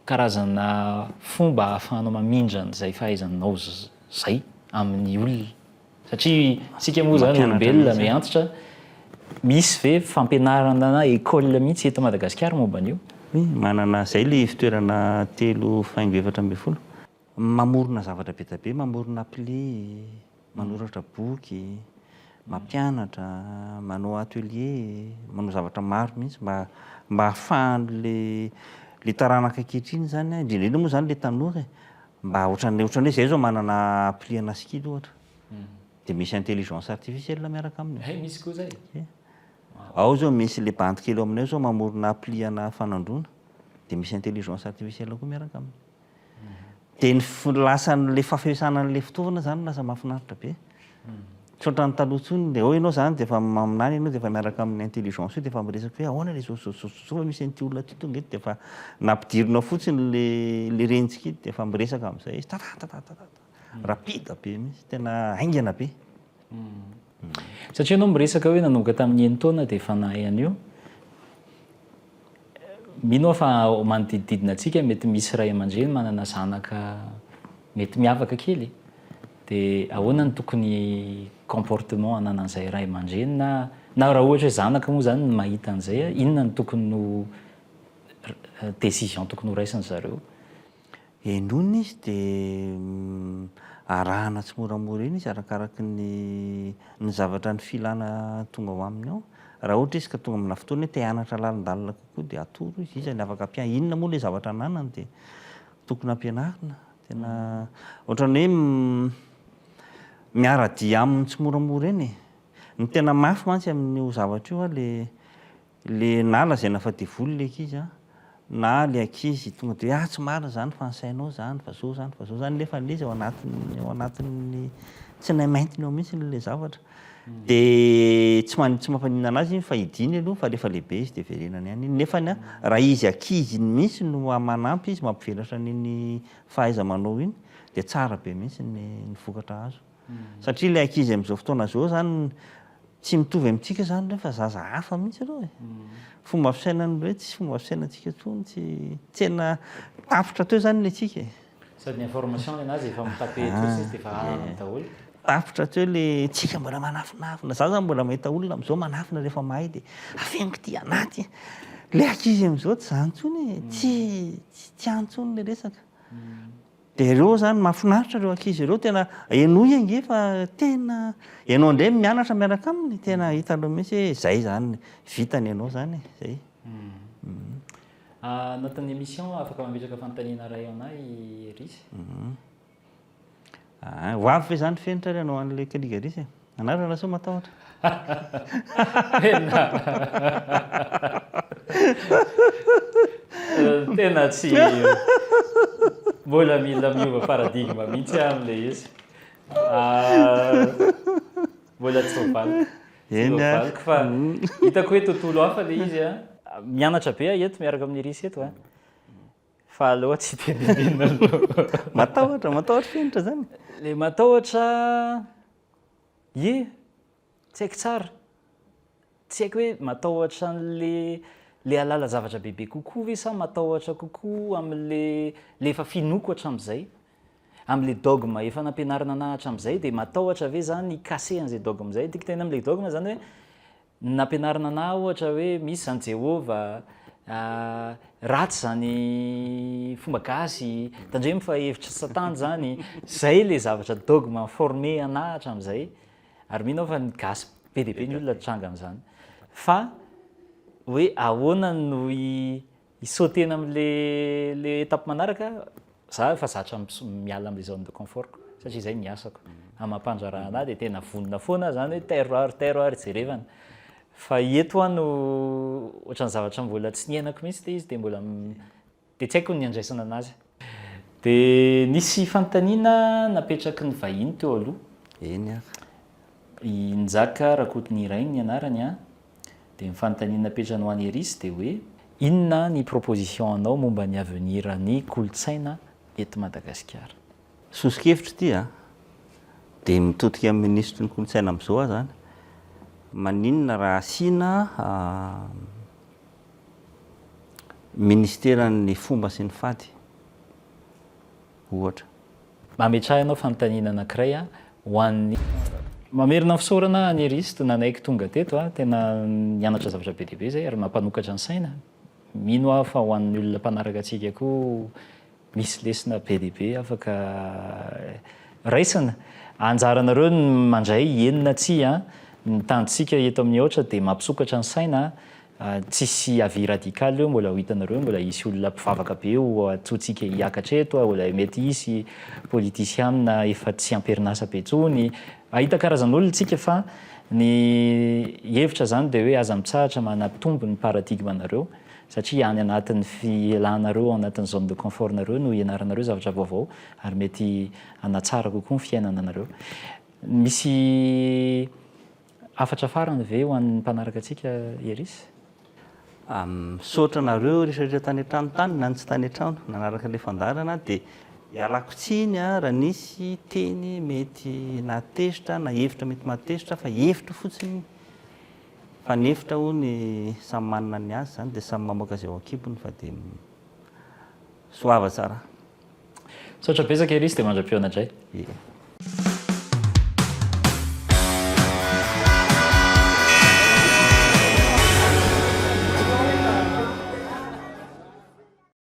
karazana fomba ahafahanao mamindra an'izay fahaizanao izay amin'ny olona? Satria isika moa izany olombelona miantitra, misy ve fampianarana na école mihitsy eto Madagasikara momba an'io? Oui, manana izay ilay ivotoerana telo faingo 14. Mamorona zavatra be dia be, mamorona appli, manoratra boky, mampianatra, manao atelier, manao zavatra maro mihitsy mba mba ahafahan'le le taranaka ankehitriny zany an, indrindra indrindra moa zany le tanora e, mba ohatran'ny ohatran'ny hoe zay zao manana appli ana skill ohatra, de misy intelligence artificielle miaraka aminy. Hay misy koa zay? Ie. Ao zao misy le bandy kely ao aminay ao zao mamorona appli ana fanandroana, de misy intelligence artificielle koa miaraka aminy. Dia ny lasan'ilay fampiasana an'ilay fitaovana izany lasa mahafinaritra be. Tsy ohatran'ny taloha intsony, dia ao ianao izany dia efa maminany ianao dia efa miaraka amin'ny intelligence io dia efa miresaka hoe ahoana ilay izao izao izao izao fa misy an'ity olona ity tonga eto dia efa nampidirinao fotsiny ilay ilay rentsika iny dia efa miresaka amin'izay izy tatatatata rapide be mihitsy, tena haingana be. Satria ianao miresaka hoe nanomboka tamin'ny enin-taona dia efa nahay an'io. Mino aho fa manodidididina antsika mety misy ray aman-dreny manana zanaka mety miavaka kely. Dia ahoana no tokony comportement ananan'izay ray aman-dreny na na raha ohatra hoe zanaka moa izany no mahita an'izay, inona no tokony ho décision tokony ho raisin-dry zareo? Henoina izy dia arahana tsimoramora eny izy arakaraky ny ny zavatra ny filana tonga ao aminy ao. Raha ohatra izy ka tonga amina fotoana hoe te hianatra lalindalina kokoa dia atoro izy, iza ny afaka ampianarina, inona moa ilay zavatra ananany dia tokony ampianarina. Tena ohatran'ny hoe miara-dia aminy tsimoramora eny e. Ny tena mafy mantsy amin'io zavatra io an, le le na lazaina fa devoly le ankizy an, na le ankizy tonga dia hoe ah tsy marina izany fa ny sainao izany, fa zao izany, fa zao izany, nefa le izy ao anatin'ny ao anatin'ny tsinay maintiny ao mihitsy le zavatra. Dia tsy man- tsy mampaninona anazy iny fa hidiany aloha fa rehefa lehibe izy dia verenany ihany iny. Nefany an, raha izy ankizy iny mihitsy no manampy izy mampivelatra an'iny fahaiza-manao iny dia tsara be mihitsy ny ny vokatra azo. Satria ilay ankizy amin'izao fotoana izao izany tsy mitovy amintsika izany ireo fa zaza hafa mihitsy ireo e. Fomba fisainan'ireo tsy fomba fisainantsika intsony, tsy tena tapitra teo izany ny antsika e. Sady ny information nenazy efa mi-taper eto izy dia efa ananany daholo. Tapitra teo le tsika mbola manafinafina, za zany mbola mahita olona amzao manafina rehefa mahay de afeniko ty anaty, le ankizy amzao tsy zany tsony e, tsy tsy any tsony le resaka, de reo zany mahafinaritra reo ankizy reo tena henoy ange fa tena enao ndray mianatra miaraka aminy tena hitanao mihitsy hoe zay zany vitany enao zany e, zay. Anatin'ny émission afaka mametraka fanontaniana iray anah i Risy. Ah, ho avy ve zany fenitra ary hanao an'ilay Caligaris e? Anarana sao matahotra? Tena tena tsy mbola mila miova paradigme mihitsy aho amin'ilay izy. Ah, mbola tsy voavaliko. Tsy voavaliko fa hitako hoe tontolo hafa ilay izy a. Mianatra be aho eto miaraka amin'i Iris eto a. Fa aleo tsy tenenina aloha. Matahotra, matahotra fenitra zany? Le matahotra, ie, tsy haiko tsara. Tsy haiko hoe matahotra an'le le hahalala zavatra bebe kokoa ve sa matahotra kokoa amin'le le efa finoako hatramin'izay. Amin'le dogme efa nampianarina anah hatramin'izay dia matahotra ve za ny hi-casser an'izay dogme izay. Tiako tenenina amin'le dogme zany hoe Ny nampianarina anah ohatra hoe misy izany Jehovah, ratsy izany fomba gasy, tandremo fa hevitry satana izany, izay ilay zavatra dogme ni-former anah hatramin'izay, ary mino aho fa ny gasy be dia be ny olona tranga amin'izany. Fa hoe ahoana no hi-sauter-na amin'ilay ilay étape manaraka, Za efa zatra miala amle zone de confort-ko satria izay ny asako. Amin'ny maha mpandraharaha anahy dia tena vonona foana aho zany hoe tairo ary tairo ary jerevana. Fa eto aho no ohatran'ny zavatra mbola tsy niainako mihitsy ilay izy dia mbola dia tsy haiko ny handraisana anazy. Dia nisy fanontaniana napetraky ny vahiny teo aloha. Eny ary. I Njaka Rakotonirainy ny anarany an. Dia ny fanontaniana napetrany ho an'i Eris dia hoe. Inona ny proposition anao momba ny avenir ny kolontsaina eto Madagasikara? Soso-kevitra ity an! Dia mitodika amin'ny minisitry ny kolontsaina amin'izao aho izany, maninona raha asiana ministeran'ny fomba sy ny fady ohatra? Mametraha ianao fanontaniana anankiray ho an'ny. Mamerina ny fisaorana an'i Erist nanaiky tonga teto a, tena nianatra zavatra be dia be izay ary mampanokatra ny saina. Mino aho fa ho an'ny olona mpanaraka antsika koa misy lesona be dia be afaka raisina. Anjaranareo ny mandray eny na tsia. Ny tanjontsika eto amin'ny Aotra dia mampisokatra ny saina Tsisy avis radical eo, mbola ho hitanareo, mbola hisy olona mpivavaka be ho antsointsika hiakatra eto, mbola mety hisy politisiana efa tsy amperin'asa be intsony, hahita karazan'olona tsika fa ny hevitra zany dia hoe aza mitsahatra manatombo ny paradigme nareo satria any anatin'ny fialanareo ao anatin'ny zone de confort nareo no hianaranareo zavatra vaovao ary mety hanatsara kokoa ny fiainananareo. Misy Hafatra farany ve ho an'ny mpanaraka antsika Eris? Misaotra anareo rehetra rehetra tany an-trano tany na ny tsy tany an-trano nanaraka ilay fandaharana dia ialako tsiny raha nisy teny mety nahatezitra na hevitra mety mahatezitra fa hevitra fotsiny fa ny hevitra hono samy manana ny azy izany dia samy mamoaka izay ao an-kibony fa dia soava tsara. Misaotra betsaka Eris dia mandra-pihaona indray. Ie.